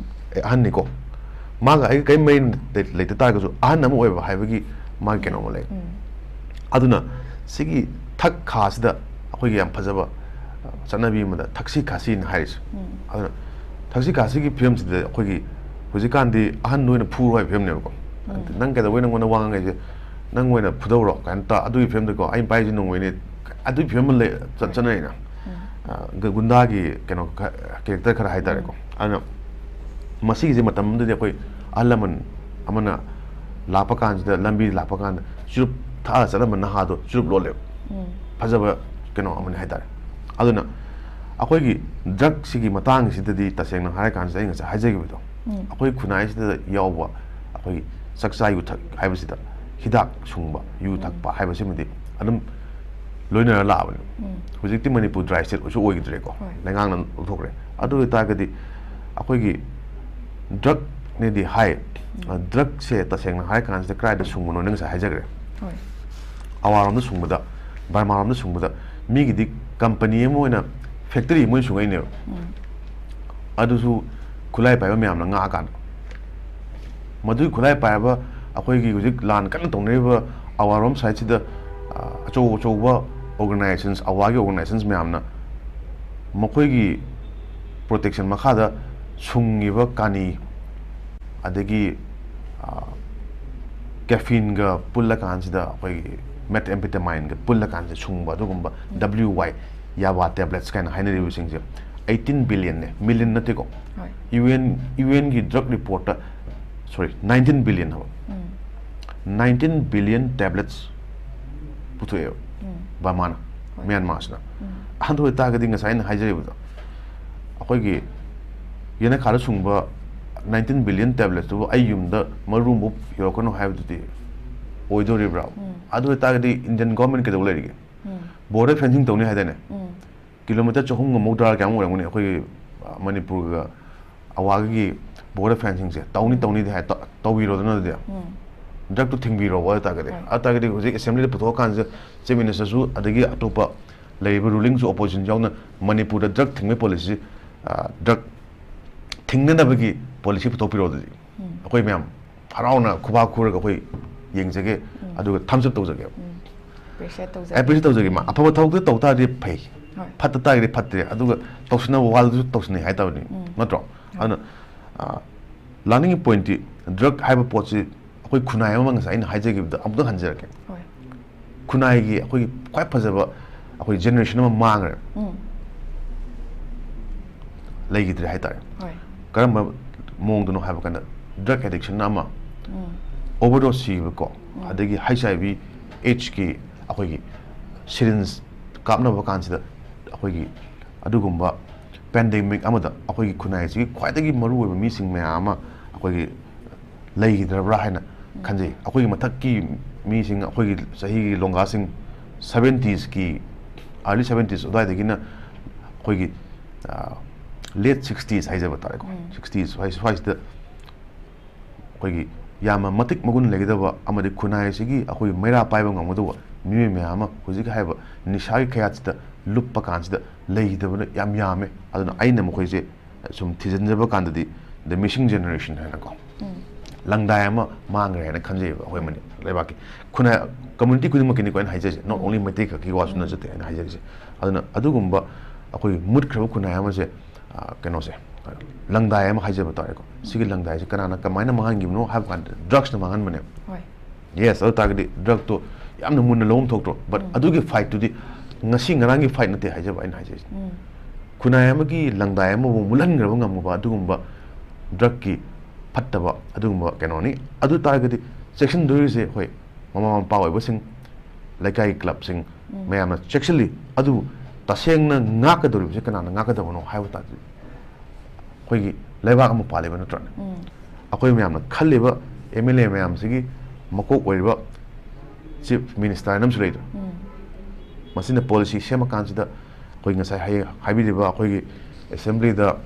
ꯑꯦ, ꯑꯍꯟꯅꯤꯀꯣ, ꯃꯥꯒ ꯑꯩꯒ ꯀꯔꯤꯝ ꯃꯔꯤ ꯂꯩ-, ꯂꯩꯇ ꯇꯥꯔꯒꯁꯨ, ꯑꯍꯟ ꯑꯃ ꯑꯣꯏꯕ ꯍꯥꯏꯕꯒꯤ ꯃꯥꯒꯤ ꯀꯩꯅꯣ ꯑꯃ ꯂꯩ꯫ ꯑꯗꯨꯅ ꯁꯤꯒꯤ ꯊꯛ ꯈꯥꯁꯤꯗ ꯑꯩꯈꯣꯏꯒꯤ ꯌꯥꯝ ꯐꯖꯕ, ꯑ, ꯆꯠꯅꯕꯤ ꯑꯃꯗ ꯊꯛꯁꯤ ꯈꯥꯁꯤꯅ ꯍꯥꯏꯔꯤꯁꯦ꯫ ꯑꯗꯨꯅ ꯊꯛꯁꯤ ꯈꯥꯁꯤꯒꯤ ꯐꯤꯕꯝꯁꯤꯗ ꯑꯩꯈꯣꯏꯒꯤ ꯍꯧꯖꯤꯛꯀꯥꯟꯗꯤ ꯑꯍꯟ ꯅꯣꯏꯅ ꯐꯨꯔꯣ ꯍꯥꯏꯕ ꯐꯤꯕꯝꯅꯦꯕꯀꯣ꯫ "ꯅꯪ ꯀꯩꯗꯧꯕꯩ ꯅꯪꯉꯣꯟꯗ ꯋꯥ ꯉꯥꯡꯉꯩꯁꯦ? ꯅꯪ ꯑꯣꯏꯅ ꯐꯨꯗꯧꯔꯣ?" ꯀꯥꯏꯅ ꯇ-, ꯑꯗꯨꯒꯤ ꯐꯤꯕꯝꯗꯀꯣ, "ꯑꯩꯅ ꯄꯥꯏꯁꯦ ꯅꯣꯡꯃꯩꯅꯦ", ꯑꯗꯨꯒꯤ ꯐꯤꯕꯝ ꯑꯃ ꯂꯩ, ꯆꯠ-, ꯆꯠꯅꯔꯤꯅ꯫ ꯑ, ꯒ-, ꯒꯨꯟꯗꯥꯒꯤ ꯀꯩꯅꯣ ꯈ-, ꯀꯦꯔꯦꯛꯇꯔ ꯈꯔ ꯍꯥꯏꯇꯥꯔꯦꯀꯣ꯫ ꯑꯗꯨꯅ ꯃꯁꯤꯒꯤꯁꯦ ꯃꯇꯝ ꯑꯃꯗꯗꯤ ꯑꯩꯈꯣꯏ ꯑꯍꯜ ꯂꯃꯟ ꯑꯃꯅ ꯂꯥꯛꯄ ꯀꯥꯟꯁꯤꯗ, ꯂꯝꯕꯤ ꯂꯥꯛꯄ ꯀꯥꯟꯗ ꯆꯨꯔꯨꯞ ꯊꯛꯑ ꯆꯠꯂꯝꯕ ꯅꯍꯥꯗꯣ ꯆꯨꯔꯨꯞ ꯂꯣꯜꯂꯦꯕ꯫ ꯐꯖꯕ ꯀꯩꯅꯣ ꯑꯃꯅꯤ ꯍꯥꯏꯇꯥꯔꯦ꯫ ꯑꯗꯨꯅ ꯑꯩꯈꯣꯏꯒꯤ ꯗ꯭ꯔꯒꯁꯤꯒꯤ ꯃꯇꯥꯡꯁꯤꯗꯗꯤ, ꯇꯁꯦꯡꯅ ꯍꯥꯏꯔ ꯀꯥꯟꯁꯤꯗ, ꯑꯩ ꯉꯁꯥꯏ ꯍꯥꯏꯖꯈꯤꯕꯗꯣ, ꯑꯩꯈꯣꯏ ꯈꯨꯟꯅꯥꯏꯁꯤꯗ ꯌꯥꯎꯕ ꯑꯩꯈꯣꯏꯒꯤ ꯆꯥꯛꯆꯥ ꯌꯨꯊꯛ ꯍꯥꯏꯕꯁꯤꯗ ꯍꯤꯗꯥꯛ ꯁꯨꯡꯕ, ꯌꯨ ꯊꯛꯄ ꯍꯥꯏꯕꯁꯤꯃꯗꯤ ꯑꯗꯨꯝ ꯂꯣꯏꯅꯔ ꯂꯥꯛꯑꯕꯅꯤ꯫ ꯍꯧꯖꯤꯛꯇꯤ ꯃꯅꯤꯄꯨꯔ ꯗ꯭ꯔꯥꯏ ꯁ꯭ꯇꯦꯠ ꯑꯣꯏꯁꯨ ꯑꯣꯏꯈꯤꯗ꯭ꯔꯦꯀꯣ, ꯂꯩꯉꯥꯛꯅ ꯂꯧꯊꯣꯛꯈ꯭ꯔꯦ꯫ ꯑꯗꯨ ꯑꯣꯏꯇꯥꯔꯒꯗꯤ ꯑꯩꯈꯣꯏꯒꯤ ꯗ꯭ꯔꯒꯅꯦꯗꯤ ꯍꯥꯏ, ꯗ꯭ꯔꯒꯁꯦ ꯇꯁꯦꯡꯅ ꯍꯥꯏꯔ ꯀꯥꯟꯁꯤꯗ ꯀꯗꯥꯏꯗ ꯁꯨꯡꯕꯅꯣ ꯅꯪ ꯉꯁꯥꯏ ꯍꯥꯏꯖꯈ꯭ꯔꯦ꯫ ꯑꯋꯥꯔꯣꯝꯗ ꯁꯨꯡꯕꯗ, ꯕꯔꯃꯥꯔꯣꯝꯗ ꯁꯨꯡꯕꯗ, ꯃꯤꯒꯤꯗꯤ ꯀꯝꯄꯅꯤ ꯑꯃ ꯑꯣꯏꯅ ꯐꯦꯛꯇꯔꯤ ꯑꯃ ꯑꯣꯏꯅ ꯁꯨꯡꯉꯛꯏꯅꯦꯕ꯫ ꯑꯗꯨꯁꯨ ꯈꯨꯠꯂꯥꯏ ꯄꯥꯏꯕ ꯃꯌꯥꯝꯅ ꯉꯥꯛꯑꯀꯥꯟꯗ꯫ ꯃꯗꯨꯒꯤ ꯈꯨꯠꯂꯥꯏ ꯄꯥꯏꯔꯕ ꯑꯩꯈꯣꯏꯒꯤ ꯍꯧꯖꯤꯛ ꯂꯥꯟ ꯀꯟꯅ ꯇꯧꯅꯔꯤꯕ ꯑꯋꯥꯔꯣꯝ ꯁꯥꯏꯠꯁꯤꯗ, ꯑ, ꯑꯆꯧ ꯑꯆꯧꯕ organisations, ꯑꯋꯥꯔꯒꯤ organisations ꯃꯌꯥꯝꯅ ꯃꯈꯣꯏꯒꯤ ꯄ꯭ꯔꯣꯇꯦꯛꯁꯟ ꯃꯈꯥꯗ ꯁꯨꯡꯉꯤꯕ ꯀꯥꯅꯤ, ꯑꯗꯒꯤ ꯀꯦꯐꯤꯟꯒ ꯄꯨꯜꯂꯀꯥꯟꯁꯤꯗ, ꯑꯩꯈꯣꯏꯒꯤ ꯃꯦꯊꯑꯦꯝꯐꯦꯇꯥꯃꯥꯏꯟꯒ ꯄꯨꯜꯂꯀꯥꯟꯁꯤꯗ ꯁꯨꯡꯕ ꯑꯗꯨꯒꯨꯝꯕ W Y, ꯌꯥꯕꯥ ꯇꯦꯕ꯭ꯂꯦꯠꯁ ꯀꯥꯏꯅ ꯍꯥꯏꯅꯔꯤꯕꯁꯤꯡꯁꯦ ꯑꯩꯠꯇꯤꯟ ꯕꯤꯂꯤꯌꯟꯅꯦ, ꯃꯤꯂꯤꯌꯟ ꯅꯠꯇꯦꯀꯣ꯫ ꯍꯣꯏ. UN, UNꯒꯤ ꯗ꯭ꯔꯒ ꯔꯤꯄꯣꯔꯠꯇ, ꯁꯣꯔꯤ, ꯅꯥꯏꯟꯇꯤꯟ ꯕꯤꯂꯤꯌꯟ ꯍꯥꯏꯕ, ꯎꯝ. ꯅꯥꯏꯟꯇꯤꯟ ꯕꯤꯂꯤꯌꯟ ꯇꯦꯕ꯭ꯂꯦꯠꯁ ꯄꯨꯊꯣꯛꯑꯦꯕ ꯎꯝ. ꯕꯔꯃꯥꯅ, ꯍꯣꯏ. ꯃ꯭ꯌꯥꯟꯃꯥꯔꯁꯤꯅ꯫ ꯎꯝ. ꯑꯗꯨ ꯑꯣꯏꯇꯥꯔꯒꯗꯤ ꯉꯁꯥꯏ ꯑꯩꯅ ꯍꯥꯏꯖꯔꯤꯕꯗꯣ, ꯑꯩꯈꯣꯏꯒꯤ ꯌꯦꯅꯈꯥꯗ ꯁꯨꯡꯕ ꯅꯥꯏꯟꯇꯤꯟ ꯕꯤꯂꯤꯌꯟ ꯇꯦꯕ꯭ꯂꯦꯠꯇꯨꯕꯨ ꯑꯩ ꯌꯨꯝꯗ ꯃꯔꯨꯝꯕꯨ ꯌꯧꯔꯛꯀꯅꯨ ꯍꯥꯏꯕꯗꯨꯗꯤ ꯑꯣꯏꯗꯣꯔꯤꯕ꯭ꯔꯥ? ꯎꯝ. ꯑꯗꯨ ꯑꯣꯏꯇꯥꯔꯒꯗꯤ ꯏꯟꯗꯤꯌꯟ ꯒꯣꯔꯃꯦꯟ ꯀꯩꯗꯧ ꯂꯩꯔꯤꯒꯦ? ꯎꯝ. ꯕꯣꯔꯗꯔ ꯐꯦꯟꯁꯤꯡ ꯇꯧꯅꯤ ꯍꯥꯏꯗꯥꯏꯅꯦ? ꯎꯝ. ꯀꯤꯂꯣꯃꯤꯇꯔ ꯆꯍꯨꯝꯒ ꯃꯧꯗ꯭ꯔꯥ ꯀꯌꯥꯃꯨꯛ ꯑꯣꯏꯔꯝꯒꯅꯤ ꯑꯩꯈꯣꯏꯒꯤ, ꯑ, ꯃꯅꯤꯄꯨꯔꯒ ꯑꯋꯥꯒꯤ ꯕꯣꯔꯗꯔ ꯐꯦꯟꯁꯤꯡꯁꯦ? ꯇꯧꯅꯤ, ꯇꯧꯅꯤꯗꯤ ꯍꯥꯏ, ꯇ-, ꯇꯧꯕꯤꯔꯣꯗꯅ ꯑꯗꯨꯗꯤ꯫ ꯎꯝ. ꯗ꯭ꯔꯒꯇꯨ ꯊꯤꯡꯕꯤꯔꯣ ꯑꯣꯏ ꯇꯥꯔꯒꯗꯤ꯫ ꯍꯣꯏ. ꯑꯗꯨ ꯇꯥꯔꯒꯗꯤ ꯍꯧꯖꯤꯛ ꯑꯦꯁꯦꯝꯕ꯭ꯂꯤꯗ ꯄꯨꯊꯣꯛꯑꯀꯥꯟꯁꯤꯗ ꯆꯤꯐ ꯃꯤꯅꯤꯁꯇꯔꯁꯨ ꯑꯗꯒꯤ ꯑꯇꯣꯞꯄ ꯂꯩꯔꯤꯕ ꯔꯨꯂꯤꯡꯁꯨ ꯑꯣꯄꯣꯖꯤꯁꯟ ꯌꯥꯎꯅ ꯃꯅꯤꯄꯨꯔꯗ ꯗ꯭ꯔꯒ ꯊꯤꯡꯕꯒꯤ ꯄꯣꯂꯤꯁꯤ, ꯑ, ꯗ꯭ꯔꯒ ꯊꯤꯡꯅꯅꯕꯒꯤ ꯄꯣꯂꯤꯁꯤ ꯄꯨꯊꯣꯛꯄꯤꯔꯣ ꯑꯗꯨꯗꯤ꯫ ꯎꯝ. ꯑꯩꯈꯣꯏ ꯃꯌꯥꯝ ꯍꯔꯥꯎꯅ ꯈꯨꯕꯥꯛ ꯈꯨꯔꯒ ꯑꯩꯈꯣꯏ ꯌꯦꯡꯖꯒꯦ, ꯎꯝ. ꯑꯗꯨꯒ ꯊꯝꯁ ꯑꯞ ꯇꯧꯖꯒꯦ꯫ ꯎꯝ. ꯑꯦꯄ꯭ꯔꯤꯁꯤꯌꯦꯠ ꯇꯧꯖꯒꯦ꯫ ꯑꯦꯄ꯭ꯔꯤꯁꯤꯌꯦꯠ ꯇꯧꯖꯒꯦ꯫ ꯃꯥ ꯑꯐꯕ ꯊꯕꯛꯇ ꯇꯧ ꯇꯥꯔꯗꯤ ꯐꯩ, ꯍꯣꯏ. ꯐꯠꯇ ꯇꯥꯔꯒꯗꯤ ꯐꯠꯇ꯭ꯔꯦ, ꯑꯗꯨꯒ ꯇꯧꯁꯤꯟꯅꯕ ꯋꯥꯗꯨꯁꯨ ꯇꯧꯁꯤꯟꯅꯩ ꯍꯥꯏꯇꯥꯕꯅꯤ, ꯎꯝ. ꯅꯠꯇ꯭ꯔꯣ? ꯍꯣꯏ. ꯑꯗꯨꯅ, ꯑ, ꯂꯥꯛꯅꯤꯡꯉꯤ ꯄꯣꯏꯟꯠꯇꯤ, ꯗ꯭ꯔꯒ ꯍꯥꯏꯕ ꯄꯣꯠꯁꯤ ꯑꯩꯈꯣꯏ ꯈꯨꯟꯅꯥꯏ ꯑꯃ, ꯉꯁꯥꯏ ꯑꯩꯅ ꯍꯥꯏꯖꯈꯤꯕꯗ ꯑꯃꯨꯛꯇꯪ ꯍꯟꯖꯔꯛꯀꯦ꯫ ꯍꯣꯏ. ꯈꯨꯟꯅꯥꯏꯒꯤ ꯑꯩꯈꯣꯏꯒꯤ ꯈ꯭ꯋꯥꯏ ꯐꯖꯕ ꯑꯩꯈꯣꯏ ꯖꯦꯅꯦꯔꯦꯁꯟ ꯑꯃ ꯃꯥꯡꯈ꯭ꯔꯦ꯫ ꯎꯝ. ꯂꯩꯈꯤꯗ꯭ꯔꯦ ꯍꯥꯏꯇꯥꯔꯦ꯫ ꯍꯣꯏ. ꯀꯔꯝꯕ ꯃꯑꯣꯡꯗꯅꯣ ꯍꯥꯏꯕ ꯀꯥꯟꯗ, ꯗ꯭ꯔꯒ ꯑꯦꯗꯤꯛꯁꯟ ꯑꯃ, ꯎꯝ. ꯑꯣꯚꯔꯗꯣꯁ ꯁꯤꯕꯀꯣ, ꯎꯝ. ꯑꯗꯒꯤ H I V AIDS ꯀꯤ ꯑꯩꯈꯣꯏꯒꯤ ꯁꯤꯔꯤꯟꯖ ꯀꯥꯞꯅꯕ ꯀꯥꯟꯁꯤꯗ, ꯑꯩꯈꯣꯏꯒꯤ ꯑꯗꯨꯒꯨꯝꯕ ꯄꯦꯟꯗꯦꯃꯤꯛ ꯑꯃꯗ ꯑꯩꯈꯣꯏꯒꯤ ꯈꯨꯟꯅꯥꯏꯁꯤꯒꯤ ꯈ꯭ꯋꯥꯏꯗꯒꯤ ꯃꯔꯨꯑꯣꯏꯕ ꯃꯤꯁꯤꯡ ꯃꯌꯥꯝ ꯑꯃ ꯑꯩꯈꯣꯏꯒꯤ ꯂꯩꯈꯤꯗ꯭ꯔꯕ꯭ꯔꯥ ꯍꯥꯏꯅ ꯈꯟꯖꯩ꯫ ꯑꯩꯈꯣꯏꯒꯤ ꯃꯊꯛꯀꯤ ꯃꯤꯁꯤꯡ, ꯑꯩꯈꯣꯏꯒꯤ ꯆꯍꯤꯒꯤ ꯂꯣꯡꯒꯥꯁꯤꯡ, ꯁꯕꯦꯟꯇꯤꯁꯀꯤ, ꯑꯥꯔꯂꯤ ꯁꯕꯦꯟꯇꯤꯁ ꯑꯗꯨꯋꯥꯏꯗꯒꯤꯅ ꯑꯩꯈꯣꯏꯒꯤ, ꯑ, ꯂꯦꯠ ꯁꯤꯛꯁꯇꯤꯁ ꯍꯥꯏꯖꯕ ꯇꯥꯔꯦꯀꯣ꯫ ꯎꯝ. ꯁꯤꯛꯁꯇꯤꯁ ꯁ꯭ꯋꯥꯏ-, ꯁ꯭ꯋꯥꯏꯁꯤꯗ ꯑꯩꯈꯣꯏꯒꯤ ꯌꯥꯝꯅ ꯃꯇꯤꯛ ꯃꯒꯨꯟ ꯂꯩꯒꯗꯕ ꯑꯃꯗꯤ ꯈꯨꯟꯅꯥꯏ ꯑꯁꯤꯒꯤ ꯑꯩꯈꯣꯏꯒꯤ ꯃꯩꯔꯥ ꯄꯥꯏꯕ ꯉꯝꯒꯗꯧꯕ ꯃꯤꯑꯣꯏ ꯃꯌꯥꯝ ꯑꯃ ꯍꯧꯖꯤꯛ ꯍꯥꯏꯔꯤꯕ ꯅꯤꯁꯥꯒꯤ ꯀꯌꯥꯠꯁꯤꯗ ꯂꯨꯞꯄ ꯀꯥꯟꯁꯤꯗ ꯂꯩꯈꯤꯗꯕꯅ ꯌꯥꯝ ꯌꯥꯝꯃꯦ꯫ ꯑꯗꯨꯅ ꯑꯩꯅ ꯃꯈꯣꯏꯁꯦ ꯁꯨꯝ ꯊꯤꯖꯤꯟꯖꯕ ꯀꯥꯟꯗꯗꯤ, the missing generation ꯍꯥꯏꯅꯀꯣ, ꯎꯝ. ꯂꯪꯗꯥꯏ ꯑꯃ ꯃꯥꯡꯈ꯭ꯔꯦ ꯍꯥꯏꯅ ꯈꯟꯖꯩꯕ ꯑꯩꯈꯣꯏ ꯃꯅꯤ-, ꯂꯩꯕꯥꯛꯀꯤ ꯈꯨꯟꯅꯥꯏ, ꯀꯝꯃ꯭ꯌꯨꯅꯤꯇꯤ ꯈꯨꯗꯤꯡꯃꯛꯀꯤꯅꯤꯀꯣ ꯑꯩꯅ ꯍꯥꯏꯖꯔꯤꯁꯦ, not only ꯃꯩꯇꯩ ꯈꯛꯀꯤ ꯋꯥꯁꯨ ꯅꯠꯆꯗꯦ ꯑꯩꯅ ꯍꯥꯏꯖꯔꯤꯁꯦ꯫ ꯑꯗꯨꯅ ꯑꯗꯨꯒꯨꯝꯕ ꯑꯩꯈꯣꯏꯒꯤ ꯃꯨꯠꯈ꯭ꯔꯕ ꯈꯨꯟꯅꯥꯏ ꯑꯃꯁꯦ, ꯑ, ꯑ, ꯀꯩꯅꯣꯁꯦ, ꯂꯪꯗꯥꯏ ꯑꯃ ꯍꯥꯏꯖꯕ ꯇꯥꯔꯦꯀꯣ, ꯁꯤꯒꯤ ꯂꯪꯗꯥꯏꯁꯦ ꯀꯅꯥꯅ ꯀꯃꯥꯏꯅ ꯃꯥꯡꯍꯟꯈꯤꯕꯅꯣ ꯍꯥꯏꯕ ꯀꯥꯟꯗ ꯗ꯭ꯔꯛꯁꯅ ꯃꯥꯡꯍꯟꯕꯅꯦꯕ꯫ ꯍꯣꯏ꯫ ꯌꯦꯁ, ꯑꯗꯨ ꯇꯥꯔꯒꯗꯤ ꯗ꯭ꯔꯛꯇꯣ ꯌꯥꯝꯅ ꯃꯨꯟꯅ ꯂꯧꯐꯝ ꯊꯣꯛꯇ꯭ꯔꯣ? ꯕꯠ ꯎꯝ꯫ ꯑꯗꯨꯒꯤ ꯐꯥꯏꯠꯇꯨꯗꯤ ꯉꯁꯤ ꯉꯔꯥꯡꯒꯤ ꯐꯥꯏꯠ ꯅꯠꯇꯦ ꯍꯥꯏꯖꯕ ꯑꯩꯅ ꯍꯥꯏꯖꯔꯤꯁꯦ꯫ ꯎꯝ꯫ ꯈꯨꯟꯅꯥꯏ ꯑꯃꯒꯤ ꯂꯪꯗꯥꯏ ꯑꯃꯕꯨ ꯃꯨꯜꯍꯟꯈ꯭ꯔꯕ ꯉꯝꯃꯕ ꯑꯗꯨꯒꯨꯝꯕ ꯗ꯭ꯔꯛꯀꯤ ꯐꯠꯇꯕ ꯑꯗꯨꯒꯨꯝꯕ ꯀꯩꯅꯣꯅꯤ꯫ ꯑꯗꯨ ꯇꯥꯔꯒꯗꯤ ꯆꯦꯛꯁꯤꯟꯗꯣꯔꯤꯁꯦ, ꯍꯣꯏ, ꯃꯃꯥ ꯃꯄꯥ ꯑꯣꯏꯕꯁꯤꯡ, ꯂꯩꯀꯥꯏꯒꯤ ꯀ꯭ꯂꯕꯁꯤꯡ ꯎꯝ꯫ ꯃꯌꯥꯝꯅ ꯆꯦꯛꯁꯤꯜꯂꯤ꯫ ꯑꯗꯨꯕꯨ ꯇꯁꯦꯡꯅ ꯉꯥꯛꯀꯗꯧꯔꯤꯕꯁꯦ ꯀꯅꯥꯅ ꯉꯥꯛꯀꯗꯕꯅꯣ ꯍꯥꯏꯕ ꯇꯥꯔꯗꯤ ꯑꯩꯈꯣꯏꯒꯤ ꯂꯩꯕꯥꯛ ꯑꯃ ꯄꯥꯜꯂꯤꯕ ꯅꯠꯇ꯭ꯔꯅꯦ? ꯎꯝ꯫ ꯑꯩꯈꯣꯏ ꯃꯌꯥꯝꯅ ꯈꯜꯂꯤꯕ ꯑꯦꯝ ꯑꯦꯜ ꯑꯦ ꯃꯌꯥꯝꯁꯤꯒꯤ ꯃꯀꯣꯛ ꯑꯣꯏꯔꯤꯕ ꯆꯤꯐ ꯃꯤꯅꯤꯁꯇꯔ ꯍꯥꯏꯅ ꯑꯃꯁꯨ ꯂꯩꯗꯣ꯫ ꯎꯝ꯫ ꯃꯁꯤꯅ ꯄꯣꯂꯤꯁꯤ ꯁꯦꯝꯃꯀꯥꯟꯁꯤꯗ ꯑꯩꯈꯣꯏ ꯉꯁꯥꯏ ꯍꯌꯦꯡ ꯍꯥꯏꯕꯤꯔꯤꯕ ꯑꯩꯈꯣꯏꯒꯤ ꯑꯦꯁꯦꯝꯕ꯭ꯂꯤꯗ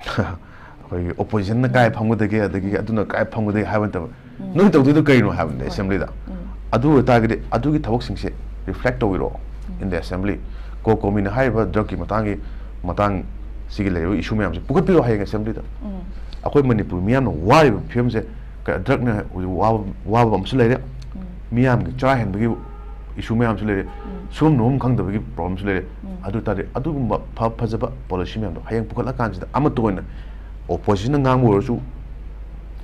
ꯑꯩꯈꯣꯏꯒꯤ ꯑꯣꯄꯣꯖꯤꯁꯟꯅ ꯀꯥꯏ ꯐꯝꯒꯗꯒꯦ, ꯑꯗꯒꯤ ꯑꯗꯨꯅ ꯀꯥꯏ ꯐꯝꯒꯗꯒꯦ ꯍꯥꯏꯕ ꯅꯠꯇꯕ, ꯎꯝ꯫ ꯅꯣꯏ ꯇꯧꯗꯣꯏꯗꯣ ꯀꯩꯅꯣ ꯍꯥꯏꯕꯅꯤꯗ ꯍꯣꯏ꯫ ꯑꯦꯁꯦꯝꯕ꯭ꯂꯤꯗ꯫ ꯎꯝ꯫ ꯑꯗꯨ ꯑꯣꯏꯇꯥꯔꯒꯗꯤ ꯑꯗꯨꯒꯤ ꯊꯕꯛꯁꯤꯡꯁꯦ ꯔꯤꯐ꯭ꯂꯦꯛ ꯇꯧꯕꯤꯔꯛꯑꯣ ꯎꯝ꯫ ꯏꯟ ꯗ ꯑꯦꯁꯦꯝꯕ꯭ꯂꯤ꯫ ꯀꯣ ꯀꯣꯃꯤꯅ ꯍꯥꯏꯔꯤꯕ ꯗ꯭ꯔꯛꯀꯤ ꯃꯇꯥꯡꯒꯤ, ꯃꯇꯥꯡ ꯁꯤꯒꯤ ꯂꯩꯔꯤꯕ ꯏꯁꯨ ꯃꯌꯥꯝꯁꯦ ꯄꯨꯈꯠꯄꯤꯔꯛꯑꯣ ꯍꯌꯦꯡ ꯑꯦꯁꯦꯝꯕ꯭ꯂꯤꯗ꯫ ꯎꯝ꯫ ꯑꯩꯈꯣꯏ ꯃꯅꯤꯄꯨꯔ ꯃꯤꯌꯥꯝꯅ ꯋꯥꯔꯤꯕ ꯐꯤꯕꯝꯁꯦ ꯀ-, ꯗ꯭ꯔꯛꯅ ꯍꯧꯖꯤꯛ ꯋꯥꯕ, ꯋꯥꯕ ꯑꯃꯁꯨ ꯂꯩꯔꯦ, ꯎꯝ꯫ ꯃꯤꯌꯥꯝꯒꯤ ꯆꯔꯥ ꯍꯦꯟꯕꯒꯤ ꯏꯁꯨ ꯃꯌꯥꯝꯁꯨ ꯂꯩꯔꯦ, ꯎꯝ꯫ ꯁꯨꯐꯝ ꯅꯣꯝꯐꯝ ꯈꯪꯗꯕꯒꯤ ꯄ꯭ꯔꯣꯕ꯭ꯂꯦꯝꯁꯨ ꯂꯩꯔꯦ꯫ ꯎꯝ꯫ ꯑꯗꯨ ꯇꯥꯔꯗꯤ ꯑꯗꯨꯒꯨꯝꯕ ꯐ-, ꯐꯖꯕ ꯄꯣꯂꯤꯁꯤ ꯃꯌꯥꯝꯗꯣ ꯍꯌꯦꯡ ꯄꯨꯈꯠꯂꯀꯥꯟꯁꯤꯗ ꯑꯃꯠꯇ ꯑꯣꯏꯅ ꯑꯣꯄꯣꯖꯤꯁꯟꯅ ꯉꯥꯡꯕ ꯑꯣꯏꯔꯁꯨ,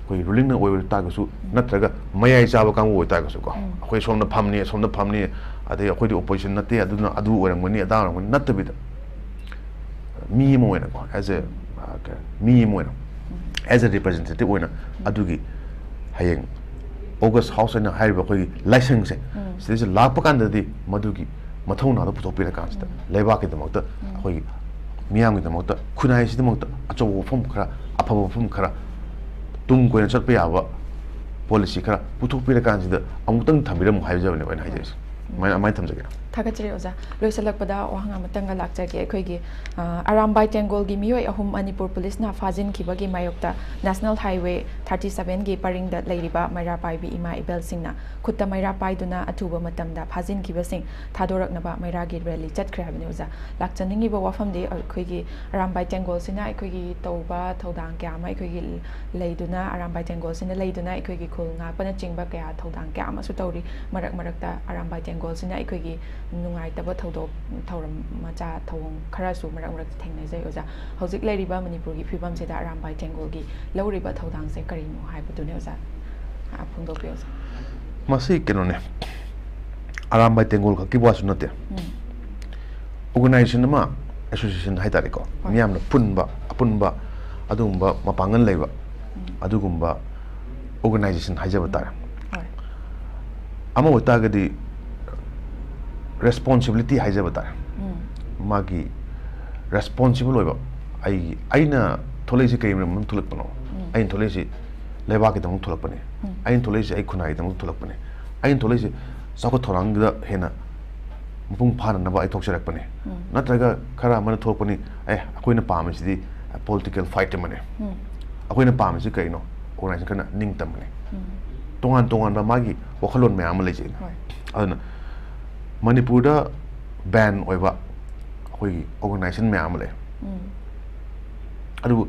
ꯑꯩꯈꯣꯏ ꯔꯨꯂꯤꯡꯅ ꯑꯣꯏꯕ ꯇꯥꯔꯒꯁꯨ, ꯅꯠꯇ꯭ꯔꯒ ꯃꯌꯥꯏ ꯆꯥꯕ ꯀꯥꯡꯕꯨ ꯑꯣꯏꯇꯥꯔꯒꯁꯨꯀꯣ, ꯎꯝ꯫ ꯑꯩꯈꯣꯏ ꯁꯣꯝꯗ ꯐꯝꯅꯤ, ꯑꯁꯣꯝꯗ ꯐꯝꯅꯤ, ꯑꯗꯩ ꯑꯩꯈꯣꯏꯗꯤ ꯑꯣꯄꯣꯖꯤꯁꯟ ꯅꯠꯇꯦ, ꯑꯗꯨꯅ ꯑꯗꯨ ꯑꯣꯏꯔꯝꯒꯅꯤ, ꯑꯗꯥ ꯑꯣꯏꯔꯝꯒꯅꯤ ꯅꯠꯇꯕꯤꯗ, ꯃꯤ ꯑꯃ ꯑꯣꯏꯅꯀꯣ, as a, ꯑ, ꯀꯩ-, ꯃꯤ ꯑꯃ ꯑꯣꯏꯅ, as a representative ꯑꯣꯏꯅ ꯑꯗꯨꯒꯤ ꯍꯌꯦꯡ ꯑꯣꯒꯁ ꯍꯥꯎꯁ ꯍꯥꯏꯅ ꯍꯥꯏꯔꯤꯕ ꯑꯩꯈꯣꯏꯒꯤ ꯂꯥꯏꯁꯪꯁꯦ, ꯎꯝ꯫ ꯁꯤꯗꯩꯁꯤꯗ ꯂꯥꯛꯄ ꯀꯥꯟꯗꯗꯤ ꯃꯗꯨꯒꯤ ꯃꯊꯧꯅꯥꯗꯣ ꯄꯨꯊꯣꯛꯄꯤꯔꯀꯥꯟꯁꯤꯗ, ꯎꯝ꯫ ꯂꯩꯕꯥꯛꯀꯤꯗꯃꯛꯇ, ꯎꯝ꯫ ꯑꯩꯈꯣꯏꯒꯤ ꯃꯤꯌꯥꯝꯒꯤꯗꯃꯛꯇ, ꯈꯨꯟꯅꯥꯏꯁꯤꯗꯃꯛꯇ ꯑꯆꯧꯕ ꯋꯥꯐꯝ ꯈꯔ, ꯑꯐꯕ ꯋꯥꯐꯝ ꯈꯔ, ꯇꯨꯡ ꯀꯣꯏꯅ ꯆꯠꯄ ꯌꯥꯕ ꯄꯣꯂꯤꯁꯤ ꯈꯔ ꯄꯨꯊꯣꯛꯄꯤꯔꯀꯥꯟꯁꯤꯗ ꯑꯃꯨꯛꯇꯪ ꯊꯝꯕꯤꯔꯝꯃꯨ ꯍꯥꯏꯖꯕꯅꯦꯕ ꯑꯩꯅ ꯍꯥꯏꯖꯔꯤꯁꯦ꯫ ꯑꯗꯨꯃꯥꯏꯅ, ꯑꯗꯨꯃꯥꯏꯅ ꯊꯝꯖꯒꯦ꯫ ꯊꯥꯒꯠꯆꯔꯤ ꯑꯣꯖꯥ꯫ ꯂꯣꯏꯁꯤꯜꯂꯛꯄꯗ ꯋꯥꯍꯪ ꯑꯃꯇꯪꯒ ꯂꯥꯛꯆꯒꯦ꯫ ꯑꯩꯈꯣꯏꯒꯤ, ꯑ, ꯑꯔꯥꯝꯕꯥꯏ ꯇꯦꯡꯒꯣꯜꯒꯤ ꯃꯤꯑꯣꯏ ꯑꯍꯨꯝ ꯃꯅꯤꯄꯨꯔ ꯄꯨꯂꯤꯁꯅ ꯐꯥꯖꯤꯟꯈꯤꯕꯒꯤ ꯃꯥꯌꯣꯛꯇ ꯅꯦꯁꯅꯦꯜ ꯍꯥꯏꯋꯦ ꯊꯥꯔꯇꯤ ꯁꯚꯦꯟꯒꯤ ꯄꯔꯤꯡꯗ ꯂꯩꯔꯤꯕ ꯃꯩꯔꯥ ꯄꯥꯏꯕꯤ ꯏꯃꯥ ꯏꯕꯦꯜꯁꯤꯡꯅ ꯈꯨꯠꯇ ꯃꯩꯔꯥ ꯄꯥꯏꯗꯨꯅ ꯑꯊꯨꯕ ꯃꯇꯝꯗ ꯐꯥꯖꯤꯟꯈꯤꯕꯁꯤꯡ ꯊꯥꯗꯣꯔꯛꯅꯕ ꯃꯩꯔꯥꯒꯤ ꯔꯦꯂꯤ ꯆꯠꯈ꯭ꯔꯦ ꯍꯥꯏꯕꯅꯤ ꯑꯣꯖꯥ꯫ ꯂꯥꯛꯆꯅꯤꯡꯉꯤꯕ ꯋꯥꯐꯝꯗꯤ ꯑꯩꯈꯣꯏꯒꯤ ꯑꯔꯥꯝꯕꯥꯏ ꯇꯦꯡꯒꯣꯜꯁꯤꯅ ꯑꯩꯈꯣꯏꯒꯤ ꯇꯧꯕ ꯊꯧꯗꯥꯡ ꯀꯌꯥ ꯑꯃ ꯑꯩꯈꯣꯏꯒꯤ ꯂꯩꯗꯨꯅ, ꯑꯔꯥꯝꯕꯥꯏ ꯇꯦꯡꯒꯣꯜꯁꯤꯅ ꯂꯩꯗꯨꯅ ꯑꯩꯈꯣꯏꯒꯤ ꯈꯨꯜ ꯉꯥꯛꯄꯅꯆꯤꯡꯕ ꯀꯌꯥ ꯊꯧꯗꯥꯡ ꯀꯌꯥ ꯑꯃꯁꯨ ꯇꯧꯔꯤ꯫ ꯃꯔꯛ ꯃꯔꯛꯇ ꯑꯔꯥꯝꯕꯥꯏ ꯇꯦꯡꯒꯣꯜꯁꯤꯅ ꯑꯩꯈꯣꯏꯒꯤ ꯅꯨꯡꯉꯥꯏꯇꯕ ꯊꯧꯗꯣꯛ, ꯊꯧꯔꯝ ꯃꯆꯥ ꯊꯧꯑꯣꯡ ꯈꯔꯁꯨ ꯃꯔꯛ ꯃꯔꯛꯇ ꯊꯦꯡꯅꯖꯩ ꯑꯣꯖꯥ꯫ ꯍꯧꯖꯤꯛ ꯂꯩꯔꯤꯕ ꯃꯅꯤꯄꯨꯔꯒꯤ ꯐꯤꯕꯝꯁꯤꯗ ꯑꯔꯥꯝꯕꯥꯏ ꯇꯦꯡꯒꯣꯜꯒꯤ ꯂꯧꯔꯤꯕ ꯊꯧꯗꯥꯡꯁꯦ ꯀꯔꯤꯅꯣ ꯍꯥꯏꯕꯗꯨꯅꯦ ꯑꯣꯖꯥ꯫ ꯑ, ꯐꯣꯡꯗꯣꯛꯄꯤꯌꯨ ꯑꯣꯖꯥ꯫ ꯃꯁꯤ ꯀꯩꯅꯣꯅꯦ, ꯑꯔꯥꯝꯕꯥꯏ ꯇꯦꯡꯒꯣꯜ ꯈꯛꯀꯤ ꯋꯥꯁꯨ ꯅꯠꯇꯦ꯫ ꯎꯝ꯫ ꯑꯣꯔꯒꯅꯥꯏꯖꯦꯁꯟ ꯑꯃ, ꯑꯦꯁꯣꯁꯤꯌꯦꯁꯟ ꯍꯥꯏꯇꯥꯔꯦꯀꯣ, ꯍꯣꯏ꯫ ꯃꯤꯌꯥꯝꯅ ꯄꯨꯟꯕ, ꯑꯄꯨꯟꯕ, ꯑꯗꯨꯒꯨꯝꯕ ꯃꯄꯥꯡꯒꯜ ꯂꯩꯕ, ꯎꯝ꯫ ꯑꯗꯨꯒꯨꯝꯕ ꯑꯣꯔꯒꯅꯥꯏꯖꯦꯁꯟ ꯍꯥꯏꯖꯕ ꯇꯥꯔꯦ꯫ ꯍꯣꯏ꯫ ꯑꯃ ꯑꯣꯏꯇꯥꯔꯒꯗꯤ ꯔꯦꯁꯄꯣꯟꯁꯤꯕꯤꯂꯤꯇꯤ ꯍꯥꯏꯖꯕ ꯇꯥꯔꯦ꯫ ꯎꯝ꯫ ꯃꯥꯒꯤ ꯔꯦꯁꯄꯣꯟꯁꯤꯕꯜ ꯑꯣꯏꯕ, ꯑꯩꯒꯤ, ꯑꯩꯅ ꯊꯣꯛꯂꯛꯏꯁꯦ ꯀꯔꯤ ꯃꯔꯝ ꯊꯣꯛꯂꯛꯄꯅꯣ? ꯎꯝ꯫ ꯑꯩꯅ ꯊꯣꯛꯂꯛꯏꯁꯤ ꯂꯩꯕꯥꯛꯀꯤꯗꯃꯛ ꯊꯣꯛꯂꯛꯄꯅꯤ꯫ ꯎꯝ꯫ ꯑꯩꯅ ꯊꯣꯛꯂꯛꯏꯁꯦ ꯑꯩ ꯈꯨꯟꯅꯥꯏꯒꯤꯗꯃꯛ ꯊꯣꯛꯂꯛꯄꯅꯤ꯫ ꯑꯩꯅ ꯊꯣꯛꯂꯛꯏꯁꯦ ꯆꯥꯎꯈꯠ ꯊꯧꯔꯥꯡꯒꯤꯗ ꯍꯦꯟꯅ ꯃꯄꯨꯡ ꯐꯥꯅꯅꯕ ꯑꯩ ꯊꯣꯛꯆꯔꯛꯄꯅꯤ꯫ ꯎꯝ꯫ ꯅꯠꯇ꯭ꯔꯒ ꯈꯔ ꯑꯃꯅ ꯊꯣꯛꯂꯛꯄꯅꯤ, "ꯑꯦ, ꯑꯩꯈꯣꯏꯅ ꯄꯥꯝꯃꯤꯁꯤꯗꯤ ꯄꯣꯂꯤꯇꯤꯀꯦꯜ ꯐꯥꯏꯠ ꯑꯃꯅꯤ꯫ ꯎꯝ꯫ ꯑꯩꯈꯣꯏꯅ ꯄꯥꯝꯃꯤꯁꯤ ꯀꯔꯤꯅꯣ?" ꯑꯣꯔꯒꯅꯥꯏꯖꯦꯁꯟ ꯈꯔꯅ ꯅꯤꯡꯇꯝꯕꯅꯤ꯫ ꯎꯝ꯫ ꯇꯣꯉꯥꯟ ꯇꯣꯉꯥꯟꯕ ꯃꯥꯒꯤ ꯋꯥꯈꯜꯂꯣꯟ ꯃꯌꯥꯝ ꯑꯃ ꯂꯩꯖꯩ꯫ ꯍꯣꯏ꯫ ꯑꯗꯨꯅ ꯃꯅꯤꯄꯨꯔꯗ ꯕꯦꯟ ꯑꯣꯏꯕ ꯑꯩꯈꯣꯏꯒꯤ ꯑꯣꯔꯒꯅꯥꯏꯖꯦꯁꯟ ꯃꯌꯥꯝ ꯑꯃ ꯂꯩ꯫ ꯎꯝ꯫ ꯑꯗꯨꯕꯨ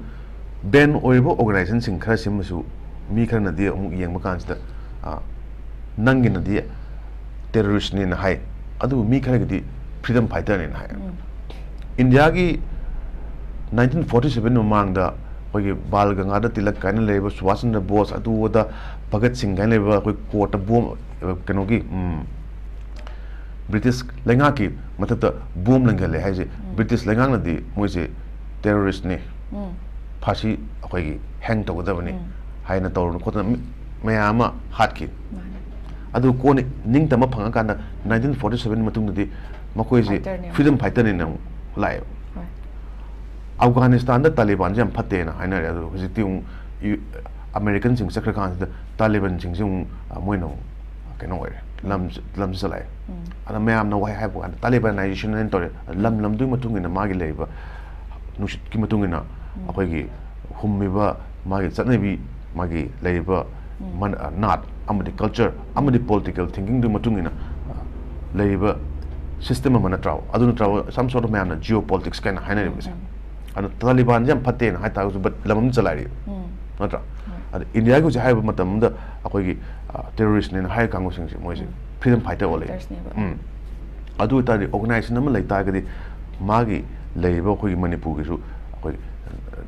ꯕꯦꯟ ꯑꯣꯏꯔꯤꯕ ꯑꯣꯔꯒꯅꯥꯏꯖꯦꯁꯟꯁꯤꯡ ꯈꯔꯁꯤꯃꯁꯨ ꯃꯤ ꯈꯔꯅꯗꯤ ꯑꯃꯨꯛ ꯌꯦꯡꯕ ꯀꯥꯟꯁꯤꯗ, ꯑ, ꯅꯪꯒꯤꯅꯗꯤ ꯇꯦꯔꯣꯔꯤꯁꯅꯦꯅ ꯍꯥꯏ, ꯑꯗꯨꯕꯨ ꯃꯤ ꯈꯔꯒꯤꯗꯤ ꯐ꯭ꯔꯤꯗꯝ ꯐꯥꯏꯇꯔꯅꯦꯅ ꯍꯥꯏ꯫ ꯎꯝ꯫ ꯏꯟꯗꯤꯌꯥꯒꯤ nineteen forty seven ꯃꯃꯥꯡꯗ ꯑꯩꯈꯣꯏꯒꯤ ꯕꯥꯜ ꯒꯪꯒꯥꯙꯔ ꯇꯤꯂꯛ ꯀꯥꯏꯅ ꯂꯩꯔꯤꯕ, ꯁꯨꯚꯥꯁ ꯆꯟꯗ꯭ꯔ ꯕꯣꯁ, ꯑꯗꯨ ꯑꯗ, ꯚꯒꯠ ꯁꯤꯡ ꯀꯥꯏꯅ ꯂꯩꯔꯤꯕ, ꯑꯩꯈꯣꯏ ꯀꯣꯔꯠꯇ ꯕꯣꯝ, ꯀꯩꯅꯣꯒꯤ, ꯎꯝ, ꯕ꯭ꯔꯤꯇꯤꯁ ꯂꯩꯉꯥꯛꯀꯤ ꯃꯊꯛꯇ ꯕꯣꯝ ꯂꯪꯈꯜꯂꯦ ꯍꯥꯏꯁꯦ, ꯎꯝ꯫ ꯕ꯭ꯔꯤꯇꯤꯁ ꯂꯩꯉꯥꯛꯅꯗꯤ ꯃꯣꯏꯁꯦ ꯇꯦꯔꯣꯔꯤꯁꯅꯤ, ꯎꯝ꯫ ꯐꯥꯁꯤ ꯑꯩꯈꯣꯏꯒꯤ ꯍꯦꯡ ꯇꯧꯒꯗꯕꯅꯤ ꯎꯝ꯫ ꯍꯥꯏꯅ ꯇꯧꯔꯅ ꯈꯣꯠꯇꯅ ꯃꯤ-, ꯃꯌꯥꯝ ꯑꯃ ꯍꯥꯠꯈꯤ꯫ ꯃꯥꯅꯦ꯫ ꯑꯗꯨ ꯀꯣꯟꯅ ꯅꯤꯡꯇꯝꯕ ꯐꯪꯉꯀꯥꯟꯗ nineteen forty seven ꯃꯇꯨꯡꯗꯗꯤ ꯃꯈꯣꯏꯁꯦ ꯐꯥꯏꯇꯔꯅꯦ꯫ ꯐ꯭ꯔꯤꯗꯝ ꯐꯥꯏꯇꯔꯅꯦꯅ ꯑꯃꯨꯛ ꯂꯥꯛꯑꯦꯕ꯫ ꯍꯣꯏ꯫ ꯑꯐꯒꯥꯅꯤꯁꯇꯥꯟꯗ ꯇꯥꯂꯤꯕꯥꯟꯁꯦ ꯌꯥꯝ ꯐꯠꯇꯦꯅ ꯍꯥꯏꯅꯔꯦ, ꯑꯗꯣ ꯍꯧꯖꯤꯛꯇꯤ ꯑꯃꯨꯛ ꯌꯨ-, ꯑꯃꯦꯔꯤꯀꯟꯁꯤꯡ ꯆꯠꯈ꯭ꯔꯀꯥꯟꯁꯤꯗ ꯇꯥꯂꯤꯕꯥꯟꯁꯤꯡꯁꯦ ꯑꯃꯨꯛ, ꯑ, ꯃꯣꯏꯅ ꯑꯃꯨꯛ ꯀꯩꯅꯣ ꯑꯣꯏꯔꯦ, ꯂꯝ, ꯂꯝꯁꯤ ꯆꯠꯂꯛꯑꯦ꯫ ꯎꯝ꯫ ꯑꯗ ꯃꯌꯥꯝꯅ ꯋꯥꯍꯩ ꯍꯥꯏꯕ ꯀꯥꯟꯗ ꯇꯥꯂꯤꯕꯥꯅꯥꯏꯖꯦꯁꯟ ꯍꯥꯏꯅ ꯇꯧꯔꯦ꯫ ꯂꯝ ꯂꯝꯗꯨꯒꯤ ꯃꯇꯨꯡ ꯏꯟꯅ ꯃꯥꯒꯤ ꯂꯩꯔꯤꯕ ꯅꯨꯡꯁꯤꯠꯀꯤ ꯃꯇꯨꯡ ꯏꯟꯅ ꯎꯝ꯫ ꯑꯩꯈꯣꯏꯒꯤ ꯍꯨꯝꯃꯤꯕ ꯃꯥꯒꯤ ꯆꯠꯅꯕꯤ, ꯃꯥꯒꯤ ꯂꯩꯔꯤꯕ ꯎꯝ꯫ ꯃꯟ-, ꯑ, ꯅꯥꯠ ꯑꯃꯗꯤ ꯀꯜꯆꯔ ꯑꯃꯗꯤ ꯄꯣꯂꯤꯇꯤꯀꯦꯜ ꯊꯤꯡꯀꯤꯡꯗꯨꯒꯤ ꯃꯇꯨꯡ ꯏꯟꯅ, ꯑ, ꯂꯩꯔꯤꯕ ꯁꯤꯁꯇꯦꯝ ꯑꯃ ꯅꯠꯇ꯭ꯔꯣ? ꯑꯗꯨ ꯅꯠꯇ꯭ꯔꯒ some sort of ꯃꯌꯥꯝꯅ ꯖꯤꯑꯣ ꯄꯣꯂꯤꯇꯤꯛꯁ ꯀꯥꯏꯅ ꯍꯥꯏꯅꯔꯤꯕꯁꯦ꯫ ꯎꯝ꯫ ꯑꯗꯣ ꯇꯥꯂꯤꯕꯥꯟꯁꯦ ꯌꯥꯝ ꯐꯠꯇꯦꯅ ꯍꯥꯏꯇꯥꯔꯒꯁꯨ, but ꯂꯝ ꯑꯃ ꯆꯂꯥꯏꯔꯤ, ꯎꯝ꯫ ꯅꯠꯇ꯭ꯔꯥ? ꯍꯣꯏ꯫ ꯑꯗ ꯏꯟꯗꯤꯌꯥꯒꯤ ꯍꯧꯖꯤꯛ ꯍꯥꯏꯔꯤꯕ ꯃꯇꯝꯗ ꯑꯩꯈꯣꯏꯒꯤ, ꯑ, ꯇꯦꯔꯣꯔꯤꯁꯅꯦꯅ ꯍꯥꯏꯔ ꯀꯥꯡꯕꯨꯁꯤꯡꯁꯦ ꯃꯣꯏꯁꯦ ꯎꯝ꯫ Freedom fighter ꯑꯣꯜꯂꯛꯏ꯫ ꯐꯥꯏꯇꯔꯁꯅꯦꯕ꯫ ꯎꯝ꯫ ꯑꯗꯨ ꯑꯣꯏꯇꯥꯔꯗꯤ organization ꯑꯃ ꯂꯩ ꯇꯥꯔꯒꯗꯤ ꯃꯥꯒꯤ ꯂꯩꯔꯤꯕ ꯑꯩꯈꯣꯏꯒꯤ ꯃꯅꯤꯄꯨꯔꯒꯤꯁꯨ ꯑꯩꯈꯣꯏ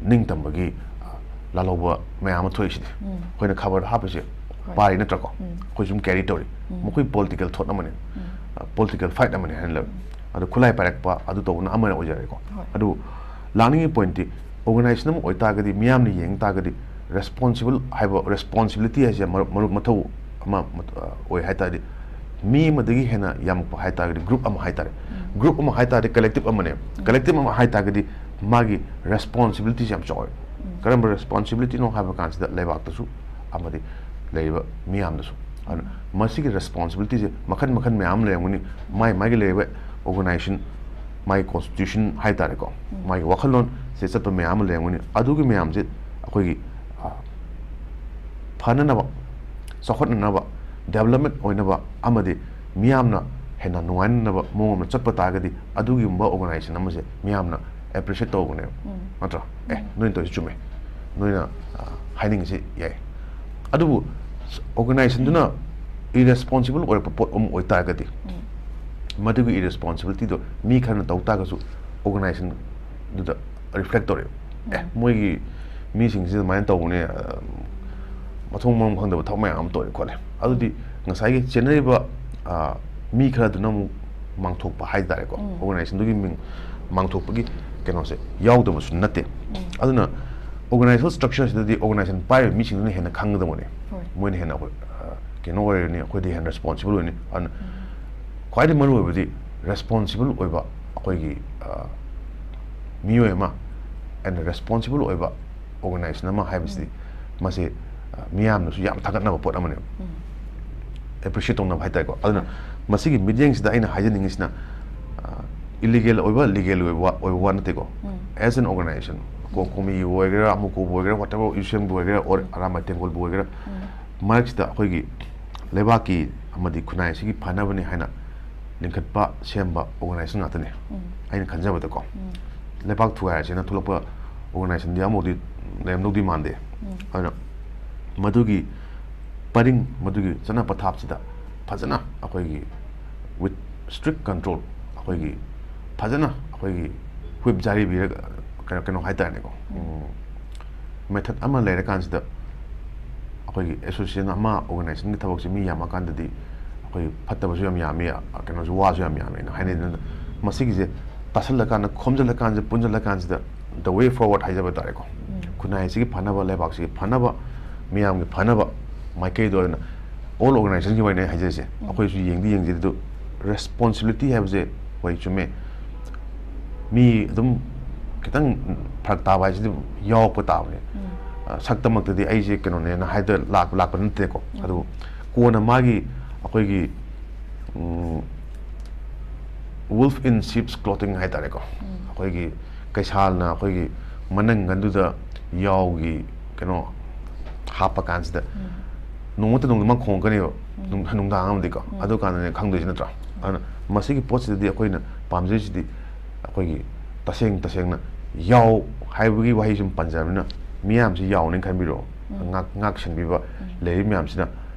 ꯅꯤꯡꯇꯝꯕꯒꯤ, ꯑ, ꯂꯥꯜꯍꯧꯕ ꯃꯌꯥꯝ ꯑꯃ ꯊꯣꯛꯏꯁꯤꯗꯤ꯫ ꯎꯝ꯫ ꯑꯩꯈꯣꯏꯅ ꯈꯕꯔꯗ ꯍꯥꯞꯄꯤꯁꯦ ꯍꯣꯏ꯫ ꯄꯥꯔꯤ ꯅꯠꯇ꯭ꯔꯀꯣ? ꯎꯝ꯫ ꯑꯩꯈꯣꯏ ꯁꯨꯝ carry ꯇꯧꯔꯤ꯫ ꯎꯝ꯫ ꯃꯈꯣꯏ political thought ꯑꯃꯅꯤ꯫ ꯎꯝ꯫ ꯑ, political fight ꯑꯃꯅꯤ ꯍꯥꯏꯅ ꯂꯧꯏ꯫ ꯎꯝ꯫ ꯑꯗꯣ ꯈꯨꯠꯂꯥꯏ ꯄꯥꯏꯔꯛꯄ ꯑꯗꯨ ꯇꯧꯕꯅ ꯑꯃꯅ ꯑꯣꯏꯖꯔꯦꯀꯣ꯫ ꯍꯣꯏ꯫ ꯑꯗꯨꯕꯨ ꯂꯥꯛꯅꯤꯡꯉꯤ pointꯇꯤ organization ꯑꯃ ꯑꯣꯏꯇꯥꯔꯒꯗꯤ, ꯃꯤꯌꯥꯝꯅ ꯌꯦꯡ ꯇꯥꯔꯒꯗꯤ responsible ꯍꯥꯏꯕ responsibility ꯍꯥꯏꯁꯦ ꯃꯔꯨꯞ, ꯃꯔꯨꯞ ꯃꯊꯧ ꯑꯃ ꯃꯊ-, ꯑ, ꯑꯣꯏ ꯍꯥꯏ ꯇꯥꯔꯗꯤ, ꯃꯤ ꯑꯃꯗꯒꯤ ꯍꯦꯟꯅ ꯌꯥꯝꯃꯛꯄ ꯍꯥꯏ ꯇꯥꯔꯒꯗꯤ group ꯑꯃ ꯍꯥꯏ ꯇꯥꯔꯦ꯫ ꯎꯝ꯫ Group ꯑꯃ ꯍꯥꯏ ꯇꯥꯔꯗꯤ collective ꯑꯃꯅꯦ꯫ ꯎꯝ꯫ Collective ꯑꯃ ꯍꯥꯏ ꯇꯥꯔꯒꯗꯤ ꯃꯥꯒꯤ responsibilityꯁꯦ ꯌꯥꯝ ꯆꯥꯎꯋꯦ꯫ ꯎꯝ꯫ ꯀꯔꯝꯕ responsibilityꯅꯣ ꯍꯥꯏꯕ ꯀꯥꯟꯁꯤꯗ ꯂꯩꯕꯥꯛꯇꯁꯨ ꯑꯃꯗꯤ ꯂꯩꯔꯤꯕ ꯃꯤꯌꯥꯝꯗꯁꯨ꯫ ꯑꯗꯨꯅ ꯎꯝ꯫ ꯃꯁꯤꯒꯤ responsibilityꯁꯦ ꯃꯈꯜ ꯃꯈꯜ ꯃꯌꯥꯝ ꯑꯃ ꯂꯩꯔꯝꯒꯅꯤ꯫ ꯃꯥꯏ ꯃꯥꯏꯒꯤ ꯂꯩꯔꯤꯕ organization, ꯃꯥꯒꯤ constitution ꯍꯥꯏ ꯇꯥꯔꯦꯀꯣ, ꯎꯝ꯫ ꯃꯥꯒꯤ ꯋꯥꯈꯜꯂꯣꯟꯁꯦ ꯆꯠꯄ ꯃꯌꯥꯝ ꯑꯃ ꯂꯩꯔꯝꯒꯅꯤ꯫ ꯑꯗꯨꯒꯤ ꯃꯌꯥꯝꯁꯦ ꯑꯩꯈꯣꯏꯒꯤ, ꯑ, ꯐꯅꯅꯕ, ꯆꯥꯎꯈꯠꯅꯅꯕ, development ꯑꯣꯏꯅꯕ ꯑꯃꯗꯤ ꯃꯤꯌꯥꯝꯅ ꯍꯦꯟꯅ ꯅꯨꯡꯉꯥꯏꯅꯅꯕ ꯃꯑꯣꯡ ꯑꯃ ꯆꯠꯄ ꯇꯥꯔꯒꯗꯤ ꯑꯗꯨꯒꯨꯝꯕ organization ꯑꯃꯁꯦ ꯃꯤꯌꯥꯝꯅ appreciate ꯇꯧꯕꯅꯦꯕ꯫ ꯎꯝ꯫ ꯅꯠꯇ꯭ꯔꯣ? "ꯑꯦ, ꯎꯝ꯫ ꯅꯣꯏꯅ ꯇꯧꯔꯤꯁꯤ ꯆꯨꯝꯃꯦ꯫ ꯅꯣꯏꯅ, ꯑ, ꯍꯥꯏꯅꯤꯡꯉꯤꯁꯤ ꯌꯥꯏ"꯫ ꯑꯗꯨꯕꯨ organizationꯗꯨꯅ irresponsible ꯑꯣꯏꯔꯛꯄ ꯄꯣꯠ ꯑꯃ ꯑꯣꯏꯇꯥꯔꯒꯗꯤ, ꯎꯝ꯫ ꯃꯗꯨꯒꯤ irresponsibilityꯗꯣ ꯃꯤ ꯈꯔꯅ ꯇꯧ ꯇꯥꯔꯒꯁꯨ organizationꯗꯨꯗ reflect ꯇꯧꯔꯛꯑꯦꯕ꯫ "ꯑꯦ, ꯎꯝ꯫ ꯃꯣꯏꯒꯤ ꯃꯤꯁꯤꯡꯁꯤ ꯑꯗꯨꯃꯥꯏꯅ ꯇꯧꯕꯅꯦ, ꯑ, ꯃꯊꯣꯡ ꯃꯔꯝ ꯈꯪꯗꯕ ꯊꯕꯛ ꯃꯌꯥꯝ ꯑꯃ ꯇꯧꯔꯦ ꯈꯣꯠꯂꯦ"꯫ ꯑꯗꯨꯗꯤ ꯉꯁꯥꯏꯒꯤ ꯆꯦꯟꯅꯔꯤꯕ, ꯑ, ꯃꯤ ꯈꯔꯗꯨꯅ ꯑꯃꯨꯛ ꯃꯥꯡꯊꯣꯛꯄ ꯍꯥꯏ ꯇꯥꯔꯦꯀꯣ꯫ ꯎꯝ꯫ Organizationꯗꯨꯒꯤ ꯃꯤꯡ ꯃꯥꯡꯊꯣꯛꯄꯒꯤ ꯀꯩꯅꯣꯁꯦ ꯌꯥꯎꯗꯕꯁꯨ ꯅꯠꯇꯦ꯫ ꯎꯝ꯫ ꯑꯗꯨꯅ organizational structureꯁꯤꯗꯗꯤ organization ꯄꯥꯏꯔꯤꯕ ꯃꯤꯁꯤꯡꯗꯨꯅ ꯍꯦꯟꯅ ꯈꯪꯒꯗꯕꯅꯦ꯫ ꯍꯣꯏ꯫ ꯃꯣꯏꯅ ꯍꯦꯟꯅ ꯑꯩꯈꯣꯏ, ꯑ, ꯀꯩꯅꯣ ꯑꯣꯏꯔꯅꯤ, ꯑꯩꯈꯣꯏꯗꯤ ꯍꯦꯟꯅ responsible ꯑꯣꯏꯅꯤ꯫ ꯑꯗꯨꯅ ꯎꯝ꯫ ꯈ꯭ꯋꯥꯏꯗꯒꯤ ꯃꯔꯨꯑꯣꯏꯕꯗꯤ responsible ꯑꯣꯏꯕ ꯑꯩꯈꯣꯏꯒꯤ, ꯑ, ꯃꯤꯑꯣꯏ ꯑꯃ and responsible ꯑꯣꯏꯕ organization ꯑꯃ ꯍꯥꯏꯕꯁꯤꯗꯤ ꯎꯝ꯫ ꯃꯁꯤ, ꯑ, ꯃꯤꯌꯥꯝꯅꯁꯨ ꯌꯥꯝ ꯊꯥꯒꯠꯅꯕ ꯄꯣꯠ ꯑꯃꯅꯦꯕ꯫ ꯎꯝ꯫ Appreciate ꯇꯧꯅꯕ ꯍꯥꯏ ꯇꯥꯔꯦꯀꯣ꯫ ꯑꯗꯨꯅ ꯍꯣꯏ꯫ ꯃꯁꯤꯒꯤ ꯃꯤꯠꯌꯦꯡꯁꯤꯗ ꯑꯩꯅ ꯍꯥꯏꯖꯅꯤꯡꯉꯤꯁꯤꯅ, ꯑ, illegal ꯑꯣꯏꯕ, legal ꯑꯣꯏꯕ ꯋꯥ, ꯑꯣꯏꯕ ꯋꯥ ꯅꯠꯇꯦꯀꯣ꯫ ꯎꯝ꯫ As an organization, ꯀꯣ-, ꯎꯝ꯫ ꯀꯣꯃꯤꯒꯤꯕꯨ ꯑꯣꯏꯒꯦꯔꯥ, ꯑꯃꯨꯀꯨꯕꯨ ꯑꯣꯏꯒꯦꯔꯥ, whatever, ꯏꯁꯨꯑꯦꯝꯕꯨ ꯑꯣꯏꯒꯦꯔꯥ, or ꯎꯝ꯫ ꯑꯔꯥꯝꯕꯥꯏ ꯇꯦꯡꯒꯣꯜꯕꯨ ꯑꯣꯏꯒꯦꯔꯥ, ꯎꯝ꯫ ꯃꯔꯛꯁꯤꯗ ꯑꯩꯈꯣꯏꯒꯤ ꯂꯩꯕꯥꯛꯀꯤ ꯑꯃꯗꯤ ꯈꯨꯟꯅꯥꯏ ꯑꯁꯤꯒꯤ ꯐꯅꯕꯅꯤ ꯍꯥꯏꯅ ꯂꯤꯡꯈꯠꯄ, ꯁꯦꯝꯕ organization ꯉꯥꯛꯇꯅꯤ꯫ ꯎꯝ꯫ ꯑꯩꯅ ꯈꯟꯖꯕꯗꯀꯣ꯫ ꯎꯝ꯫ ꯂꯩꯕꯥꯛ ꯊꯨꯒꯥꯏꯔꯁꯦꯅ ꯊꯣꯛꯂꯛꯄ organizationꯗꯤ ꯑꯃꯐꯥꯎꯗꯤ ꯂꯩꯔꯝꯗꯧꯗꯤ ꯃꯥꯟꯗꯦ꯫ ꯎꯝ꯫ ꯑꯗꯨꯅ ꯃꯗꯨꯒꯤ ꯄꯔꯤꯡ, ꯃꯗꯨꯒꯤ ꯆꯠꯅ ꯄꯊꯥꯞꯁꯤꯗ ꯐꯖꯅ ꯑꯩꯈꯣꯏꯒꯤ with strict control, ꯑꯩꯈꯣꯏꯒꯤ ꯐꯖꯅ ꯑꯩꯈꯣꯏꯒꯤ whip ꯖꯥꯔꯤꯕꯤꯔꯒ ꯀꯩꯅꯣ ꯀꯩꯅꯣ ꯍꯥꯏꯇꯥꯔꯦꯅꯦꯀꯣ, method ꯑꯃ ꯂꯩꯔꯀꯥꯟꯁꯤꯗ ꯑꯩꯈꯣꯏꯒꯤ association ꯑꯃ organizationꯒꯤ ꯊꯕꯛꯁꯦ ꯃꯤ ꯌꯥꯝꯃꯀꯥꯟꯗꯗꯤ ꯑꯩꯈꯣꯏ ꯐꯠꯇꯕꯁꯨ ꯌꯥꯝ ꯌꯥꯝꯃꯤ, ꯀꯩꯅꯣꯁꯨ ꯋꯥꯁꯨ ꯌꯥꯝ ꯌꯥꯝꯃꯦꯅ ꯍꯥꯏꯅꯩ꯫ ꯑꯗꯨꯅ ꯃꯁꯤꯒꯤꯁꯦ ꯇꯥꯁꯜꯂꯀꯥꯟꯗ, ꯈꯣꯝꯖꯤꯜꯂꯀꯥꯟꯁꯤꯗ, ꯄꯨꯟꯁꯤꯜꯂꯀꯥꯟꯁꯤꯗ the way forward ꯍꯥꯏꯖꯕ ꯇꯥꯔꯦꯀꯣ, ꯈꯨꯟꯅꯥꯏꯁꯤꯒꯤ ꯐꯅꯕ, ꯂꯩꯕꯥꯛꯁꯤꯒꯤ ꯐꯅꯕ, ꯃꯤꯌꯥꯝꯒꯤ ꯐꯅꯕ ꯃꯥꯏꯀꯩꯗꯣ ꯑꯣꯏꯅ all organizationꯒꯤ ꯑꯣꯏꯅ ꯑꯩ ꯍꯥꯏꯖꯔꯤꯁꯦ, ꯑꯩꯈꯣꯏꯁꯨ ꯌꯦꯡꯗꯤ ꯌꯦꯡꯖꯩ, ꯑꯗꯨ responsibility ꯍꯥꯏꯕꯁꯦ ꯍꯣꯏ ꯆꯨꯝꯃꯦ, ꯃꯤ ꯑꯗꯨꯝ ꯈꯤꯇꯪ ꯐꯔꯛ ꯇꯥꯕ ꯍꯥꯏꯁꯤꯗꯤ ꯌꯥꯎꯔꯛꯄ ꯇꯥꯕꯅꯦ꯫ ꯁꯛꯇꯃꯛꯇꯗꯤ ꯑꯩꯁꯦ ꯀꯩꯅꯣꯅꯦꯅ ꯍꯥꯏꯗ ꯂꯥꯛꯄ ꯂꯥꯛꯄ ꯅꯠꯇꯦꯀꯣ꯫ ꯑꯗꯨꯕꯨ ꯀꯣꯟꯅ ꯃꯥꯒꯤ ꯑꯩꯈꯣꯏꯒꯤ wolf in sheep's clothing ꯍꯥꯏꯇꯥꯔꯦꯀꯣ, ꯑꯩꯈꯣꯏꯒꯤ ꯀꯩꯁꯥꯜꯅ ꯑꯩꯈꯣꯏꯒꯤ ꯃꯅꯪꯒꯟꯗꯨꯗ ꯌꯥꯎꯒꯤ ꯀꯩꯅꯣ ꯍꯥꯞꯄ ꯀꯥꯟꯁꯤꯗ ꯅꯣꯡꯃ ꯅꯠꯇ꯭ꯔ ꯅꯣꯡꯃꯗꯤ ꯃꯥ ꯈꯣꯡꯉꯛꯀꯅꯦꯕ, ꯅꯨꯡꯗꯥꯡ ꯑꯃꯗꯤꯀꯣ꯫ ꯑꯗꯨ ꯀꯥꯟꯗꯅꯦ ꯈꯪꯗꯣꯏꯁꯤ ꯅꯠꯇ꯭ꯔꯥ? ꯑꯗꯨꯅ ꯃꯁꯤꯒꯤ ꯄꯣꯠꯁꯤꯗꯗꯤ ꯑꯩꯈꯣꯏꯅ ꯄꯥꯝꯖꯔꯤꯁꯤꯗꯤ ꯑꯩꯈꯣꯏꯒꯤ ꯇꯁꯦꯡ ꯇꯁꯦꯡꯅ ꯌꯥꯎ ꯍꯥꯏꯕꯒꯤ ꯋꯥꯍꯩ ꯁꯨꯝ ꯄꯟꯖꯔꯕꯅꯤꯅ ꯃꯤꯌꯥꯝꯁꯤ ꯌꯥꯎꯅꯦꯅ ꯈꯟꯕꯤꯔꯣ꯫ ꯉꯥꯛ ꯉꯥꯛ ꯁꯦꯟꯕꯤꯕ ꯂꯩꯔꯤꯕ ꯃꯌꯥꯝꯁꯤꯅ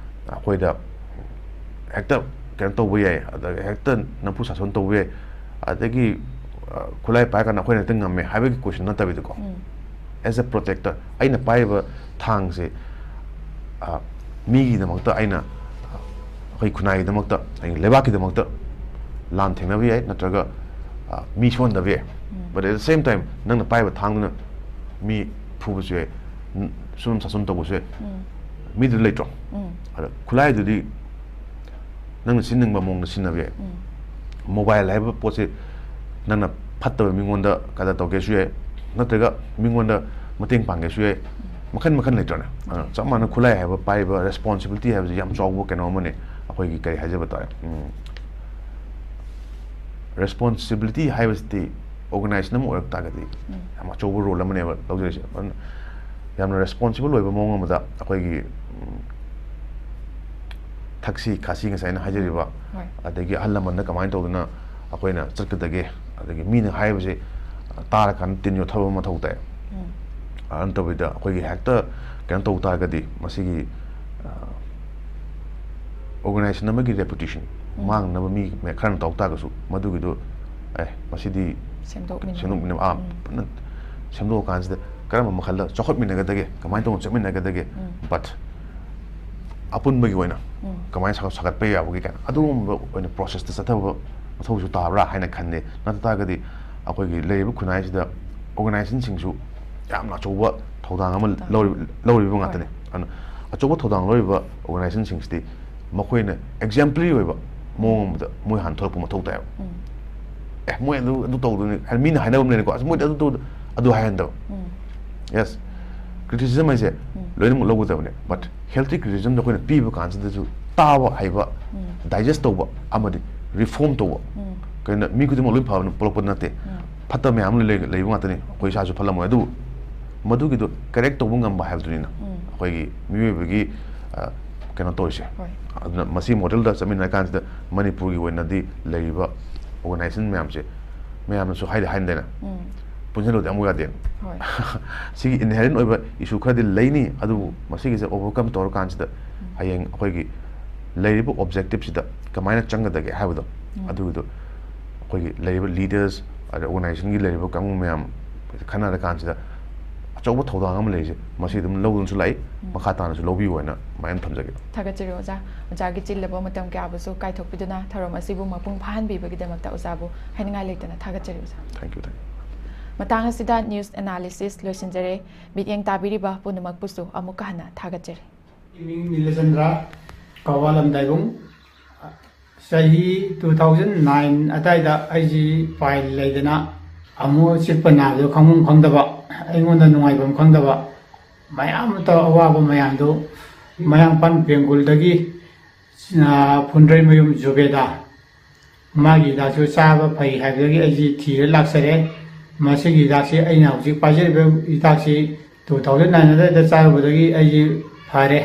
ꯑꯩꯈꯣꯏꯗ ꯍꯦꯛꯇ ꯀꯩꯅꯣ ꯇꯧꯕ ꯌꯥꯏ, ꯑꯗ ꯍꯦꯛꯇ ꯅꯝꯐꯨ ꯁꯥꯁꯣꯟ ꯇꯧꯕ ꯌꯥꯏ, ꯑꯗꯒꯤ ꯈꯨꯠꯂꯥꯏ ꯄꯥꯏꯔꯀꯥꯟꯗ ꯑꯩꯈꯣꯏꯅ ꯍꯦꯛꯇ ꯉꯝꯃꯦ ꯍꯥꯏꯕꯒꯤ question ꯅꯠꯇꯕꯤꯗꯀꯣ꯫ As a protector, ꯑꯩꯅ ꯄꯥꯏꯔꯤꯕ ꯊꯥꯡꯁꯦ ꯃꯤꯒꯤꯗꯃꯛꯇ ꯑꯩꯅ, ꯑꯩꯈꯣꯏ ꯈꯨꯟꯅꯥꯏꯒꯤꯗꯃꯛꯇ, ꯑꯩꯒꯤ ꯂꯩꯕꯥꯛꯀꯤꯗꯃꯛꯇ ꯂꯥꯟ ꯊꯦꯡꯅꯕ ꯌꯥꯏ, ꯅꯠꯇ꯭ꯔꯒ ꯃꯤ ꯁꯣꯛꯍꯟꯗꯕ ꯌꯥꯏ꯫ But at the same time, ꯅꯪꯅ ꯄꯥꯏꯔꯤꯕ ꯊꯥꯡꯗꯨꯅ ꯃꯤ ꯐꯨꯕꯁꯨ ꯌꯥꯏ, ꯁꯨꯝ ꯁꯥꯁꯨꯝ ꯇꯧꯕꯁꯨ ꯌꯥꯏ, ꯃꯤꯗꯨ ꯂꯩꯇ꯭ꯔꯣ? ꯑꯗ ꯈꯨꯠꯂꯥꯏꯗꯨꯗꯤ ꯅꯪꯅ ꯁꯤꯖꯤꯟꯅꯅꯤꯡꯕ ꯃꯑꯣꯡꯗ ꯁꯤꯖꯤꯟꯅꯕ ꯌꯥꯏ꯫ Mobile ꯍꯥꯏꯕ ꯄꯣꯠꯁꯦ ꯅꯪꯅ ꯐꯠꯇꯕ ꯃꯤꯉꯣꯟꯗ ꯀꯗꯔ ꯇꯧꯒꯦꯁꯨ ꯌꯥꯏ, ꯅꯠꯇ꯭ꯔꯒ ꯃꯤꯉꯣꯟꯗ ꯃꯇꯦꯡ ꯄꯥꯡꯒꯦꯁꯨ ꯌꯥꯏ, ꯃꯈꯟ ꯃꯈꯟ ꯂꯩꯇ꯭ꯔꯅꯦ? ꯑꯗꯨꯅ ꯆꯞ ꯃꯥꯟꯅ ꯈꯨꯠꯂꯥꯏ ꯍꯥꯏꯕ ꯄꯥꯏꯔꯤꯕ responsibility ꯍꯥꯏꯕꯁꯤ ꯌꯥꯝ ꯆꯥꯎꯕ ꯀꯩꯅꯣ ꯑꯃꯅꯦ꯫ ꯑꯩꯈꯣꯏꯒꯤ ꯀꯔꯤ ꯍꯥꯏꯖꯕ ꯇꯥꯔꯦ, responsibility ꯍꯥꯏꯕꯁꯤꯗꯤ organization ꯑꯃ ꯑꯣꯏꯔꯛ ꯇꯥꯔꯒꯗꯤ ꯌꯥꯝ ꯑꯆꯧꯕ role ꯑꯃꯅꯦꯕ ꯂꯧꯖꯔꯤꯁꯦ꯫ ꯑꯗꯨꯅ ꯌꯥꯝꯅ responsible ꯑꯣꯏꯕ ꯃꯑꯣꯡ ꯑꯃꯗ ꯑꯩꯈꯣꯏꯒꯤ ꯊꯛꯁꯤ ꯈꯥꯁꯤ ꯉꯁꯥꯏ ꯑꯩꯅ ꯍꯥꯏꯖꯔꯤꯕ, ꯑꯗꯒꯤ ꯑꯍꯜ ꯂꯃꯟꯗ ꯀꯃꯥꯏꯅ ꯇꯧꯗꯅ ꯑꯩꯈꯣꯏꯅ ꯆꯠꯀꯗꯒꯦ, ꯑꯗꯒꯤ ꯃꯤꯅ ꯍꯥꯏꯕꯁꯦ ꯇꯥꯔꯀꯥꯟꯗ ꯇꯤꯟ ꯌꯣꯠꯊꯕ ꯑꯃ ꯃꯊꯧ ꯇꯥꯏ꯫ ꯑꯗꯨ ꯅꯠꯇꯕꯤꯗ ꯑꯩꯈꯣꯏꯒꯤ ꯍꯦꯛꯇ ꯀꯩꯅꯣ ꯇꯧ ꯇꯥꯔꯒꯗꯤ ꯃꯁꯤꯒꯤ organization ꯑꯃꯒꯤ reputation ꯃꯥꯡꯅꯕ ꯃꯤ ꯃꯌꯥꯝ ꯈꯔꯅ ꯇꯧ ꯇꯥꯔꯒꯁꯨ, ꯃꯗꯨꯒꯤꯗꯨ, ꯑꯦ, ꯃꯁꯤꯗꯤ ꯁꯦꯝꯗꯣꯛꯃꯤꯟꯅ-, ꯁꯦꯝꯗꯣꯛꯃꯤꯟꯅ-, ꯑꯥ, ꯎꯝ꯫ ꯄꯨꯟꯅ ꯁꯦꯝꯗꯣꯛꯑꯀꯥꯟꯁꯤꯗ ꯀꯔꯝꯕ ꯃꯈꯜꯗ ꯆꯥꯎꯈꯠꯃꯤꯟꯅꯒꯗꯒꯦ, ꯀꯃꯥꯏꯅ ꯇꯧꯅ ꯆꯠꯃꯤꯟꯅꯒꯗꯒꯦ, ꯎꯝ꯫ But ꯑꯄꯨꯟꯕꯒꯤ ꯑꯣꯏꯅ ꯎꯝ꯫ ꯀꯃꯥꯏꯅ ꯁꯥꯒꯠ-, ꯁꯥꯒꯠꯄ ꯌꯥꯕꯒꯦ ꯀꯥꯏꯅ ꯑꯗꯨꯒꯨꯝꯕ ꯑꯣꯏꯅ process ꯇ ꯆꯠꯊꯕ ꯃꯊꯧꯁꯨ ꯇꯥꯕ꯭ꯔꯥ ꯍꯥꯏꯅ ꯈꯟꯗꯦ꯫ ꯅꯠꯇ ꯇꯥꯔꯒꯗꯤ ꯑꯩꯈꯣꯏꯒꯤ ꯂꯩꯔꯤꯕ ꯈꯨꯟꯅꯥꯏꯁꯤꯗ organization ꯁꯤꯡꯁꯨ ꯌꯥꯝꯅ ꯑꯆꯧꯕ ꯊꯧꯗꯥꯡ ꯑꯃ ꯊꯧꯗꯥꯡ꯫ ꯂꯧꯔꯤ-, ꯂꯧꯔꯤꯕ ꯍꯣꯏ꯫ ꯉꯥꯛꯇꯅꯤ꯫ ꯑꯗꯨꯅ ꯑꯆꯧꯕ ꯊꯧꯗꯥꯡ ꯂꯧꯔꯤꯕ organization ꯁꯤꯡꯁꯤꯗꯤ ꯃꯈꯣꯏꯅ exemplary ꯑꯣꯏꯕ ꯃꯑꯣꯡ ꯑꯃꯗ ꯃꯣꯏ ꯍꯥꯟꯅ ꯊꯣꯛꯂꯛꯄ ꯃꯊꯧ ꯇꯥꯏꯕ꯫ ꯎꯝ꯫ ꯑꯦ, ꯃꯣꯏ ꯑꯗꯨ, ꯑꯗꯨ ꯇꯧꯗꯣꯏꯅꯤ, ꯍꯥꯏ-, ꯃꯤꯅ ꯍꯥꯏꯅꯕ ꯑꯃ ꯂꯩꯅꯤꯀꯣ, "ꯑꯁ, ꯃꯣꯏꯗꯤ ꯑꯗꯨ ꯇꯧꯗ-," ꯑꯗꯨ ꯍꯥꯏꯍꯟꯗꯕ꯫ ꯎꯝ꯫ Yes, criticism ꯍꯥꯏꯁꯦ ꯎꯝ꯫ ꯂꯣꯏꯅꯃꯛ ꯂꯧꯒꯗꯕꯅꯦ, but healthy criticism ꯗꯣ ꯑꯩꯈꯣꯏꯅ ꯄꯤꯕ ꯀꯥꯟꯁꯤꯗꯁꯨ ꯇꯥꯕ ꯍꯩꯕ, ꯎꯝ꯫ Digest ꯇꯧꯕ ꯑꯃꯗꯤ reform ꯇꯧꯕ꯫ ꯎꯝ꯫ ꯀꯩꯅꯣ, ꯃꯤ ꯈꯨꯗꯤꯡꯃꯛ ꯂꯣꯏ ꯐꯕꯅ ꯄꯣꯛꯂꯛꯄ ꯅꯠꯇꯦ꯫ ꯎꯝ꯫ ꯐꯠꯇꯕ ꯃꯌꯥꯝ ꯑꯃ ꯂꯩ-, ꯂꯩꯕ ꯉꯥꯛꯇꯅꯤ, ꯑꯩꯈꯣꯏ ꯏꯁꯥꯁꯨ ꯐꯠꯂꯝꯃꯣꯏ, ꯑꯗꯨꯕꯨ ꯃꯗꯨꯒꯤꯗꯣ correct ꯇꯧꯕ ꯉꯝꯕ ꯍꯥꯏꯕꯗꯨꯅꯤꯅ ꯎꯝ꯫ ꯑꯩꯈꯣꯏꯒꯤ ꯃꯤꯑꯣꯏꯕꯒꯤ, ꯑ, ꯀꯩꯅꯣ ꯇꯧꯔꯤꯁꯦ꯫ ꯍꯣꯏ꯫ ꯑꯗꯨꯅ ꯃꯁꯤ model ꯗ ꯆꯠꯃꯤꯟꯅꯔ ꯀꯥꯟꯁꯤꯗ ꯃꯅꯤꯄꯨꯔꯒꯤ ꯑꯣꯏꯅꯗꯤ ꯂꯩꯔꯤꯕ organization ꯃꯌꯥꯝꯁꯦ, ꯃꯌꯥꯝꯅꯁꯨ ꯍꯥꯏꯗꯤ ꯍꯥꯏꯅꯗꯅ ꯎꯝ꯫ ꯄꯨꯟꯁꯤꯜꯂꯨꯗꯤ ꯑꯃꯨꯛ ꯌꯥꯗꯦ꯫ ꯍꯣꯏ꯫ ꯁꯤꯒꯤ inherent ꯑꯣꯏꯕ issue ꯈꯔꯗꯤ ꯂꯩꯅꯤ, ꯑꯗꯨꯕꯨ ꯃꯁꯤꯒꯤꯁꯦ overcome ꯇꯧꯔꯀꯥꯟꯁꯤꯗ ꯎꯝ꯫ ꯍꯌꯦꯡ ꯑꯩꯈꯣꯏꯒꯤ ꯂꯩꯔꯤꯕ objective ꯁꯤꯗ ꯀꯃꯥꯏꯅ ꯆꯪꯒꯗꯒꯦ ꯍꯥꯏꯕꯗꯣ, ꯎꯝ꯫ ꯑꯗꯨꯒꯤꯗꯣ ꯑꯩꯈꯣꯏꯒꯤ ꯂꯩꯔꯤꯕ leaders, ꯑꯗꯩ organization ꯒꯤ ꯂꯩꯔꯤꯕ ꯀꯥꯡꯕꯨ ꯃꯌꯥꯝ ꯈꯟꯅꯔꯀꯥꯟꯁꯤꯗ ꯑꯆꯧꯕ ꯊꯧꯗꯥꯡ ꯑꯃ ꯂꯩꯔꯤꯁꯦ, ꯃꯁꯤ ꯑꯗꯨꯝ ꯂꯧꯗꯨꯅꯁꯨ ꯂꯥꯛꯏ, ꯎꯝ꯫ ꯃꯈꯥ ꯇꯥꯅꯁꯨ ꯂꯧꯕꯤꯌꯨ ꯍꯥꯏꯅ ꯃꯌꯥꯝ ꯊꯝꯖꯒꯦ꯫ ꯊꯥꯒꯠꯆꯔꯤ ꯑꯣꯖꯥ꯫ ꯑꯣꯖꯥꯒꯤ ꯆꯤꯜꯂꯕ ꯃꯇꯝ ꯀꯌꯥꯕꯨꯁꯨ ꯀꯥꯏꯊꯣꯛꯄꯤꯗꯨꯅ ꯊꯧꯔꯝ ꯑꯁꯤꯕꯨ ꯃꯄꯨꯡ ꯐꯥꯍꯟꯕꯤꯕꯒꯤꯗꯃꯛꯇ ꯑꯣꯖꯥꯕꯨ ꯍꯥꯏꯅꯤꯡꯉꯥꯏ ꯂꯩꯇꯅ ꯊꯥꯒꯠꯆꯔꯤ ꯑꯣꯖꯥ꯫ Thank you, thank you꯫ ꯃꯇꯥꯡ ꯑꯁꯤꯗ news analysis ꯂꯣꯏꯁꯤꯟꯖꯔꯦ꯫ ꯃꯤꯠꯌꯦꯡ ꯇꯥꯕꯤꯔꯤꯕ ꯄꯨꯝꯅꯃꯛꯄꯨꯁꯨ ꯑꯃꯨꯛꯀ ꯍꯟꯅ ꯊꯥꯒꯠꯆꯔꯤ꯫ ꯏꯃꯤꯡ ꯅꯤꯂꯆꯟꯗ꯭ꯔ, ꯀꯋꯥꯂꯝ ꯗꯥꯏꯕꯨꯡ꯫ ꯆꯍꯤ two thousand nine ꯑꯗꯥꯏꯗ ꯑꯩꯁꯤ ꯄꯥꯏꯜ ꯂꯩꯗꯅ ꯑꯃꯨꯛ ꯆꯤꯛꯄ ꯅꯥꯕꯗꯣ ꯈꯪꯐꯝ ꯈꯪꯗꯕ, ꯑꯩꯉꯣꯟꯗ ꯅꯨꯡꯉꯥꯏꯐꯝ ꯈꯪꯗꯕ, ꯃꯌꯥꯝ ꯑꯃ ꯇꯧꯔ ꯑꯋꯥꯕ ꯃꯌꯥꯝꯗꯨ ꯃꯌꯥꯡꯐꯥꯟ ꯕꯦꯡꯒꯨꯜꯗꯒꯤ, ꯑ, ꯐꯨꯟꯗ꯭ꯔꯩꯃꯌꯨꯝ ꯖꯨꯕꯦꯗꯥ, ꯃꯥꯒꯤ ꯍꯤꯗꯥꯛꯁꯨ ꯆꯥꯕ ꯐꯩ ꯍꯥꯏꯕꯗꯒꯤ ꯑꯩꯁꯤ ꯊꯤꯔ ꯂꯥꯛꯆꯔꯦ꯫ ꯃꯁꯤꯒꯤ ꯍꯤꯗꯥꯛꯁꯤ ꯑꯩꯅ ꯍꯧꯖꯤꯛ ꯄꯥꯏꯖꯔꯤꯕ ꯍꯤꯗꯥꯛꯁꯤ two thousand nine ꯑꯗꯨꯋꯥꯏꯗ ꯆꯥꯔꯨꯕꯗꯒꯤ ꯑꯩꯁꯤ ꯐꯔꯦ꯫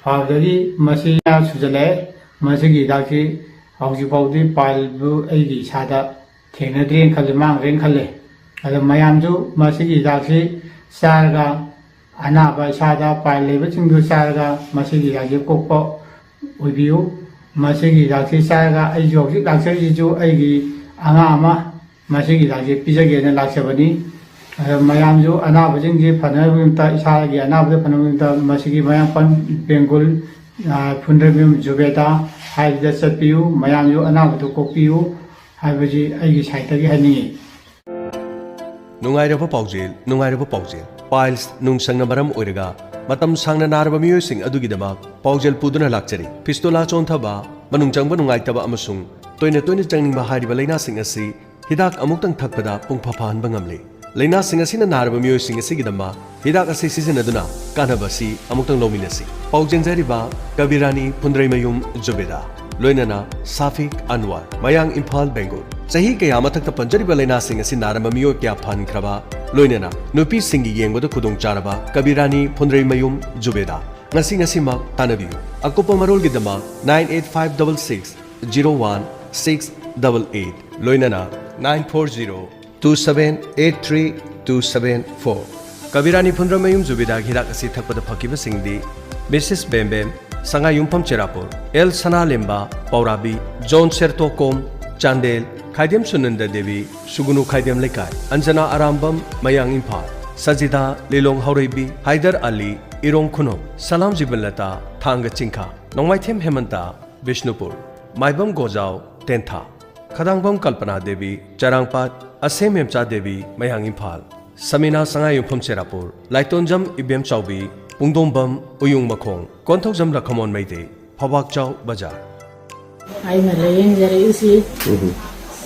ꯐꯕꯗꯒꯤ ꯃꯁꯤ ꯁꯨꯖꯜꯂꯛꯑꯦ꯫ ꯃꯁꯤꯒꯤ ꯍꯤꯗꯥꯛꯁꯤ ꯍꯧꯖꯤꯛ ꯐꯥꯎꯗꯤ ꯄꯥꯏꯜꯕꯨ ꯑꯩꯒꯤ ꯏꯁꯥꯗ ꯊꯦꯡꯅꯗ꯭ꯔꯦꯅ ꯈꯜꯂꯦ, ꯃꯥꯡꯈ꯭ꯔꯦꯅ ꯈꯜꯂꯦ꯫ ꯑꯗꯣ ꯃꯌꯥꯝꯁꯨ ꯃꯁꯤꯒꯤ ꯍꯤꯗꯥꯛꯁꯤ ꯆꯥꯔꯒ ꯑꯅꯥꯕ ꯏꯁꯥꯗ ꯄꯥꯏꯜ ꯂꯩꯕꯁꯤꯡꯗꯨ ꯆꯥꯔꯒ ꯃꯁꯤꯒꯤ ꯍꯤꯗꯥꯛꯁꯤ ꯀꯣꯛꯄ ꯑꯣꯏꯕꯤꯌꯨ꯫ ꯃꯁꯤꯒꯤ ꯍꯤꯗꯥꯛꯁꯤ ꯆꯥꯔꯒ ꯑꯩꯁꯨ ꯍꯧꯖꯤꯛ ꯂꯥꯛꯆꯔꯤꯁꯤꯁꯨ ꯑꯩꯒꯤ ꯑꯉꯥꯡ ꯑꯃ ꯃꯁꯤꯒꯤ ꯍꯤꯗꯥꯛꯁꯤ ꯄꯤꯖꯒꯦꯅ ꯂꯥꯛꯆꯕꯅꯤ꯫ ꯑꯗꯣ ꯃꯌꯥꯝꯁꯨ ꯑꯅꯥꯕꯁꯤꯡꯁꯤ ꯐꯅꯕꯒꯤꯗꯃꯛꯇ, ꯏꯁꯥꯒꯤ ꯑꯅꯥꯕꯗ ꯐꯅꯕꯒꯤꯗꯃꯛꯇ ꯃꯁꯤꯒꯤ ꯃꯌꯥꯡꯄꯥꯟ ꯕꯦꯡꯒꯨꯜ, ꯑ, ꯐꯨꯟꯗ꯭ꯔꯩꯃꯌꯨꯝ ꯖꯨꯕꯦꯗꯥ ꯍꯥꯏꯕꯗ ꯆꯠꯄꯤꯌꯨ꯫ ꯃꯌꯥꯝꯁꯨ ꯑꯅꯥꯕꯗꯨ ꯀꯣꯛꯄꯤꯌꯨ ꯍꯥꯏꯕꯁꯤ ꯑꯩꯒꯤ ꯁꯥꯏꯠꯇꯒꯤ ꯍꯥꯏꯅꯤꯡꯏ꯫ ꯅꯨꯡꯉꯥꯏꯔꯕ ꯄꯥꯎꯖꯦꯜ, ꯅꯨꯡꯉꯥꯏꯔꯕ ꯄꯥꯎꯖꯦꯜ꯫ ꯄꯥꯏꯜꯁ ꯅꯨꯡꯁꯪꯅ ꯃꯔꯝ ꯑꯣꯏꯔꯒ ꯃꯇꯝ ꯁꯥꯡꯅ ꯅꯥꯔꯕ ꯃꯤꯑꯣꯏꯁꯤꯡ ꯑꯗꯨꯒꯤꯗꯃꯛ ꯄꯥꯎꯖꯦꯜ ꯄꯨꯗꯨꯅ ꯂꯥꯛꯆꯔꯤ꯫ ꯐꯤꯁꯇꯣꯂꯥ ꯆꯣꯟꯊꯕ, ꯃꯅꯨꯡ ꯆꯪꯕ ꯅꯨꯡꯉꯥꯏꯇꯕ ꯑꯃꯁꯨꯡ ꯇꯣꯏꯅ ꯇꯣꯏꯅ ꯆꯪꯅꯤꯡꯕ ꯍꯥꯏꯔꯤꯕ ꯂꯥꯏꯅꯥꯁꯤꯡ ꯑꯁꯤ ꯍꯤꯗꯥꯛ ꯑꯃꯨꯛꯇꯪ ꯊꯛꯄꯗ ꯄꯨꯡꯐ ꯐꯍꯟꯕ ꯉꯝꯂꯦ꯫ ꯂꯥꯏꯅꯥꯁꯤꯡ ꯑꯁꯤꯅ ꯅꯥꯔꯕ ꯃꯤꯑꯣꯏꯁꯤꯡ ꯑꯁꯤꯒꯤꯗꯃꯛ ꯍꯤꯗꯥꯛ ꯑꯁꯤ ꯁꯤꯖꯤꯟꯅꯗꯨꯅ ꯀꯥꯟꯅꯕ ꯑꯁꯤ ꯑꯃꯨꯛꯇꯪ ꯂꯧꯃꯤꯟꯅꯁꯤ꯫ ꯄꯥꯎ ꯆꯦꯟꯖꯔꯤꯕ ꯀꯕꯤꯔꯥꯅꯤ ꯐꯨꯟꯗ꯭ꯔꯩꯃꯌꯨꯝ ꯖꯨꯕꯦꯗꯥ, ꯂꯣꯏꯅꯅ ꯁꯥꯐꯤꯛ ꯑꯟꯋꯥꯔ, ꯃꯌꯥꯡ, ꯏꯝꯐꯥꯜ, ꯕꯦꯡꯒꯨꯜ꯫ ꯆꯍꯤ ꯀꯌꯥ ꯃꯊꯛꯇ ꯄꯟꯖꯔꯤꯕ ꯂꯥꯏꯅꯥꯁꯤꯡ ꯑꯁꯤ ꯅꯥꯔꯝꯕ ꯃꯤꯑꯣꯏ ꯀꯌꯥ ꯐꯍꯟꯈ꯭ꯔꯕ, ꯂꯣꯏꯅꯅ ꯅꯨꯄꯤꯁꯤꯡꯒꯤ ꯌꯦꯡꯕꯗ ꯈꯨꯗꯣꯡꯆꯥꯔꯕ ꯀꯕꯤꯔꯥꯅꯤ ꯐꯨꯟꯗ꯭ꯔꯩꯃꯌꯨꯝ ꯖꯨꯕꯦꯗꯥ꯫ ꯉꯁꯤ ꯉꯁꯤꯃꯛ ꯇꯥꯟꯅꯕꯤꯌꯨ꯫ ꯑꯀꯨꯞꯄ ꯃꯔꯣꯜꯒꯤꯗꯃꯛ nine eight five double six zero one six double eight, ꯂꯣꯏꯅꯅ nine four zero two seven eight three two seven four꯫ ꯀꯕꯤꯔꯥꯅꯤ ꯐꯨꯟꯗ꯭ꯔꯩꯃꯌꯨꯝ ꯖꯨꯕꯦꯗꯥꯒꯤ ꯍꯤꯗꯥꯛ ꯑꯁꯤ ꯊꯛꯄꯗ ꯐꯈꯤꯕꯁꯤꯡꯗꯤ ꯃꯤꯁꯦꯁ ꯕꯦꯝꯕꯦꯝ, ꯁꯉꯥꯏꯌꯨꯝꯐꯝ ꯆꯦꯔꯥꯄꯨꯔ, ꯑꯦꯜ ꯁꯅꯥꯂꯦꯝꯕ, ꯄꯧꯔꯥꯕꯤ, ꯖꯣꯟ ꯁꯦꯔꯇꯣꯀꯣꯝ, ꯆꯥꯟꯗꯦꯜ, ꯈꯥꯏꯗꯦꯝ ꯁꯨꯅꯟꯗ ꯗꯦꯕꯤ, ꯁꯨꯒꯨꯅꯨ ꯈꯥꯏꯗꯦꯝ ꯂꯩꯀꯥꯏ, ꯑꯟꯖꯅꯥ ꯑꯔꯥꯝꯕꯝ, ꯃꯌꯥꯡ ꯏꯝꯐꯥꯜ, ꯁꯖꯤꯗꯥ, ꯂꯤꯂꯣꯡ ꯍꯧꯔꯩꯕꯤ, ꯍꯥꯏꯗꯔ ꯑꯂꯤ, ꯏꯔꯣꯡ ꯈꯨꯅꯧ, ꯁꯂꯥꯝ ꯖꯤꯕꯟꯂꯇꯥ, ꯊꯥꯡꯒ ꯆꯤꯡꯈꯥ, ꯅꯣꯡꯃꯥꯏꯊꯦꯝ ꯍꯦꯃꯟꯇ, ꯕꯤꯁꯅꯨꯄꯨꯔ, ꯃꯥꯏꯕꯝ ꯒꯣꯖꯥꯎ, ꯇꯦꯟꯊꯥ, ꯈꯗꯥꯡꯕꯝ ꯀꯜꯄꯅꯥ ꯗꯦꯕꯤ, ꯆꯔꯥꯡꯄꯥꯠ, ꯑꯁꯦꯝ ꯃꯦꯝꯆꯥ ꯗꯦꯕꯤ, ꯃꯌꯥꯡ ꯏꯝꯐꯥꯜ, ꯁꯃꯤꯅꯥ ꯁꯉꯥꯏꯌꯨꯝꯐꯝ ꯆꯦꯔꯥꯄꯨꯔ, ꯂꯥꯏꯇꯣꯟꯖꯝ ꯏꯕꯦꯝ ꯆꯥꯎꯕꯤ, ꯄꯨꯡꯗꯣꯝꯕꯝ ꯎꯌꯨꯡ ꯃꯈꯣꯡ, ꯀꯣꯟꯊꯧꯖꯝ ꯂꯈꯃꯣꯟ ꯃꯩꯇꯩ, ꯐꯧꯕꯥꯛꯆꯥꯎ ꯕꯖꯥꯔ꯫ ꯑꯩꯅ ꯂꯥꯏꯌꯦꯡꯖꯔꯛꯏꯁꯤ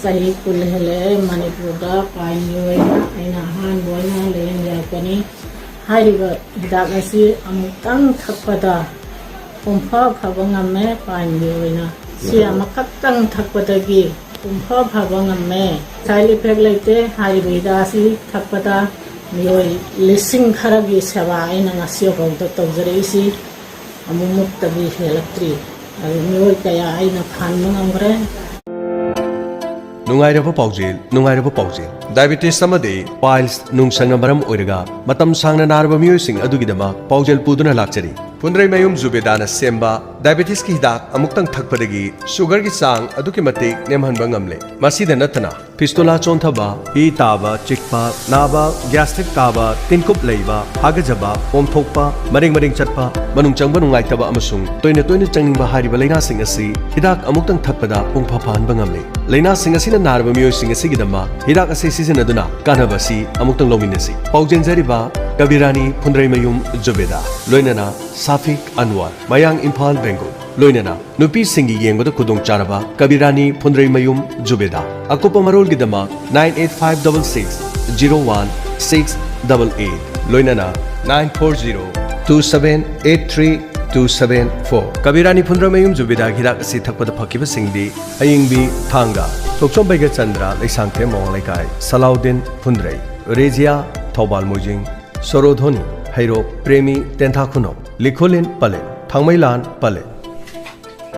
ꯆꯍꯤ ꯀꯨꯟ ꯍꯦꯜꯂꯛꯑꯦ꯫ ꯃꯅꯤꯄꯨꯔꯗ ꯄꯥꯏꯟꯒꯤ ꯑꯣꯏꯅ ꯑꯩꯅ ꯑꯍꯥꯟꯕ ꯑꯣꯏꯅ ꯂꯥꯏꯌꯦꯡꯖꯔꯛꯄꯅꯤ꯫ ꯍꯥꯏꯔꯤꯕ ꯍꯤꯗꯥꯛ ꯑꯁꯤ ꯑꯃꯨꯛꯇꯪ ꯊꯛꯄꯗ ꯄꯨꯡꯐ ꯐꯕ ꯉꯝꯃꯦ꯫ ꯄꯥꯏꯟꯒꯤ ꯑꯣꯏꯅ ꯁꯤ ꯑꯃꯈꯛꯇꯪ ꯊꯛꯄꯗꯒꯤ ꯄꯨꯡꯐ ꯐꯕ ꯉꯝꯃꯦ꯫ ꯁꯥꯏꯠ ꯏꯐꯦꯛ ꯂꯩꯇꯦ꯫ ꯍꯥꯏꯔꯤꯕ ꯍꯤꯗꯥꯛ ꯑꯁꯤ ꯊꯛꯄꯗ ꯃꯤꯑꯣꯏ ꯂꯤꯁꯤꯡ ꯈꯔꯒꯤ ꯁꯦꯕꯥ ꯑꯩꯅ ꯉꯁꯤ ꯐꯥꯎꯗ ꯇꯧꯖꯔꯛꯏꯁꯤ ꯑꯃꯨꯛꯃꯨꯛꯇꯒꯤ ꯍꯦꯜꯂꯛꯇ꯭ꯔꯤ꯫ ꯑꯗꯨ ꯃꯤꯑꯣꯏ ꯀꯌꯥ ꯑꯩꯅ ꯐꯍꯟꯕ ꯉꯝꯈ꯭ꯔꯦ꯫ ꯅꯨꯡꯉꯥꯏꯔꯕ ꯄꯥꯎꯖꯦꯜ, ꯅꯨꯡꯉꯥꯏꯔꯕ ꯄꯥꯎꯖꯦꯜ꯫ ꯗꯥꯏꯕꯦꯇꯤꯁ ꯑꯃꯗꯤ ꯄꯥꯏꯜꯁ ꯅꯨꯡꯁꯪꯅ ꯃꯔꯝ ꯑꯣꯏꯔꯒ ꯃꯇꯝ ꯁꯥꯡꯅ ꯅꯥꯔꯕ ꯃꯤꯑꯣꯏꯁꯤꯡ ꯑꯗꯨꯒꯤꯗꯃꯛ ꯄꯥꯎꯖꯦꯜ ꯄꯨꯗꯨꯅ ꯂꯥꯛꯆꯔꯤ꯫ ꯐꯨꯟꯗ꯭ꯔꯩꯃꯌꯨꯝ ꯖꯨꯕꯦꯗꯥꯅ ꯁꯦꯝꯕ ꯗꯥꯏꯕꯦꯇꯤꯁꯀꯤ ꯍꯤꯗꯥꯛ ꯑꯃꯨꯛꯇꯪ ꯊꯛꯄꯗꯒꯤ ꯁꯨꯒꯔꯒꯤ ꯆꯥꯡ ꯑꯗꯨꯛꯀꯤ ꯃꯇꯤꯛ ꯅꯦꯝꯍꯟꯕ ꯉꯝꯂꯦ꯫ ꯃꯁꯤꯗ ꯅꯠꯇꯅ ꯐꯤꯁꯇꯨꯂꯥ ꯆꯣꯟꯊꯕ, ꯏ ꯇꯥꯕ, ꯆꯤꯛꯄ, ꯅꯥꯕ, ꯒ꯭ꯌꯥꯁꯇ꯭ꯔꯤꯛ ꯀꯥꯕ, ꯇꯤꯟꯀꯨꯞ ꯂꯩꯕ, ꯍꯥꯒꯖꯕ, ꯄꯣꯝꯊꯣꯛꯄ, ꯃꯔꯦꯡ ꯃꯔꯦꯡ ꯆꯠꯄ, ꯃꯅꯨꯡ ꯆꯪꯕ ꯅꯨꯡꯉꯥꯏꯇꯕ ꯑꯃꯁꯨꯡ ꯇꯣꯏꯅ ꯇꯣꯏꯅ ꯆꯪꯅꯤꯡꯕ ꯍꯥꯏꯔꯤꯕ ꯂꯥꯏꯅꯥꯁꯤꯡ ꯑꯁꯤ ꯍꯤꯗꯥꯛ ꯑꯃꯨꯛꯇꯪ ꯊꯛꯄꯗ ꯄꯨꯡꯐ ꯐꯍꯟꯕ ꯉꯝꯂꯦ꯫ ꯂꯥꯏꯅꯥꯁꯤꯡ ꯑꯁꯤꯅ ꯅꯥꯔꯕ ꯃꯤꯑꯣꯏꯁꯤꯡ ꯑꯁꯤꯒꯤꯗꯃꯛ ꯍꯤꯗꯥꯛ ꯑꯁꯤ ꯁꯤꯖꯤꯟꯅꯗꯨꯅ ꯀꯥꯟꯅꯕ ꯑꯁꯤ ꯑꯃꯨꯛꯇꯪ ꯂꯧꯃꯤꯟꯅꯁꯤ꯫ ꯄꯥꯎꯖꯦꯟꯖꯔꯤꯕ ꯀꯕꯤꯔꯥꯅꯤ ꯐꯨꯟꯗ꯭ꯔꯩꯃꯌꯨꯝ ꯖꯨꯕꯦꯗꯥ, ꯂꯣꯏꯅꯅ ꯁꯥꯐꯤꯛ ꯑꯟꯋꯥꯔ, ꯃꯌꯥꯡ, ꯏꯝꯐꯥꯜ, ꯕꯦꯡꯒꯨꯜ, ꯂꯣꯏꯅꯅ ꯅꯨꯄꯤꯁꯤꯡꯒꯤ ꯌꯦꯡꯕꯗ ꯈꯨꯗꯣꯡꯆꯥꯔꯕ ꯀꯕꯤꯔꯥꯅꯤ ꯐꯨꯟꯗ꯭ꯔꯩꯃꯌꯨꯝ ꯖꯨꯕꯦꯗꯥ꯫ ꯑꯀꯨꯞꯄ ꯃꯔꯣꯜꯒꯤꯗꯃꯛ nine eight five double six zero one six double eight, ꯂꯣꯏꯅꯅ nine four zero two seven eight three two seven four꯫ ꯀꯕꯤꯔꯥꯅꯤ ꯐꯨꯟꯗ꯭ꯔꯩꯃꯌꯨꯝ ꯖꯨꯕꯦꯗꯥꯒꯤ ꯍꯤꯗꯥꯛ ꯑꯁꯤ ꯊꯛꯄꯗ ꯐꯈꯤꯕꯁꯤꯡꯗꯤ ꯑꯌꯤꯡꯕꯤ, ꯊꯥꯡꯒ, ꯊꯣꯛꯆꯣꯝ ꯕꯩꯒꯆꯟꯗ꯭ꯔ, ꯂꯩꯁꯥꯡꯊꯦꯝ, ꯃꯋꯥꯡ ꯂꯩꯀꯥꯏ, ꯁꯂꯥꯎꯗꯤꯟ, ꯐꯨꯟꯗ꯭ꯔꯩ, ꯔꯦꯖꯤꯌꯥ, ꯊꯧꯕꯥꯜ ꯃꯣꯏꯖꯤꯡ, ꯁꯣꯔꯣꯙꯣꯅꯤ, ꯍꯩꯔꯣꯛ, ꯄ꯭ꯔꯦꯃꯤ, ꯇꯦꯟꯊꯥ ꯈꯨꯅꯧ, ꯂꯤꯈꯨꯂꯤꯟ, ꯄꯂꯦꯜ, ꯊꯥꯡꯃꯩꯂꯥꯟ, ꯄꯂꯦꯜ꯫